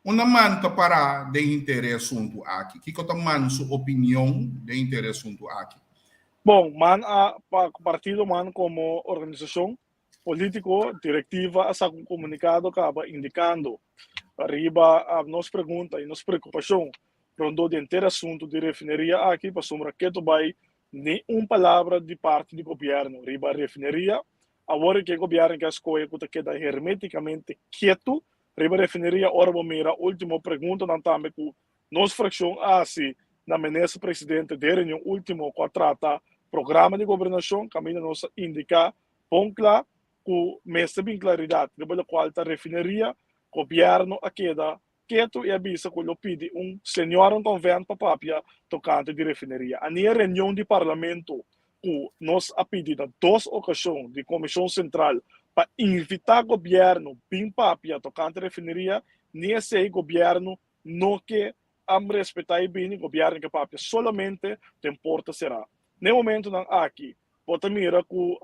Unda man ta para den henter e asuntu aki? Kiko ta man su opinion den henter e asuntu aki? Bon, man a pa partido man komo organisashon polítiko, direktiva a saka un komunikado kaba indikando riba nos pregunta i nos preokupashon rondó di henter asuntu di refineria aki pasobra ketu bai ni un palabra di parti di gobièrnu riba refineria. Awor ke gobièrnu ke a skohe ku ta keda hermétikamente ketu riba refineria ora bo mira último preguntanan tambe ku nos frakshon a hasi na minister presidente den reunion último ku a trata programa di gobernashon kaminda nos a indiká bon kla ku mester bin klaridat riba lokual ta refineria, gobièrnu a keda ketu i a bisa ku lo pidi un seniorenconvent pa papia tokante di refineria. A ni e reunion di parlamento ku nos a pidi na dos okashon di Komishon Sentral pa invitá gobièrnu bin papia tokante refineria, ni esei gobièrnu no ke a respetá i bini, gobièrnu ke papia solamente den porta será. Na e momentunan aki bo ta mira ku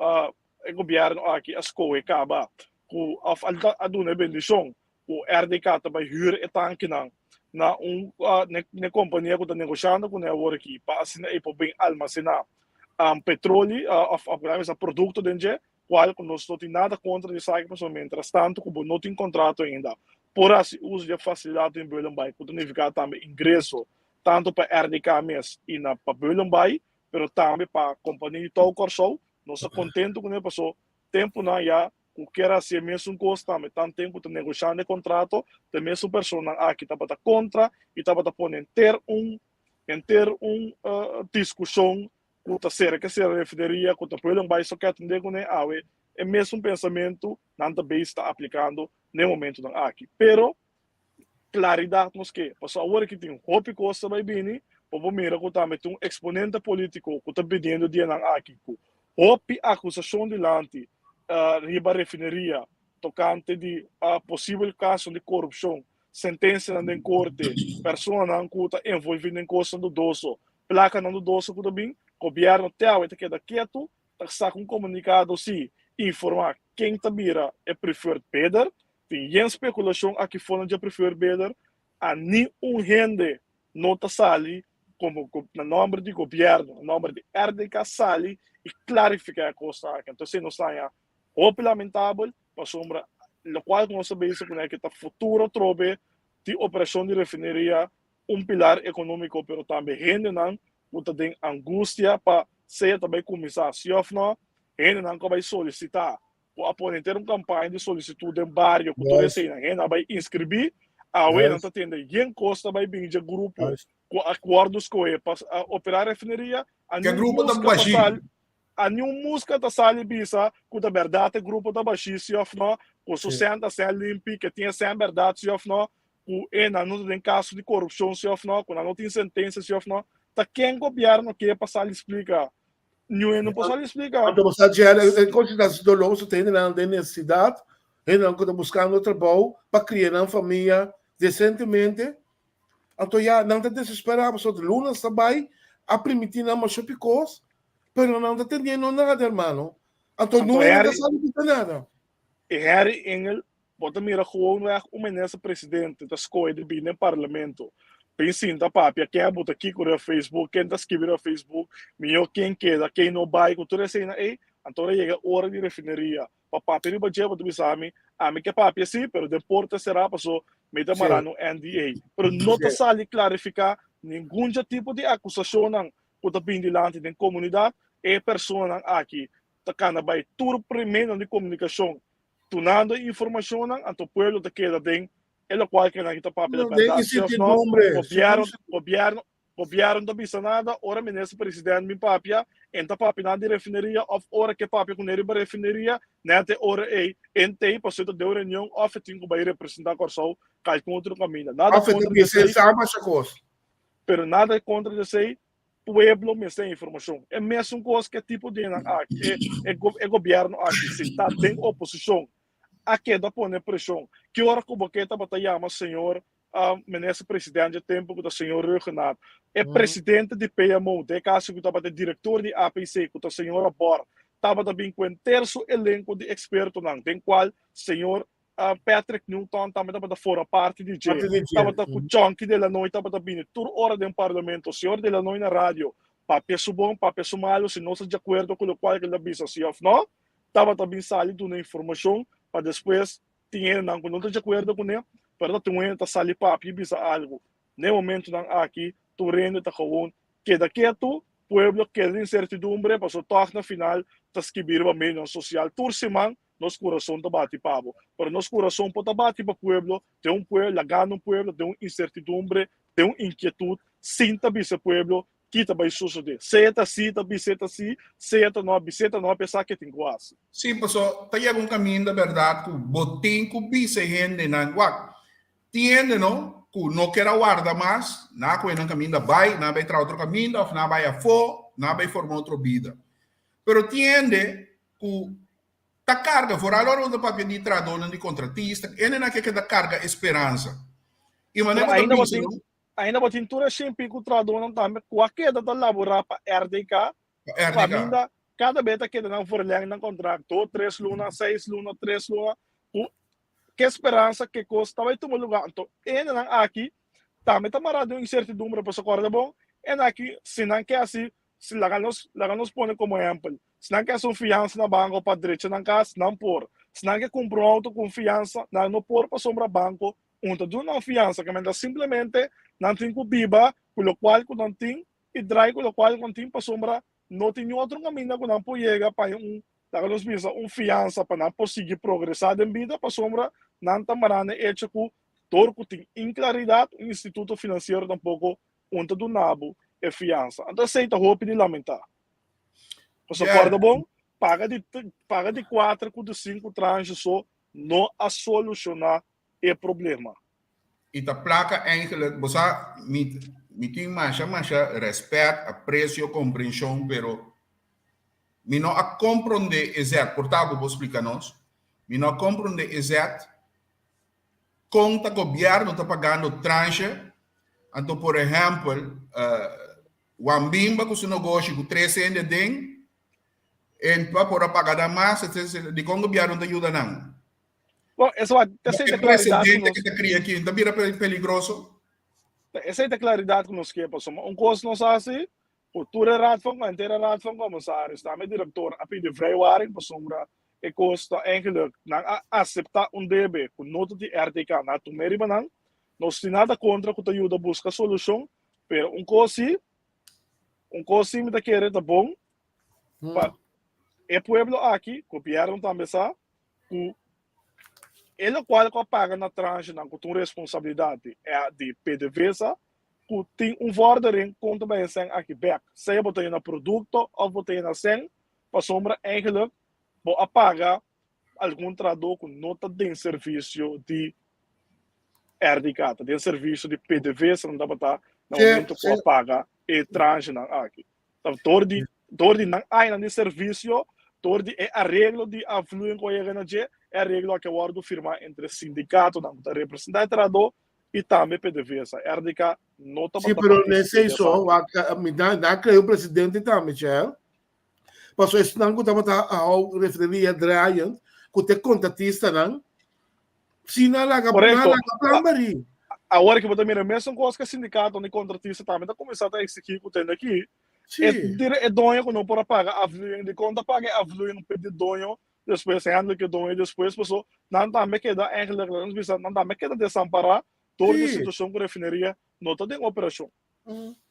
e gobièrnu aki a skohe kaba ku òf a duna e bendishon ku RDK ta bai hür e tankinan na un na e kompania ku ta negoshando kuné awor aki pa asina e por bin almasená petroli òf produkto den dje kual ku nos no tin nada kontra di esaki pasobra mientras tanto ku bo no tin kontrato ainda por hasi uso di e fasilidat den Bullenbaai ku ta nifiká tambe ingreso tantu pa RDK mes i na pa Bullenbaai pero tambe pa kompania di Tou Kòrsou. Nos ta kontentu kuné paso tempunan ya ku kier hasi e mesun kos tambe tanten ku ta negoshando e kontrato ta e mesun personanan aki tabata kontra i tabata pone henter un henter un diskushon ku ta sera ke sera refineria ku ta Bullenbaai so ke atendé kuné awe e mesun pensamentu nan ta bes ta aplikando na e momentunan aki pero klaridat nos ke pasobra awor aki tin hopi kos ta bai bini bo por mira ku tambe tin un eksponente politiko ku ta pidiendo dianan aki ku hopi akusashon dilanti riba refineria tokante di posibel kaso di korupshon sentensianan den korte personanan ku ta envolvi den kosnan dudoso plakanan dudoso ku ta bin gobièrnu te awe ta keda ketu ta saka un komunikado si informá ken ta bira e preferred bidder Tin yen spekulashon aki for na dje preferred bidder, a ni un hende no ta sali komo na nòmber di gobièrnu, na nòmber di RDK sali i klarifiká e kosnan aki. Entonces nos ta haña hopi lamentabel pasobra lokual ku nos ta bezig kuné aki ta futuro atrobe di operashon di refineria, un pilar ekonómiko pero tambe hendenan ku ta den angustia pa sea ta bai kuminsá si òf no, hendenan ku a bai solisitá ku a pone henter un kampaña di solisitut den bario ku tur eseinan hende a bai inskribí, awe nan ta tende yen kos ta bai bini dje grupo ku a wòrdu skohe pa operá refineria, a Ke niun grupo ta muska ta bashí? sali a niun muska ta sali bisa ku ta bèrdat e grupo ta bashí si òf nò, ku su sèn ta sèn limpi, ke tin e sèn bèrdat si òf nò, ku e nan no ta den kaso di korupshon si òf nò, ku nan no tin sentensia si òf nò. Ta ken gobièrnu ke pa sali splika Niun no por sali splika. Anto bo sa djel e kos ta doloroso ta hendenan den nesesidat, hendenan ku ta buskando trabou pa kria nan famia desentemente. Anto ya nan ta desesperá pasobra lunas ta bai a primiti nan masha hopi kos, pero nan ta tendiendo nada hermano. Anto Anto niun hende ta Harry, sali bisa nada. Harry Engel. Bo ta mira gewoonweg un minister presidente ta skohe di bini den parlamento bin sinta papia ken a buta kiko riba Facebook, ken ta skibi riba Facebook, mihó ken keda, ken no bai, ku tur eseinan ei. Anto ora yega ora di refineria pa papia riba dje bo ta bisa mi, ami ke papia si, pero den porta será paso mi ta mará na un NDA. Pero no ta sali klarifiká ningun dje tipo di akusashonnan ku ta bin dilanti den komunidat, e personanan aki ta kana bai tur medionan di komunikashon Tunando e informacionnan, anto pueblo ta keda den e locual ke nan ta papia No, de den berdad, sí of no. incertidumbre. Gobierno, gobierno, gobierno ta bisa nada, ora minister president bin papia, en ta papia nada di refineria, of ora ke papia ku ne riba refineria, net e ora ei, en tei pasobra ta den un reunion of e tin ku bai representa Kòrsou kalkun otro kaminda. Nada Of e ta kontra bisa di esei, sa masha kos. pero nada kontra di esei, pueblo mester informacion. E mesun cos ke tipo di nan aki, e, e, e gobierno aki, sintá den oposicion, a keda pone presion. Ki ora ku bo ke tabata yama señor uh, minister presidente dje tempo ku ta señor Rhuggenaath, e presidente di PMO, den caso ku tabata e director di APC, ku ta señora Bor, tabata bin ku henter su elenco di expertonan, den cual señor Patrick Newton tambe tabata forma parti di dje. Tabata ku Chonky Delanoy tabata bini tur ora den parlamento. Señor Delanoy na radio, papia su bon, papia su malu, si nos ta di akuerdo ku lokual ku el a bisa si òf no, tabata bin sali duna informashon pa despues tin hendenan ku no ta di akuerdo kuné, pero ta tin un hende ta sali papia i bisa algu. Na e momentunan aki tur hende ta gewoon keda ketu, pueblo keda den insertidumbre pasobra tòg na final ta skibi riba medionan sosial tur siman Nos kurason ta bati pa bo. Pero nos kurason por ta bati pa pueblo, den un pueblo, lagando un pueblo den un insertidumbre, den un inkietut, sin ta bisa e pueblo ki ta bai sosodé. Sea ta sí, ta bis'é ta sí, sea ta no, bis'é ta no, p'esaki e tin ku hasi. Sí, paso ta yega un kaminda bèrdat ku bo tin ku bisa e hendenan, wak, tin hende no ku no ker a warda mas, nan a kohe nan kaminda bai, nan a bai traha otro kaminda òf nan a bai afó, nan a bai forma otro bida. Pero tin hende ku ta karga, foral ora bo ta papia di trahadónan di kontratista, hendenan ke keda karga e speransa. I manera Pero bo ta ainda bo bisa tin, no, ainda bo tin tur e shimpi ku trahadónan tambe ku a keda ta laborá pa RDK, pa RDK. kaminda kada be ta keda nan verleng nan kontrakt, dos, tres luna, seis luna, tres luna, ku ke speransa ke kos ta bai tuma lugá. Anto e hendenan aki tambe ta mará den un insertidumbre, pasobra kòrda bon, e aki si nan ke hasi Si laga nos, laga nos pone komo ehèmpel, si nan ke hasi un fiansa na banko pa drecha nan kas, nan por. Si nan ke kumpra un outo ku un fiansa, nan no por pasobra banko un ta duna nan fiansa. Ke mester simplemente nan tin ku biba ku lokual ku nan tin i drai ku lokual ku nan tin pasobra no tin niun otro kaminda ku nan por yega pa un, laga nos bisa, un fiansa pa nan por sigui progresá den bida pasobra nan ta mará na e echo ku dor ku tin inklaridat un instituto finansiero tampoko Un ta duna bo e fiansa. Anto esei ta hopi di lamentá. Pasobra Yeah. kòrda bon, paga di paga di kuater ku di sinku tranche so no a solushoná e problema. I ta plaka eigenlijk, bo sa, mi mi tin masha masha rèspèt, apresio, komprenshon, pero mi no a komprondé e zèt, por ta bo por splika nos, mi no a komprondé e zèt Kon ta gobièrnu ta pagando tranche? Anto por ehèmpel, Juan Bimba ku su nogoshi ku tres hende aden, en pa por a paga nan mas, etcetera, dikon gobièrnu ta yuda nan? Bon, eso a, esei E ta klaridat ku presidente nos, ke ta kria aki ta bira peligroso. esei ta klaridat ku nos ke pasobra un kos nos hasi ku tur e Raad van, henter e Raad van Commissaris, tambe e direktor a pidi vrijwaring pasobra e kos ta eigenlijk nan a aseptá un debe ku no ta di RTK, nan a tum'é riba nan. Nos tin nada kontra ku ta yuda buska solushon, pero un kos sí, un kos sí mi ta kere ta bon pa e pueblo aki, gobièrnu tambe sa ku e lokual ku a paga na tranchenan ku ta un responsabilidat di di PDVSA ku tin un vordering kon ta bai e sèn aki bèk, sea bo ta yena produkto òf bo ta yena sèn, pasobra eigenlijk bo a paga algun trahadó ku no ta den servisio di RDK, ta den servisio di PDVSA nan tabata na momento ku a paga e tranchenan aki. Ta dor di dor di nan añanan di servisio, dor di e areglo di afvloeiing ku a yega na dje, e areglo aki a wòrdu firmá entre sindikatonan ku ta representá e trahadó i tambe PDVSA. RDK no Sí, tabata pero partisip'é di nesei so, esaki. wak, mi na, na krea un presidente tambe, Chel. Paso esnan ku tabata hou refineria draaiend, ku te kontratistanan. Si nan laga, nan laga plan bari. Awor ki bo ta mira mesun kos ku e sindikato di kontratista tambe ta kuminsá ta eksigí ku tende aki. Sí. E dire e doño ku no por a paga afvloeiing, dikon ta paga e afvloeiing p'e di doño despues handel ku e doño despues paso nan tambe keda eigenlijk laga nos bisa nan tambe keda desampará dor di e situashon ku refineria no ta den operashon.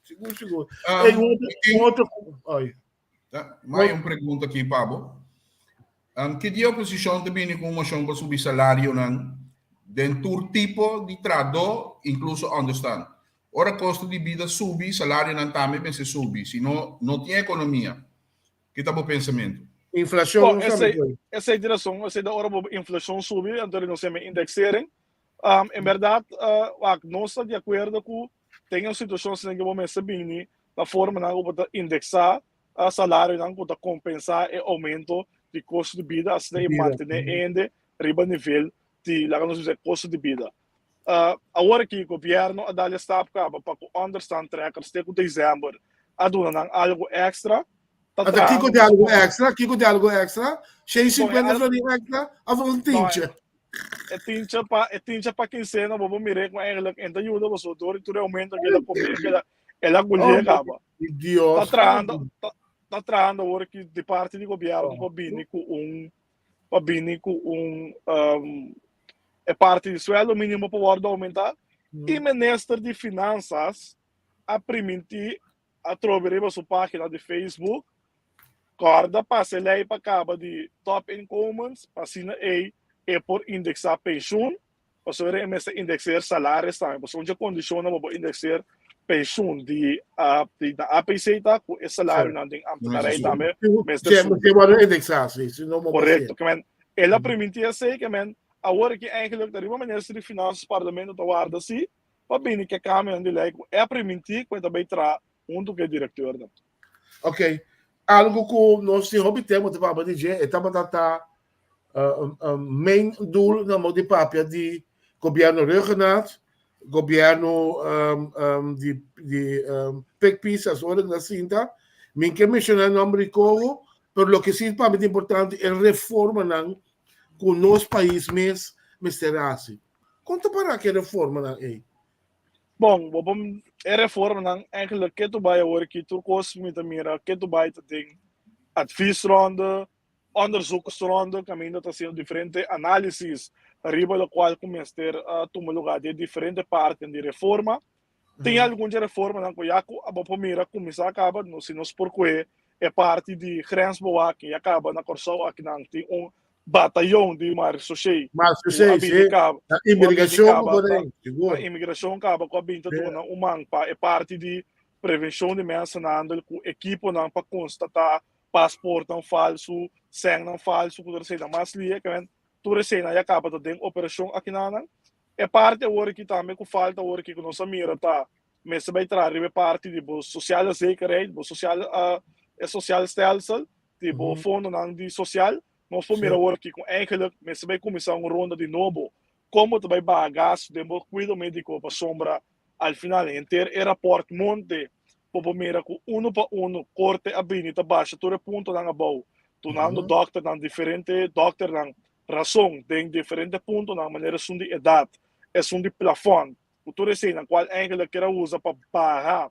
Sigur sigur. Ey un otro un otro ay. Mai un pregunta aki pa bo. Ki dia oposishon ta bini ku un moshon pa subi salarionan den tur tipo di trahadó, inkluso ònderstan? Ora kosto di bida subi, salarionan tambe mester subi, si no, no tin ekonomia. Ki ta bo pensamentu? Inflashon Bon, no sabi esei, koe. esei tin rason. Esei ta ora bo inflashon subi, anto nos yama indexering. En bèrdat, wak, nos ta di akuerdo ku den un situashon asina ke bo mester bini na formanan ku bo ta indeksá salarionan ku ta kompensá e oumento di kosto di bida, asina e mantené hende riba nivel di, laga nos bisa, kosto di bida. Awor aki gobièrnu a dal e stap kaba pa ku onderstandtrekkers te ku desèmber a duna nan algu èkstra. Ta Ata kiko trahando di algu èkstra? Kiko di algu èkstra? Shei Bon, e sinkuenta al florin èkstra òf un no, tinche? e tinche pa e tinche pa kinsena bo por mir'é ku eigenlijk en ta yuda pasobra dor di tur e oumento ku el a kome el a el a gulié Oh, kaba. mi Ta Dios trahando santu. ta ta trahando awor ki di parti di gobièrnu pa bini ku un pa bini ku un e parti di sueldo mínimo pa wòrdu oumentá i minister di Finansas a primintí atrobe riba su página di Facebook kòrda pasa e lei pa kaba di topinkomens pa asina ei e por indeksá penshun pasobra e mester indekseer salaris tambe pasobra un dje kondishonnan pa bo indekseer penshun di di na APC ta ku e salarionan den ambtenarij tambe mester Che, subi. mester wòrdu indeksá, si, si no bo por Korekto, hasié. ke men el a primintí esei ke men awor aki eigenlijk ta riba minister di Finansas parlamento ta warda si pa bini ke kambionan di lei ku e a primintí ku e ta bai traha huntu ku e direktornan. Ok, algu ku nos tin hopi tempu ta papia di dje, e tabata ta main doel na mo di papia di gobièrnu Rhuggenaath, gobièrnu di di Pik Pisas ora ku ta sinta. Mi ke menshoná e nòmber di Coho, pero loke si pa mi ta importante e reformanan ku nos pais mes mester hasi. Kon ta para ku e reformanan ei? Bon, bo por e reformanan eigenlijk ke tu bai awor aki tur kos mi ta mira ke tu bai ta den adviesronde, onderzoeksronde kaminda ta hasiendo diferente análisis riba lokual ku mester tuma lugá den diferente parten di reforma. Tin algun dje reformanan ku ya ku bo por mira kuminsá kaba, no si nos por kohe e parti di grensbewaking ya kaba na Kòrsou akinan tin un batayon di Marechaussee ku a Marechaussee, bini sí. kaba, Na ku a bini imigrashon ku kaba por ta ei, na sigur. imigrashon kaba ku a bini ta Sí. duna un man pa e parti di prevenshon di mensenhandel ku ekiponan pa konstatá pasportnan falsu, sènnan falsu ku tur eseinan mas lia ke men tur eseinan ya kaba ta den operashon akinanan. E parti awor aki tambe ku falta awor aki ku nos a mira ta mester bai traha riba e parti di bo sociale zekerheid, bo social e sociaal stelsel, di bo fondonan di social. Nos por mira awor aki ku eigenlijk mester bai kuminsá un ronda di nobo kon bo ta bai baha gastu den bo kuido médiko pasobra al final henter e rapòrt monte bo por mira ku unu pa unu korte a bini ta basha tur e puntonan abou dunando dòkternan diferente dòkternan rason den diferente puntonan manera esun di edat, esun di plafòn, ku tur eseinan kual eigenlijk kier a usa pa baha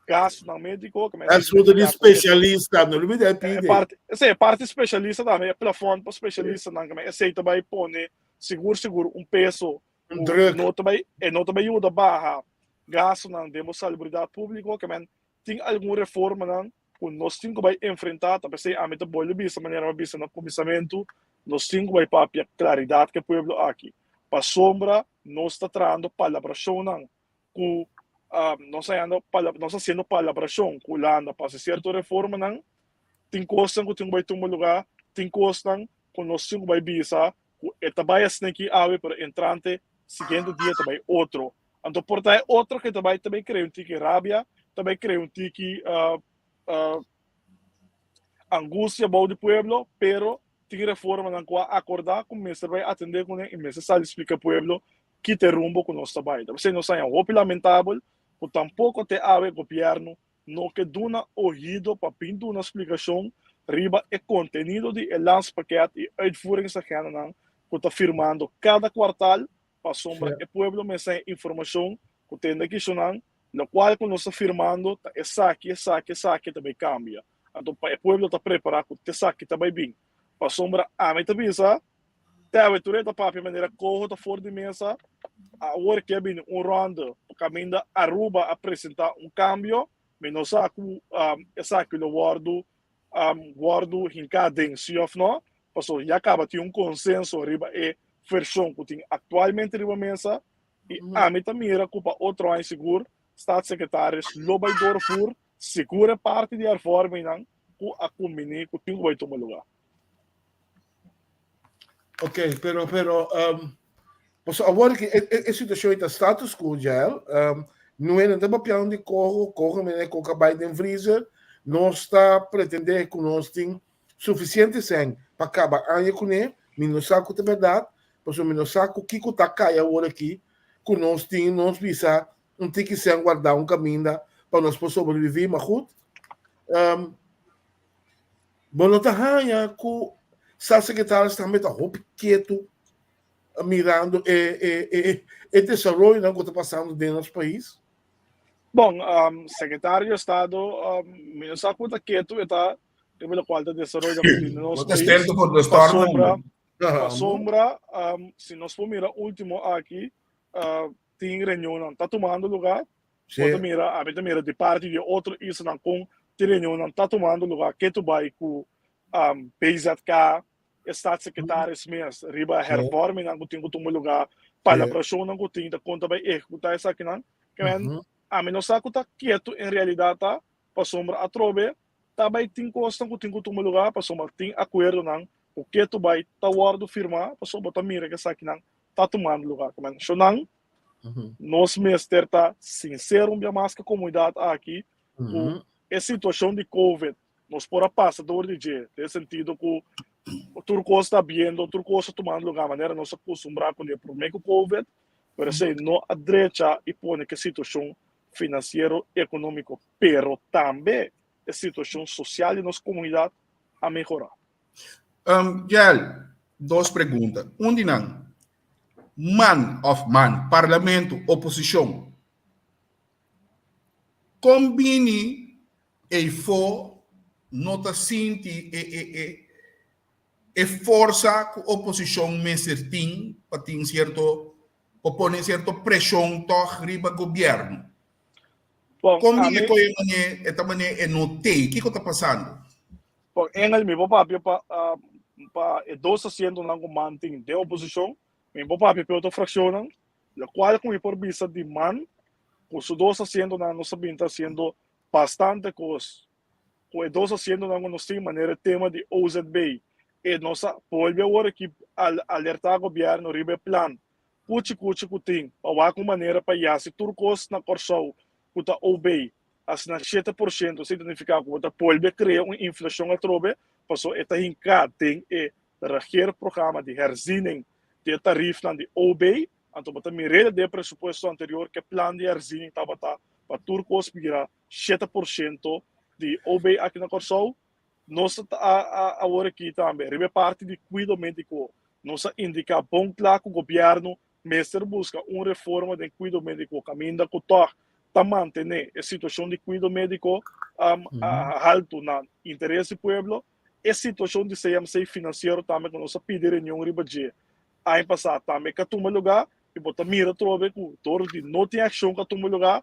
gastunan médiko. Asuntu di spesialista, no lubida e pide. Parti, sí, e parti spesialista tambe, e plafòn pa spesialistanan, esei ta bai pone sigur sigur un peso Un druk. No ta bai, e no ta bai yuda baha gastunan den bo salubridat públiko, ke men tin algun reformanan ku nos tin ku bai enfrentá, ta p'esei ami ta bolbe bisa manera mi a bisa na kuminsamentu, nos tin ku bai papia klaridat ku e pueblo aki, pasobra nos ta trahando palabrashonnan ku nos ta hando nos ta hasiendo palabrashon ku Hulanda pa hasi sierto reformanan, tin kosnan ku tin ku bai tuma lugá, tin kosnan ku nos tin ku bai bisa ku e ta bai asina aki awe pero entrante siguiente dia ta bai otro. Anto por ta e otro ke ta bai ta bai krea un tiki rabia, ta bai krea un tiki angustia bou di pueblo, pero tin reformanan ku a akordá ku mester bai atendé kuné i mester sali splika pueblo ki ta e rumbo ku nos ta bai. Ta p'esei nos haña hopi lamentabel ku tampoko te awe gobièrnu no ke duna ohido pa bin duna splikashon riba e kontenido di e landspakket i uitvoeringsagendanan. ku ta firmando kada kuartal pasobra e pueblo mester haña informashon ku tende kishonan lokual ku nos ta firmando ta esaki, esaki, esaki ta bai kambia. Anto pa e pueblo ta prepará ku esaki ta bai bin. Pasobra ami ta bisa te awe tur e ta papia manera koho ta for di mesa, awor ke a bini un ronde kaminda Aruba a presentá un kambio, mi no sa ku esaki lo wòrdu wòrdu hinká den si òf no, pasobra ya kaba tin un konsenso riba e vershon ku tin aktualmente riba mesa i ami ta mira ku pa otro aña sigur Staatssecretaris lo bai doorvoer sigur e parti di hervormingnan ku a kumbiní ku tin ku bai tuma lugá. Ok, pero, pero, um, paso awor ki e, e, e situacion ta status quo, Jael. Um, no e ta papiando di coho, coho mene coca bai den freezer. Nos ta pretende ku nos tin suficiente sen pa kaba aña kuné. Mi no sa ku ta berdad, paso mi no sa ku kiko ta kai awor aki, ku nos tin nos bisa un tiki sen guardá un kaminda pa nos por sobreviví, maar goed. Um, Bo no ta haña ku staatssecretaris tambe ta hopi ketu mirando e e e e desaroyonan ku ta pasando den nos pais? Bon, um, sekretario di Estado, um, mi no sa ku ta ketu e ta riba lokual ta desaroyo ku tin den nos No ta pais. sterto por de storm Pasobra, ainda. pasobra um, si nos por mira último aki, uh, tin reunionnan ta tumando lugá. Bo ta mira, ami ta mira di parti di otro islanan kon tin reunionnan ta tumando lugá ketu bai ku um, BZK, e staatssecretaris mes riba hervormingnan ku tin ku tuma lugá, palabrashonnan ku tin ta kon ta bai ehekutá esakinan. Ke men, ami no sa ku ta ketu en realidat ta, pasobra atrobe ta bai tin kosnan ku tin ku tuma lugá, pasobra tin akuerdonan ku ketu bai ta wòrdu firmá, pasobra bo ta mira ku esakinan ta tumando lugá. Ke men, shonnan Nos mester ta sincero un bia mas ku komunidat aki ku e situashon di covid nos por a pasa dor di dje den sentido ku tur kos ta biendo, tur kos ta tumando lugar manera nos a kustumbrá kuné promé ku covid, pero esei no a drecha i pone ku e situashon finansiero ekonómiko pero tambe e situashon sosial di nos komunidat a mehorá. Jael, dos pregunta. Un di nan, man of man, parlamento, oposicion, con bini eyfo no ta sinti e e e e forsa cu oposicion mester tin pa tin cierto, pa pone cierto presion toch riba gobierno? Bon, Con bini ami e coye mane e ta mane e no tey? Kico ta pasando? Bon, Engel, mi por papia pa pa e dos asientonan ku man tin den oposishon, mi por papia pa e otro frakshonnan, lokual ku mi por bisa di man ku su dos asientonan nos a bin ta hasiendo bastante kos ku e dos asientonan ku nos tin, manera e tema di OZB, e nos a bolbe awor aki alertá gobièrnu riba e plan kuchi kuchi ku tin pa wak un manera pa yasi tur kos na Kòrsou ku ta OB Asina 7% esei ta nifiká ku bo ta bolbe krea un inflashon atrobe, pasobra e ta hinká den e regeerprogramma di herziening di e tarifnan di OB. Anto bo ta mir'é den e presupuesto anterior ku e plan di herziening tabata pa tur kos bira 7% di OB aki na Kòrsou. Nos ta awor aki tambe riba e parti di kuido médiko nos a indiká bon kla ku gobièrnu Mester buska un reforma den kuido médiko kaminda ku tòg ta mantené e situashon di kuido médiko haltu na interes di pueblo. E situashon di CMC finansiero tambe ku nos a pidi reunion riba dje aña pasá tambe ka tuma lugá i bo ta mira atrobe ku dor di no tin akshon ka tuma lugá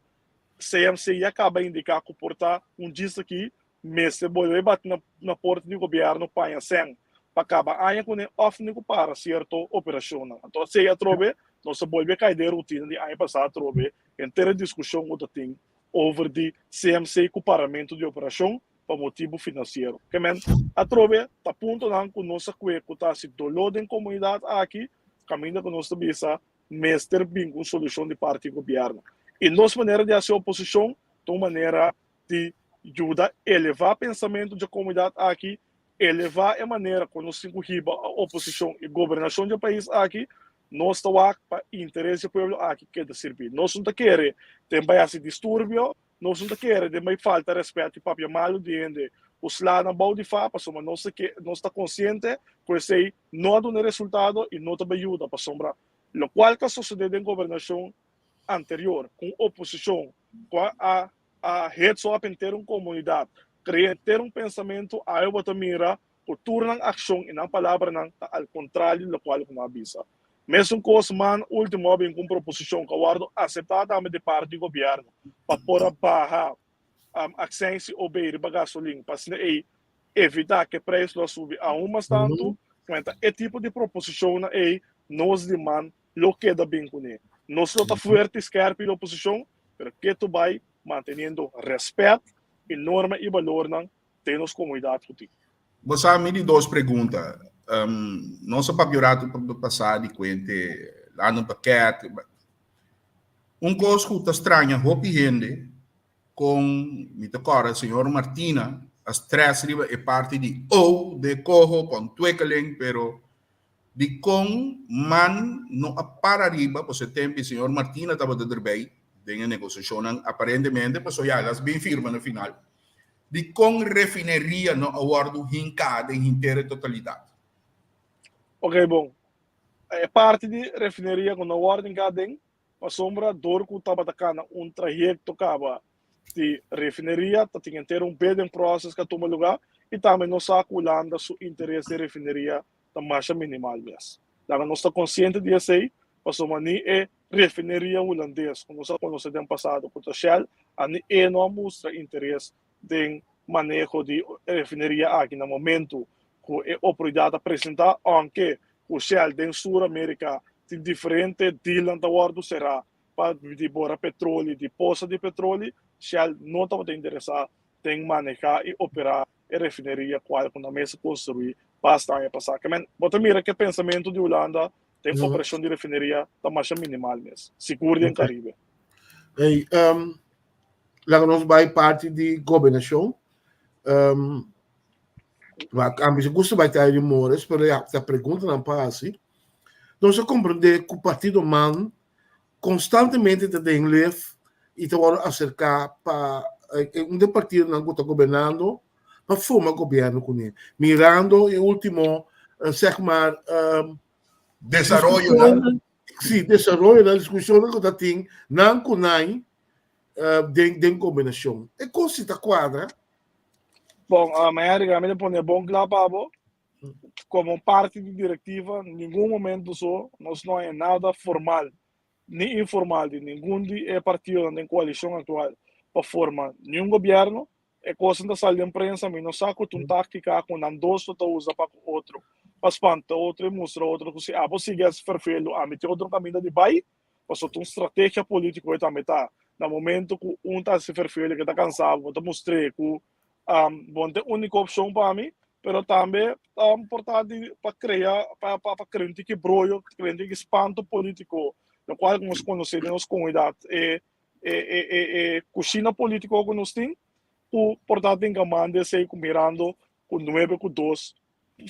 CMC ya kaba indiká ku por ta un djis aki mester bolbe bati na porta di gobièrnu paña sèn pa kaba aña kuné òf ni ku para sierto operashonnan. Anto asei atrobe nos a bolbe kai den rutina di aña pasá atrobe henter e diskushon ku ta tin over di CMC ku paramentu di operashon pa motibu finansiero. Ke men atrobe ta puntonan ku nos a kue ku ta hasi doló den komunidat aki kaminda ku nos ta bisa mester bin ku un solushon di parti di gobièrnu. I nos manera di hasi oposishon ta un manera di yuda elevá pensamentu dje komunidat aki, elevá e manera ku nos tin ku hiba oposishon i gobernashon dje pais aki, nos ta wak pa interes dje pueblo aki keda sirbí. Nos no ta kere den bai hasi disturbio, nos no ta kere den bai falta rèspèt i papia malu di hende. Ku sla nan bou di fa pasobra nos ta ke nos ta konsiente ku esei no a duna resultado i no ta bai yuda pasobra lokual ta sosodé den gobernashon anterior ku un oposishon ku a a a hetso ap henter un komunidat, krea henter un pensamentu awe bo ta mira ku tur nan akshon i nan palabranan ta al kontrario di lokual ku nan a bisa. Mesun kos man ultimo a bin ku un proposishon ku a wòrdu aseptá tambe di parti di gobièrnu pa por a baha aksensi OB riba gasolin pa asina ei evitá ku e preis lo a subi aun mas tantu. Kuenta e tipo di proposishonnan ei nos di man lo keda bin kuné. Nos lo ta fuerte i skèrpi di oposishon, pero ketu bai manteniendo rèspèt i norma i balornan den nos komunidat ku tin. Bo sa mi di dos pregunta. Nos a papia un ratu pasá di kuente landenpakket. Un kos ku ta straña hopi hende kon mi ta kòrda señor Martina a stress riba e parti di o de koho pa ontwikkeling pero dikon man no a para riba pasobra e tempu señor Martina tabata derbei den e negosiashonnan aparentemente pasobra ya el a bin firma na final dikon refineria no a wòrdu hinká den henter e totalidat. Ok bon e parti di refineria ku no a wòrdu hinká den Pasobra dor ku tabata kana un trayekto kaba di refineria ta tin henter un bidding process ku a tuma lugá i tambe nos sa ku Hulanda su interes den refineria ta masha minimal mes. Laga nos ta konsiente di esei pasobra ni e refineria hulandes ku nos a konosé den pasado ku ta Shell a ni e no a mustra interes den maneho di refineria aki na momentu ku e oportunidat a presentá ounke ku Shell den Sur Amerika tin diferente dealnan ta wòrdu será pa di bora petroli, di posa di petroli, Shell no tabata interesá den manehá i operá e refineria kual ku nan mes a konstruí basta aña pasá. Ke men, bo ta mira ku e pensamentu di Hulanda den operashon di refineria ta masha minimal mes, sigur den Karibe. Hey, laga nos bai parti di gobernashon. Wak, ami si gusta bai trae rumores, pero ya, ta preguntanan pa hasi. Nos a comprende cu Partido man constantemente ta den lef y ta worde acerca pa un de partidonan cu ta gobernando pa forma gobierno cune. Mirando e ultimo, zeg maar, Desaroyonan. Si, desaroyonan, discusionnan cu ta tin nan cu nan den combinacion. E cos si ta cuadra. Bon, Mañana mi ta pone bon kla pa bo. Komo parti di direktiva, ningun momento so nos no haña nada formal ni informal di ningun di e partidonan den koalishon aktual pa forma niun gobièrnu. E kosnan ta sali den prensa, mi no sa ku ta un táktika ku nan dos lo ta usa pa ku otro, pa spanta otro i mustra otro ku si abo sigui hasi ferfelu, ami tin otro kaminda di bai. Pasobra ta un strategia polítiko e tambe ta. Na momento ku un ta hasi ferfelu ke ta kansá, bo ta mustr'é ku bo no ta e úniko opshon pa mi, pero tambe por ta di pa krea pa pa krea un tiki broyo, krea un tiki spanto polítiko, lokual ku nos konosé den nos komunidat e e e e kushina polítiko ku nos tin, ku por ta tin kamanda esei ku mirando ku nuebe ku dos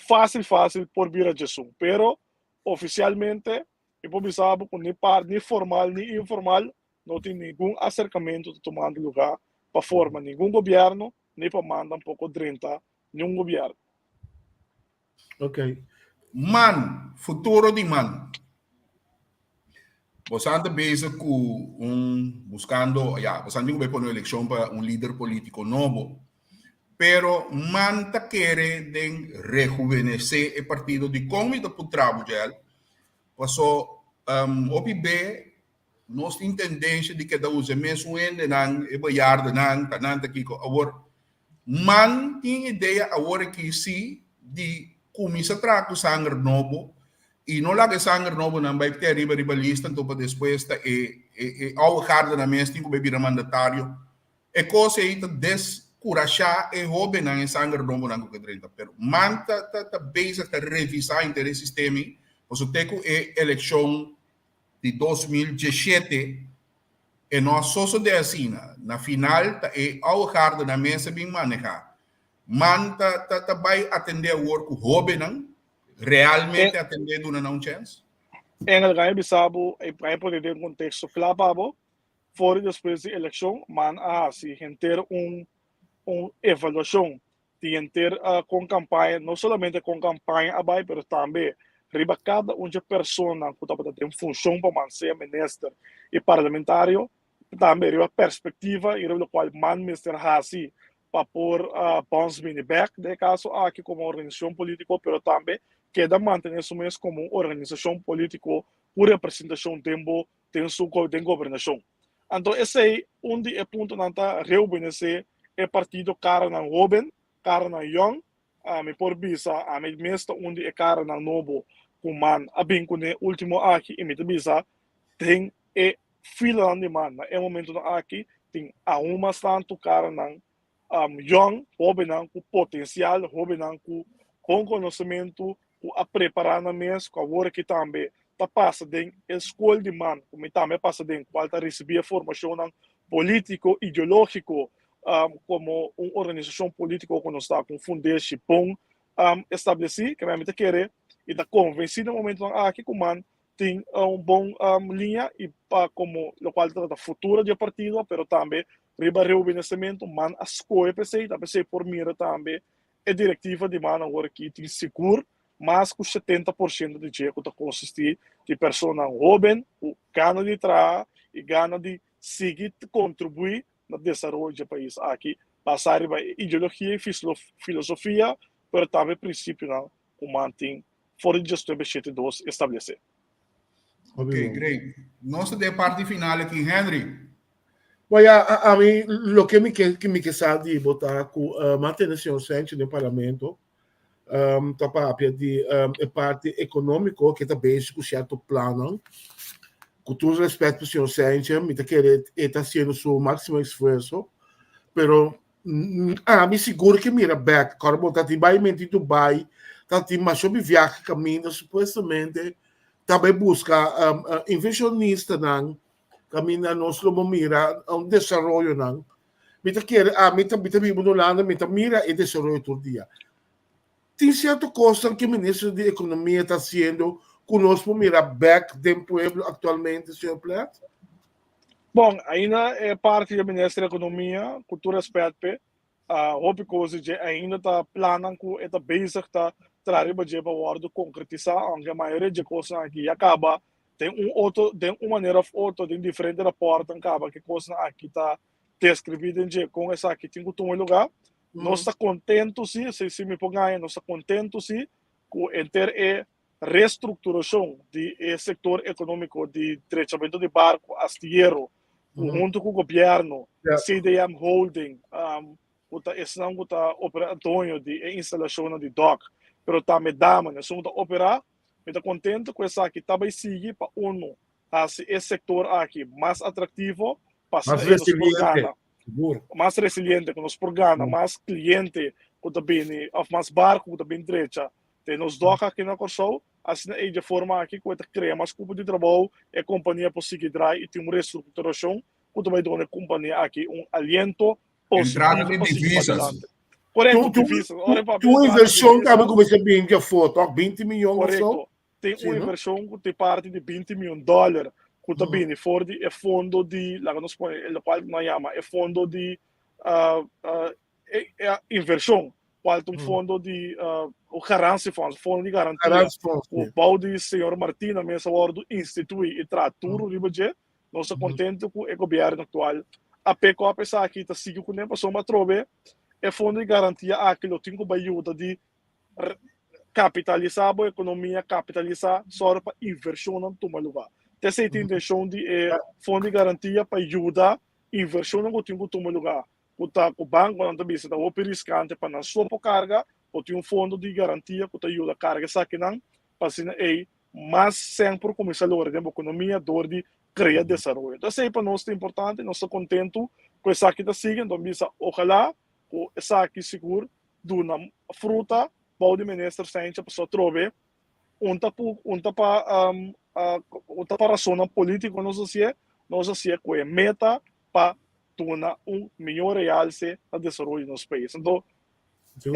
fásil fásil por bira djesun. Pero ofisialmente Mi por bisa bo ku ni par ni formal ni informal no tin ningun aserkamentu ta tumando lugá pa forma ningun gobièrnu ni pa man tampoko drenta niun gobièrnu. Ok. Man, futuro di man. Bosan ta bezig ku un buskando, ya, bosan tin ku bai pone un elekshon pa un lider polítiko nobo. Pero man ta kere den rehuvenesé e partido. Dikon mi ta puntra bo, Jael? Paso hopi be nos tin tendensia di keda usa e mesun hendenan, e bejaardenan, ta nan ta kiko. Awor, man tin idea awor aki si di kuminsá traha ku sanger nobo i no laga e sanger nobonan bai te ariba riba lista anto pa despues ta e e oude gardenan mes tin ku bai bira mandatario. E kos ei ta deskurashá e hóbennan, e sanger nobonan ku ke drenta. Pero man ta ta ta bezig ta revisá henter e sistema ei, pasobra te ku e elekshon di 2017 e no a sosodé asina. Na final ta e oude gardenan mes a bin manehá. Man ta ta ta bai atendé awor ku hóbennan, realmente atendé duna nan un chèns? Engel, kan e bisa bo, e pone den konteksto kla pa bo, For di despues di elekshon man a hasi henter un un evaluashon. Tin henter kon kampaña, no solamente kon kampaña a bai, pero tambe riba kada un dje personanan ku tabata den funshon pa man sea minister i parlamentario, tambe riba perspektiva i riba lokual man mester hasi pa por bòns bini bèk den e kaso aki komo organisashon polítiko, pero tambe keda mantené su mes komo un organisashon polítiko ku representashon den bo den su den gobernashon. Anto esei un di e puntonan ta reubenesé e partido karanan hóben, karanan yòn. Mi por bisa ami mes ta un di e karanan nobo ku man a bin kuné último aki i mi ta bisa den e filanan di man na e momentonan aki tin aun mas tantu karanan yòn, hóbennan ku potensial, hóbennan ku bon konosementu, ku a prepará nan mes, ku awor aki tambe ta pasa den e skol di man, ku mi tambe a pasa den, kual ta risibí e formashonnan polítiko, ideológiko, komo un organisashon polítiko ku nos ta ku un fundeshi bon establesí, ke mi ta kere i ta konvensí den momentunan aki ku man tin un bon liña i pa komo lokual ta trata futuro di e partido, pero tambe riba rehubenesimentu man a skohe p'esei, ta p'esei por mira tambe e direktiva di man awor aki tin sigur mas ku 70% di dje ku ta konsistí di personanan hóben ku gana di traha i gana di sigui kontribuí na desaroyo dje pais aki basá riba e ideologia i filosofia pero tambe prinsipionan ku man tin for di 19 shete dos establesé. Ok, great. Nos ta den parti final aki, Henry. Bon ya, ami loke mi ke mi ke sa di bo ta ku mantene señor Sánchez den parlamento ta papia di e parti ekonómiko ke ta bezig ku sierto plannan. Ku tur rèspèt pa señor Sánchez mi ta kere e ta hasiendo su máksimo esfuerso, pero Ami sigur ke mira bek, kòrda bo ta tin bai menti Dubai, ta tin masha hopi viahe kaminda supuestamente ta bai buska invershonistanan kaminda nos lo bo mira un desaroyonan. Mi ta kere ami ta mi ta biba na Hulanda mi ta mira e desaroyo tur dia. Tin sierto kosnan ke minister di ekonomia ta hasiendo ku nos por mira bek den pueblo aktualmente señor Plet? Bon, ainda e parti di Minister di Ekonomia, ku tur rèspèt p'e, hopi kos di dje ainda ta plannan ku e ta bezig ta traha riba dje pa wòrdu konkretisá, ounke mayoria dje kosnan aki ya kaba den un otro, den un manera òf otro, den diferente rapòrtnan kaba ku e kosnan aki ta deskribí den dje kon esaki tin ku tuma lugá. Nos ta kontentu sí, esei sí mi por gaña, nos ta kontentu sí ku henter e restructuracion di e sector economico di drechamento di barco, astillero, cu hunto cu gobierno, CDM Holding, cu ta esnan cu ta opera doño di e instalacionnan di dock, pero tambe Damen, esun cu ta opera, mi ta contento cu esaki ta bay sigui pa uno hasi e sector aki mas atractivo, pa asina Mas nos por resiliente. gana. Mas resiliente, cu nos por gana mas cliente cu ta bini, of mas barco cu ta bin drecha Den nos dòk aki na Kòrsou, asina ei dje forma aki ku e ta krea mas kupo di trabou, e kompania por sigui drai i tin un restrukturashon ku ta bai duna e kompania aki un aliento Entrada positivo di pa sigui divisas. padilanti. Korekto, Tu, tu, divisas. Ora e papia tu entrada di invershon tambe divisas, kuminsá bini di afó, tòg? 20 mion òf so? korekto. Tin Sí, un no? invershon ku tin parti di 20 mion dòler ku ta bini for di e fondo di, laga nos pone, e lokual nan yama e fondo di e invershon kual ta un fondo di un garantiefonds, fondo di garantia ku bou di señor Martina mes a wòrdu instituí i traha duru riba dje. Nos ta kontentu ku e gobièrnu aktual a pek òp esaki i ta sigui kuné pasobra atrobe e fondo di garantia aki lo tin ku bai yuda di kapitalisá bo ekonomia, kapitalisá sòru pa invershonnan tuma lugá. Ta esei ta intenshon di e fondo di garantia pa yuda invershonnan ku tin ku tuma lugá. ku ta ku bankonan ta bisa ta hopi riskante pa nan so por karga, por tin un fondo di garantia ku ta yuda karga esakinan pa asina ei mas sèn por kuminsá logra den bo ekonomia dor di krea desaroyo. Entonces esei pa nos ta importante, nos ta kontentu ku esaki ta sigui, enton bisa ojalá ku esaki sigur duna fruta bou di Minister Cijntje pasobra atrobe un ta pu un ta pa un ta pa rasonnan polítiko nos hasié, nos hasié ku e meta pa duna un mihó realse na desaroyo di nos pais. Anto,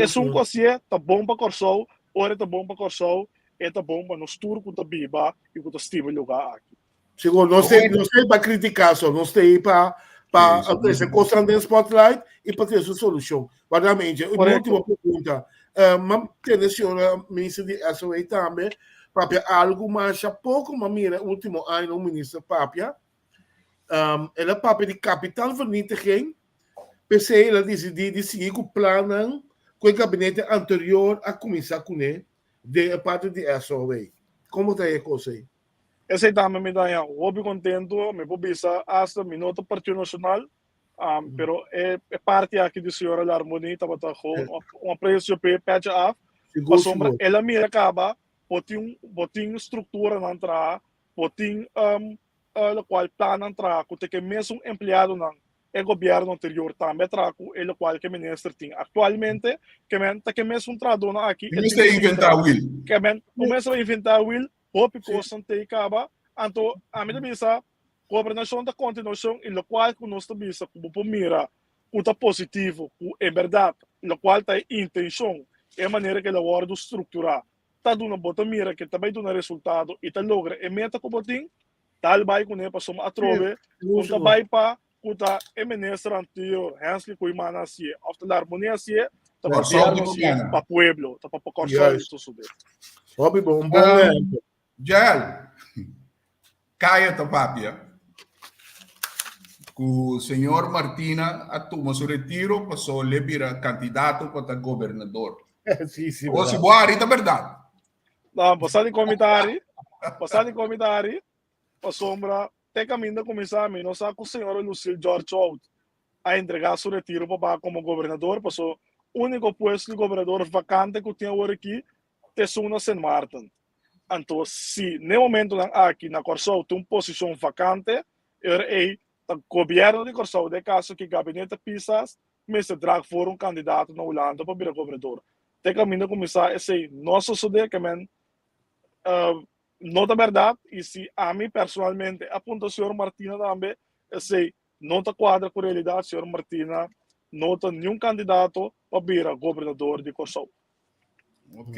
esun ku hasié ta bon pa Kòrsou, ora e ta bon pa Kòrsou, e ta bon pa nos tur ku ta biba i ku ta stima e lugá aki. Sigur, nos ta nos ta ei pa kritiká so, nos ta ei pa Pa trese kosnan den spotlight i pa trese un solushon. Warda mi Angel. Mi último pregunta. M'a tende señora minister di SOA tambe papia algu masha poko m'a mira e último añanan un minister papia. El a papia di kapitaalvernietiging, p'esei el a disidí di sigui ku plannan ku e gabinete anterior a kuminsá kuné den e parti di SOA. Komo ta e kos ei? Esei tambe mi ta haña hopi kontentu. Mi por bisa asta mi no ta Partido Nashonal, pero e parti aki di señora Larmonie tabata gewoon un apresio p'e pètje af, pasobra el a mira kaba bo tin bo tin strukturanan traha, bo tin lokual plannan traha ku ta ke mesun empleadonan e gobièrnu anterior tambe a traha ku e lokual ku e minister tin aktualmente, ke men ta ke mesun trahadónan aki e tin ku sigui traha. Ke men no mester inventá wiel, hopi kosnan ta e kaba. Anto ami ta bisa gobernashon ta kontinuashon i lokual ku nos ta bisa ku bo por mira ku ta positivo, ku en bèrdat lokual ta e intenshon, e manera ku el a wòrdu strukturá ta duna bo ta mira ku ta bai duna resultado i ta logra e meta ku bo tin, Tal bai kuné pasobra atrobe un ta bai pa ku ta e minister anterior Hensley Koeiman a hasié òf ta Larmonie a hasié, ta gobièrnu hasié pa pueblo, ta pa Kòrsou i sosodé. Hopi bon, un bon ehèmpel. Jael, Kaya ta papia ku señor Martina a tuma su retiro paso le bira kandidato pa ta gobernador. Sí, sí, O si bo hari ta bèrdat. No, bo sa di kon mi ta hari? Bo sa di kon mi ta hari? Pasobra te kaminda kuminsá mi no sa ku señora Lucille George Wout a entregá su retiro pa baha komo gobernador, paso úniko puesto di gobernador vakante ku tin awor aki ta esun na Sint Maarten. Anto si n'e momentonan aki na Kòrsou tin un posishon vakante, e ora ei ta gobièrnu di Kòrsou, den e kaso aki Gabinete Pisas, mester draag voor un kandidato na Hulanda pa bira gobernador. Te kaminda kuminsá esei no a sosodé ke men no ta bèrdat i si ami personalmente a puntra señor Martina tambe esei no ta kuadra ku realidat, señor Martina no ta niun kandidato pa bira gobernador di Kòrsou. Ok.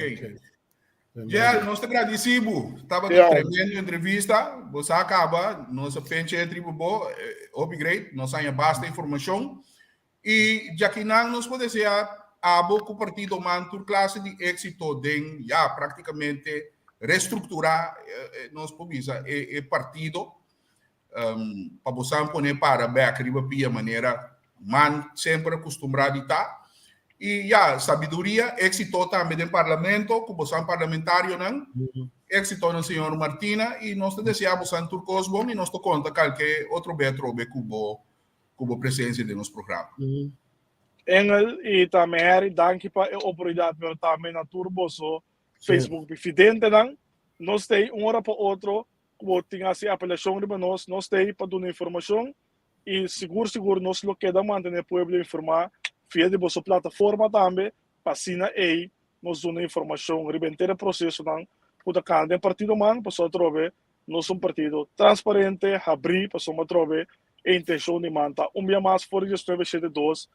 Jel, nos ta gradisí bo. Tabata un tremendo entrevista. Bo sa kaba, nos a pencha e tribu bo. Hopi great. Nos haña basta informashon. I djakinan nos por desea abo ku Partido man tur klase di éksito den ya práktikamente restrukturá nos por bisa e partido pa bosan pone para bek riba pia manera man semper a kustumbrá di ta. I ya, sabiduria, éksito tambe den parlamento ku bosan parlamentarionan. Éksito na señor Martina i nos ta deseá bosan tur kos bon i nos ta konta kalke otro be atrobe ku bo ku bo presensia den nos programa. Engel i tambe Harry, danki pa e oportunidat pero tambe na tur boso Facebook bifidentenan. Nos ta ei un ora pa otro ku bo tin hasi apelashon riba nos, nos ta ei pa duna informashon i sigur sigur nos lo keda mantené pueblo informá via di boso plataforma tambe pa asina ei nos duna informashon riba henter e prosesonan ku ta kana den partido man pasobra atrobe nos un partido transparente, habrí pasobra atrobe e intenshon di man ta un bia mas for di diesnuebe shete dos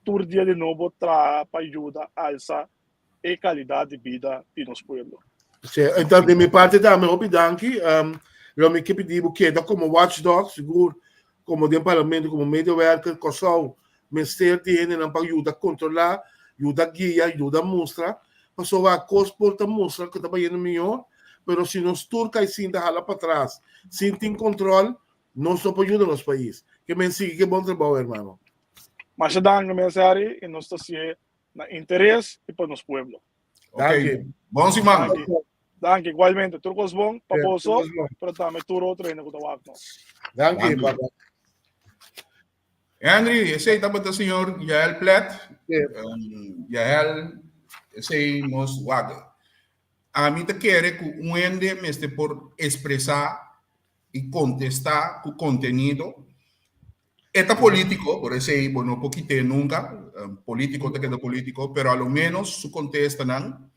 tur dia di nobo traha pa yuda alsa e kalidat di bida di nos pueblo. Sí, enton di mi parti tambe hopi danki. Um, lo mi ke pidi bo keda komo watchdog, sigur komo den parlamento, komo medewerker, Kòrsou mester di hendenan pa yuda kontrolá, yuda guia, yuda mustra, pasobra kos por ta mustra ku ta bayendo mihó, pero si nos tur kai sinta hala patras sin tin kontrol, nos no por yuda nos pais. Ke men sigui ke bon trabou, hermano. Masha danki, mes Harry, i nos ta si'e na interes i pa nos pueblo. Ok, bon siman. Danki, danki igualmente. Tur kos bon pa boso, pero tambe tur otro hende ku ta wak nos. Danki, papa. Henry, esei tabata señor Yael Plet. Um, Yael, esei nos wak. Ami ta kere ku un hende mester por expresá i kontestá ku kontenido. E ta polítiko, por esei bo no por kit'é nunka. Polítiko ta keda polítiko, pero a lo ménos su kontestanan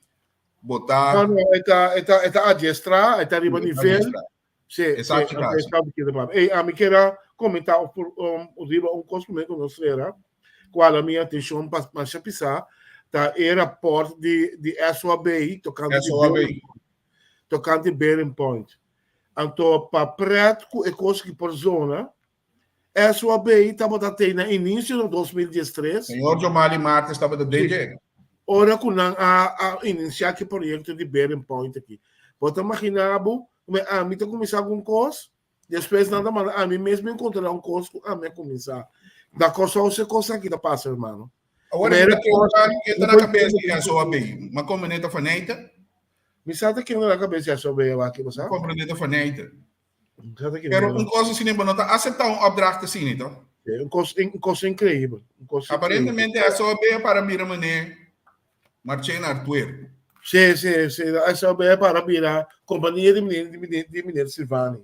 bo ta. No, no, e ta, e ta, e ta adiestrá, e ta riba nivel. Sí, Esaki sí, ta. Esaki keda pa. Ey, ami kera komentá of por, um, riba un kos promé ku nos sera, kual a mi atenshon pas masha pisá, ta e rapòrt di, di SOAB tokante di SOAB. Bearing Point, tokante Bearing Point. Anto pa prèt ku e kos ki por zona. SOAB tabata te na inicio na 2013. Señor Jomali Martes tabata den dje. Ora ku nan a a inisiá ki proyekto di Bearing Point aki. Bo ta imaginá bo, me ami ta kuminsá ku un kos, despues nan ta manda ami mes bin kontrolá un kos ku ami a kuminsá. Na Kòrsou si e kos aki ta pasa, hermano. Awor mi ta preguntá ken ta na kabes di SOAB? Ma komprendé ta Faneyte? Mi sa ta ken ta na kabes di SOAB awaki, bo sa? Mi komprendé ta Faneyte. Pero un kos asina bo no ta aseptá un opdracht asina, to? Un kos, un kos inkreibel. Un kos Aparentemente SOAB para bira meneer Marchena Artuer. Sí, sí, sí. SOAB para bira kompania di meneer, di meneer, di meneer Silvani.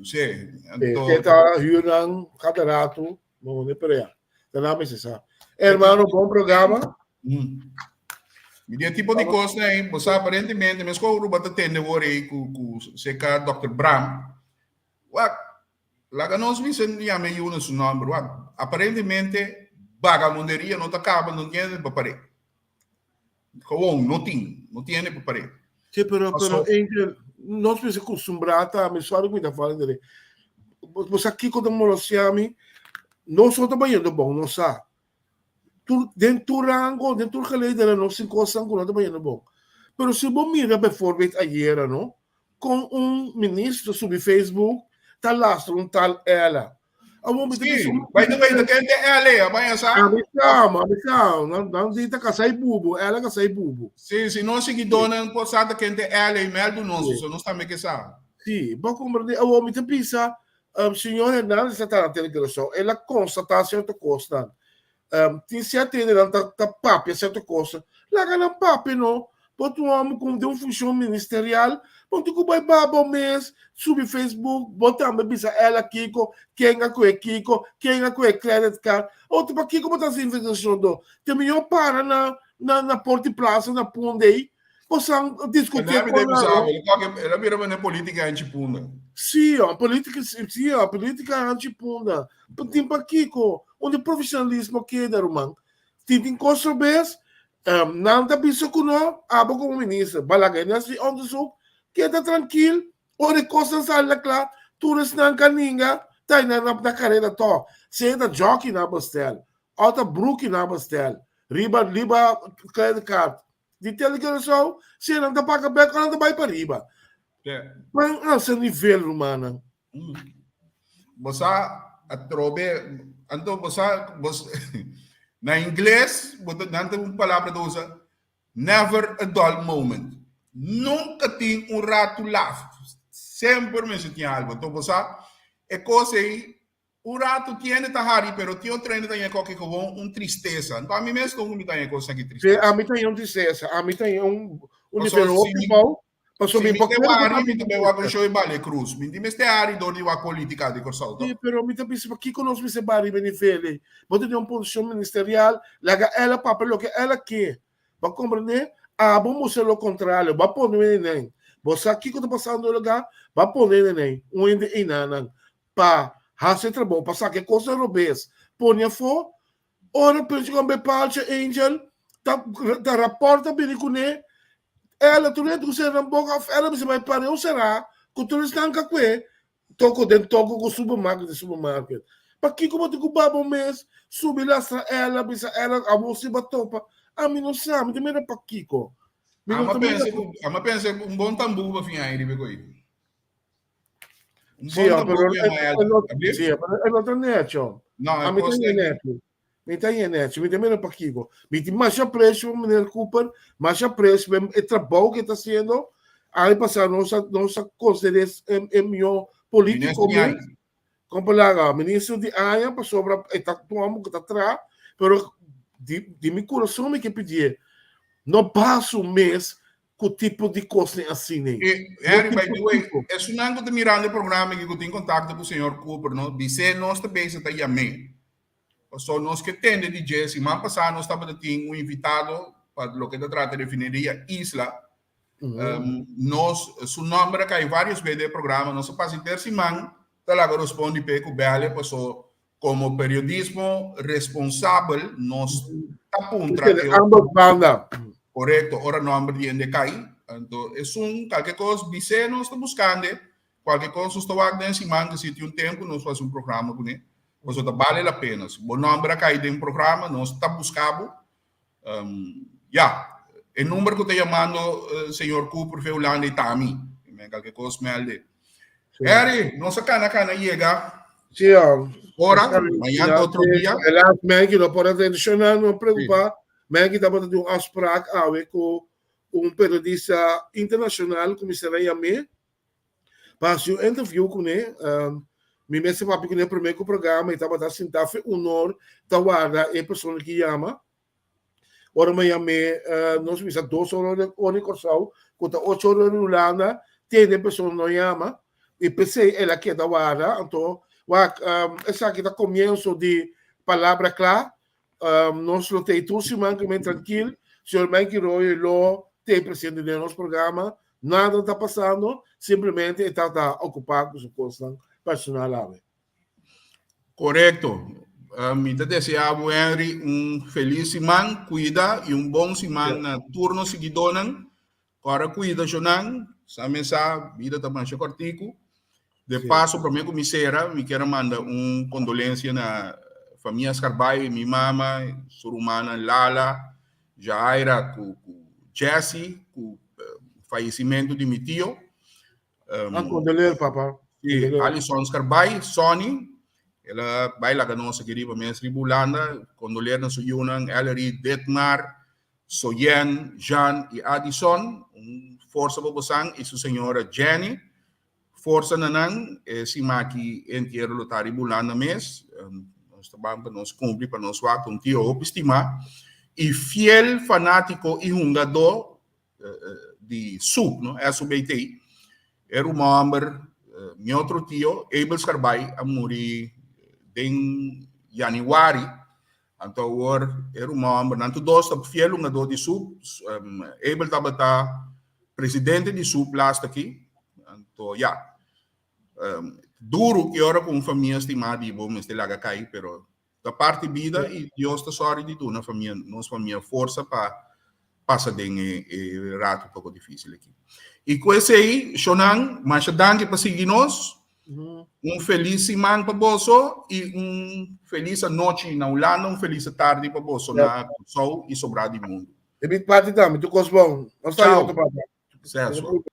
Sí. Anto... Te ta huurnan kada ratu, no ne pero ya. Ta na mester sa. Hermano, bon programa. Mi di e tipo di kosnan ei, bo sa aparentemente, mes ku Aruba ta tende wor ei ku ku seka Dòkter Bram, wak, laga nos bisa yama e yu na su nòmber, wak, aparentemente bagamunderia no ta kaba, no tin pa par'é. Gewoon, no tin, no tin hende pa par'é. Sí, pero, pero Angel, nos mester kustumbrá tambe, sorry ku mi ta fala dere. Bo sa kiko ta molestiá mi? Nos no ta bayendo bon, nos sa. Tur, den tur rango, den tur gelederen nos tin kosnan ku no ta bayendo bon. Pero si bo mira bijvoorbeeld ayera no, kon un ministro subi Facebook ta lastra un tal Ella. Awor mi ta bisa Sí, by the way, ta ken te Ella e? A baña sa? Ami sa, ami sa. Nan, nan di ta kasá i bubu, Ella kasá i bubu. Sí, si nos siguidónan por sa ta ken te Ella e, mèldu nos, pasobra nos tambe ke sa. Sí, bo komprendé. Awor mi ta bisa, Señor Hernandez ta na tele Curaçao, el a constata cierto cosnan. Tin cierto hendenan ta ta papia cierto cosnan. Laga nan papia no. Bo ta un homber cu den un funcion ministerial, bo tin cu bay baba bo mes, subi Facebook, bo tambe bisa ela kico, ken a coge kico, ken a coge credit card. Otro pakico bo ta haci investigacion do? Te mihor para na na na Porti Plaza na Punda ey, Bosan discutí con nan. El a bira mane politica anchi punda. Sí, oh, politica, sí, oh, politica anchi punda. Tin pakiko, unda profesionalismo keda, ruman? Tin tin cos robes, um, nan ta bisa cu no, abo como minister, balaga e hasi onderzoek, keda trankil, ora e cosnan sali na cla, tur esnan ka ninga, ta na na careda to. Sea ta jockey na bestel, of ta broekie na bestel, riba riba credit card, Di Tele Curaçao, si nan ta paga bek ora nan ta bai pa riba. Ban alsa nivel, rumannan. Bo sa atrobe, anto bo sa, bo, na ingles, bo ta, nan ta un palabra ta usa, never a dull moment. Nunca tin un ratu laf. Semper mester tin algo. Anto bo sa, e kos ei Un ratu tiende ta hari pero tin otro hende ta haña koke gewoon un tristesa. Anto ami mes kon ku mi ta haña kos aki tristesa. Sí, ami ta haña un tristesa. Ami ta haña un un nivel hopi bou. Paso mi por kere ku mi ta bai wak un show di Ballet Cruz. Mi tin mester hari dor di wak politica di Kòrsou to. Sí, pero mi ta bisa pakiko nos mester bai riba e nivel ei. Bo ta den un posishon ministerial, laga ela papia loke ela ke. Bo a komprendé? Abo mustra lo kontrario. Bo a pone un hende nei. Bo sa kiko ta pasando e lugá? Bo a pone hende nei. Un hende einanan. Pa hasi e trabou, pa saka e kosnan robes, pone afó. Ora Prince Gombe Palcha Angel ta ta rapòrt ta bini kuné, ela tur hende ku sera nan boka òf ela bisa bai pareu será ku tur esnan ka kue toko den toko ku supermarket den supermarket. Pakiko bo tin ku baba bo mes subi lastra ela bisa ela abo si bo topa? Ami no sa, mi ta mira pakiko. Mi no ta mira. Ama pensa un bon tambú pa fin aña riba e koe. Un Sí, bon pero el, sí, pero el no ta necho. No, a mi ta necho. Mi ta necho, mi ta mira pakiko. Mi tin mas aprecio meneer Cooper, mas aprecio el trabajo que está haciendo. Aña pasado nos a, nos a consideré el, el mejor político. Kompalaga, ministro di aña pasobra e ta un homber ku ta traha, pero di, di mi kurason mi ke pidié, no baha su mes ku tipo di kosnan asina ei. E, Harry, by the way, esunnan ku ta mirando e programa aki ku tin kontakto ku señor Cooper, no, bis'é nos ta bezig ta yam'é. Pasobra nos ke tende di dje, siman pasá nos tabata tin un invitado pa loke ta trata refineria Isla, Nos, su nomber a kai varios bes den e programa, nos a pasa henter siman ta laga rospondi p'e ku bèl'e paso komo periodismo responsabel nos ta puntra e ambos banda. Korekto, ora nomber di hende kai, anto esun kalke kos bis'é nos ta buskand'e, kualke kos nos ta wak den siman ke si tin un tempu nos hasi un programa kuné. Pasobra ta bale la pena. Si bo nomber a kai den programa, nos ta buska bo. Um, ya, e number ku ta yamando uh, señor Cooper fe Hulanda i ta ami. Men kalke kos melde. Sí. Harry, nos a kana kana yega. Sí, ja. Ora, mañana otro dia. Helaas, Maggie no por atende. Shonan, no preocupa. Maggie tabata di un afspraak awe ku un periodista internacional ku mi sera yam'é pa hasi un interview kuné. Um, mi mester papia kuné promé ku programa i tabata sintá fe honor ta warda e persona ki yama. Ora mi yam'é, uh, nos bisa dos ora ora di Kòrsou, ku ta ocho ora di Hulanda, tende e persona no yama. I p'esei el a keda warda. Anto, wak, um, esaki ta komienso di Palabra Kla. Um, nos lo tei tur siman ku men trankil. Señor Mikey Roy lo tei presente den nos programa. Nada ta pasando, simplemente e ta okupá ku su kosnan personal awe. Korekto. Uh, mi ta deseá bo, Henry, un felis siman, kuida i un bon siman na tur nos siguidónan. Kòrda kuida shonnan, sa men sa, bida ta masha kòrtiku. De paso, promé ku mi sera, mi kier a manda un kondolensia na famia Scarbay, mi mama, su rumannan Lala, Jahaira ku Jessy, ku fayesimentu di mi tio. Ah, kondoleer, papa. Sí, Alison Scarbay, Sonny, el a bai laga nos aki riba mes riba Hulanda. Kondoleer na su yunan Ellery, Ditmar, Soyen, Jean i Addison, un forsa pa bosan i su señora Jenny. Forsa na nan, e siman aki entiero lo ta riba Hulanda mes. Nos ta ban pa nos cumpli pa nos wak un tio hopi stima i fiel fanatico i hungadó di SUB, no? SUBT. E ruman homber, mi otro tio, Abel Scarbay, a muri den januari. Anto awor e ruman homber, nan tur dos ta fiel hungadó di SUB. Abel tabata presidente di SUB last aki. Anto ya, duru ki ora ku un famia stimá di bo mester laga kai, pero ta parti bida i Dios ta sòri di duna famia, nos famia forsa pa pasa den e e ratu poko difísil aki. I ku esei, shonnan, masha danki pa sigui nos. Un felis siman pa boso i un felis anochi na Hulanda, un felis tardi pa boso na Kòrsou i sobrá di mundu. E big party tambe, tur kos bon. Nos ta Chao. otro papa. Suceso.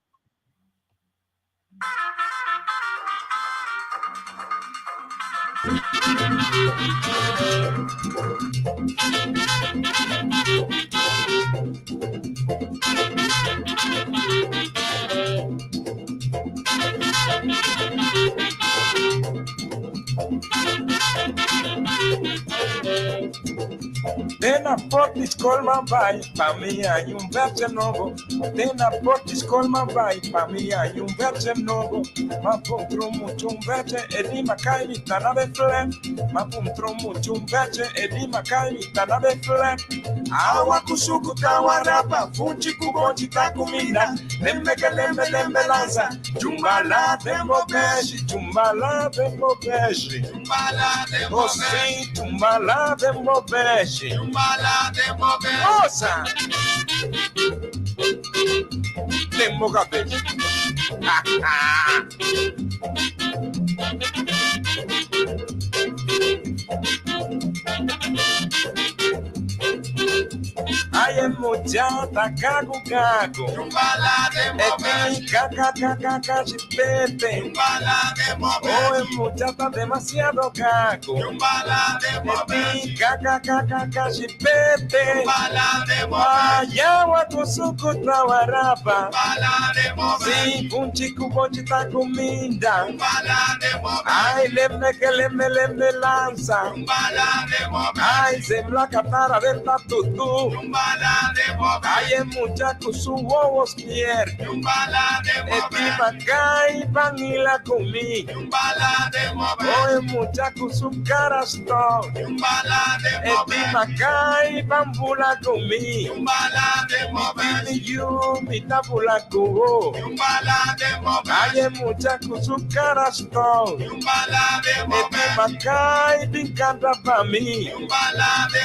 Den na port di skol m'a bai pa mi haña un bèbsè nobo. Den na port di skol m'a bai pa mi haña un bèbsè nobo. M'a puntra un mucha un bèbsè e di m'a kai mi ta na Bethlehem. M'a puntra un mucha un bèbsè e di m'a kai mi ta na Bethlehem. Awa ku suku ta warapa, funchi ku bonchi ta kuminda. Lembe ke lembe lembe lansa, chumbala den bo bèshi, chumbala den bo bèshi. Oh sí, chumbala den bo bèshi. Osa! Den bo kabes. Ha ha! Ay, e mucha ta kaku kaku. E tin kaka kaka kachipete. Oh, e mucha ta demasiado kaku. E tin kaka kaka kachipete. Ay, awa ku suku ta warapa. Sí, funchi ku bonchi ta kuminda. Ay, lembe ke lembe lembe lansa. Ay, sembla katara den ta tutu. Ay, e mucha ku su wowo skier. E tipa kai panila ku mi. Oh, e mucha ku su kara stò. E tipa kai pan bula ku mi. Mi tini yu, mi ta bula ku bo. Ay, e mucha ku su kara stò. E tipa kai bin kanta pa mi.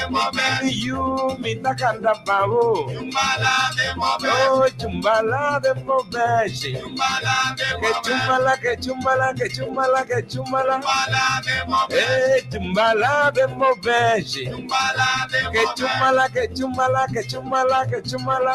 Mi tini yu, mi ta kanta pa bo. Oh, chumbala de moveshi. Que chumbala, que chumbala, que chumbala, que chumbala. Chumbala de moveshi. Que chumbala, que chumbala, que chumbala, que chumbala.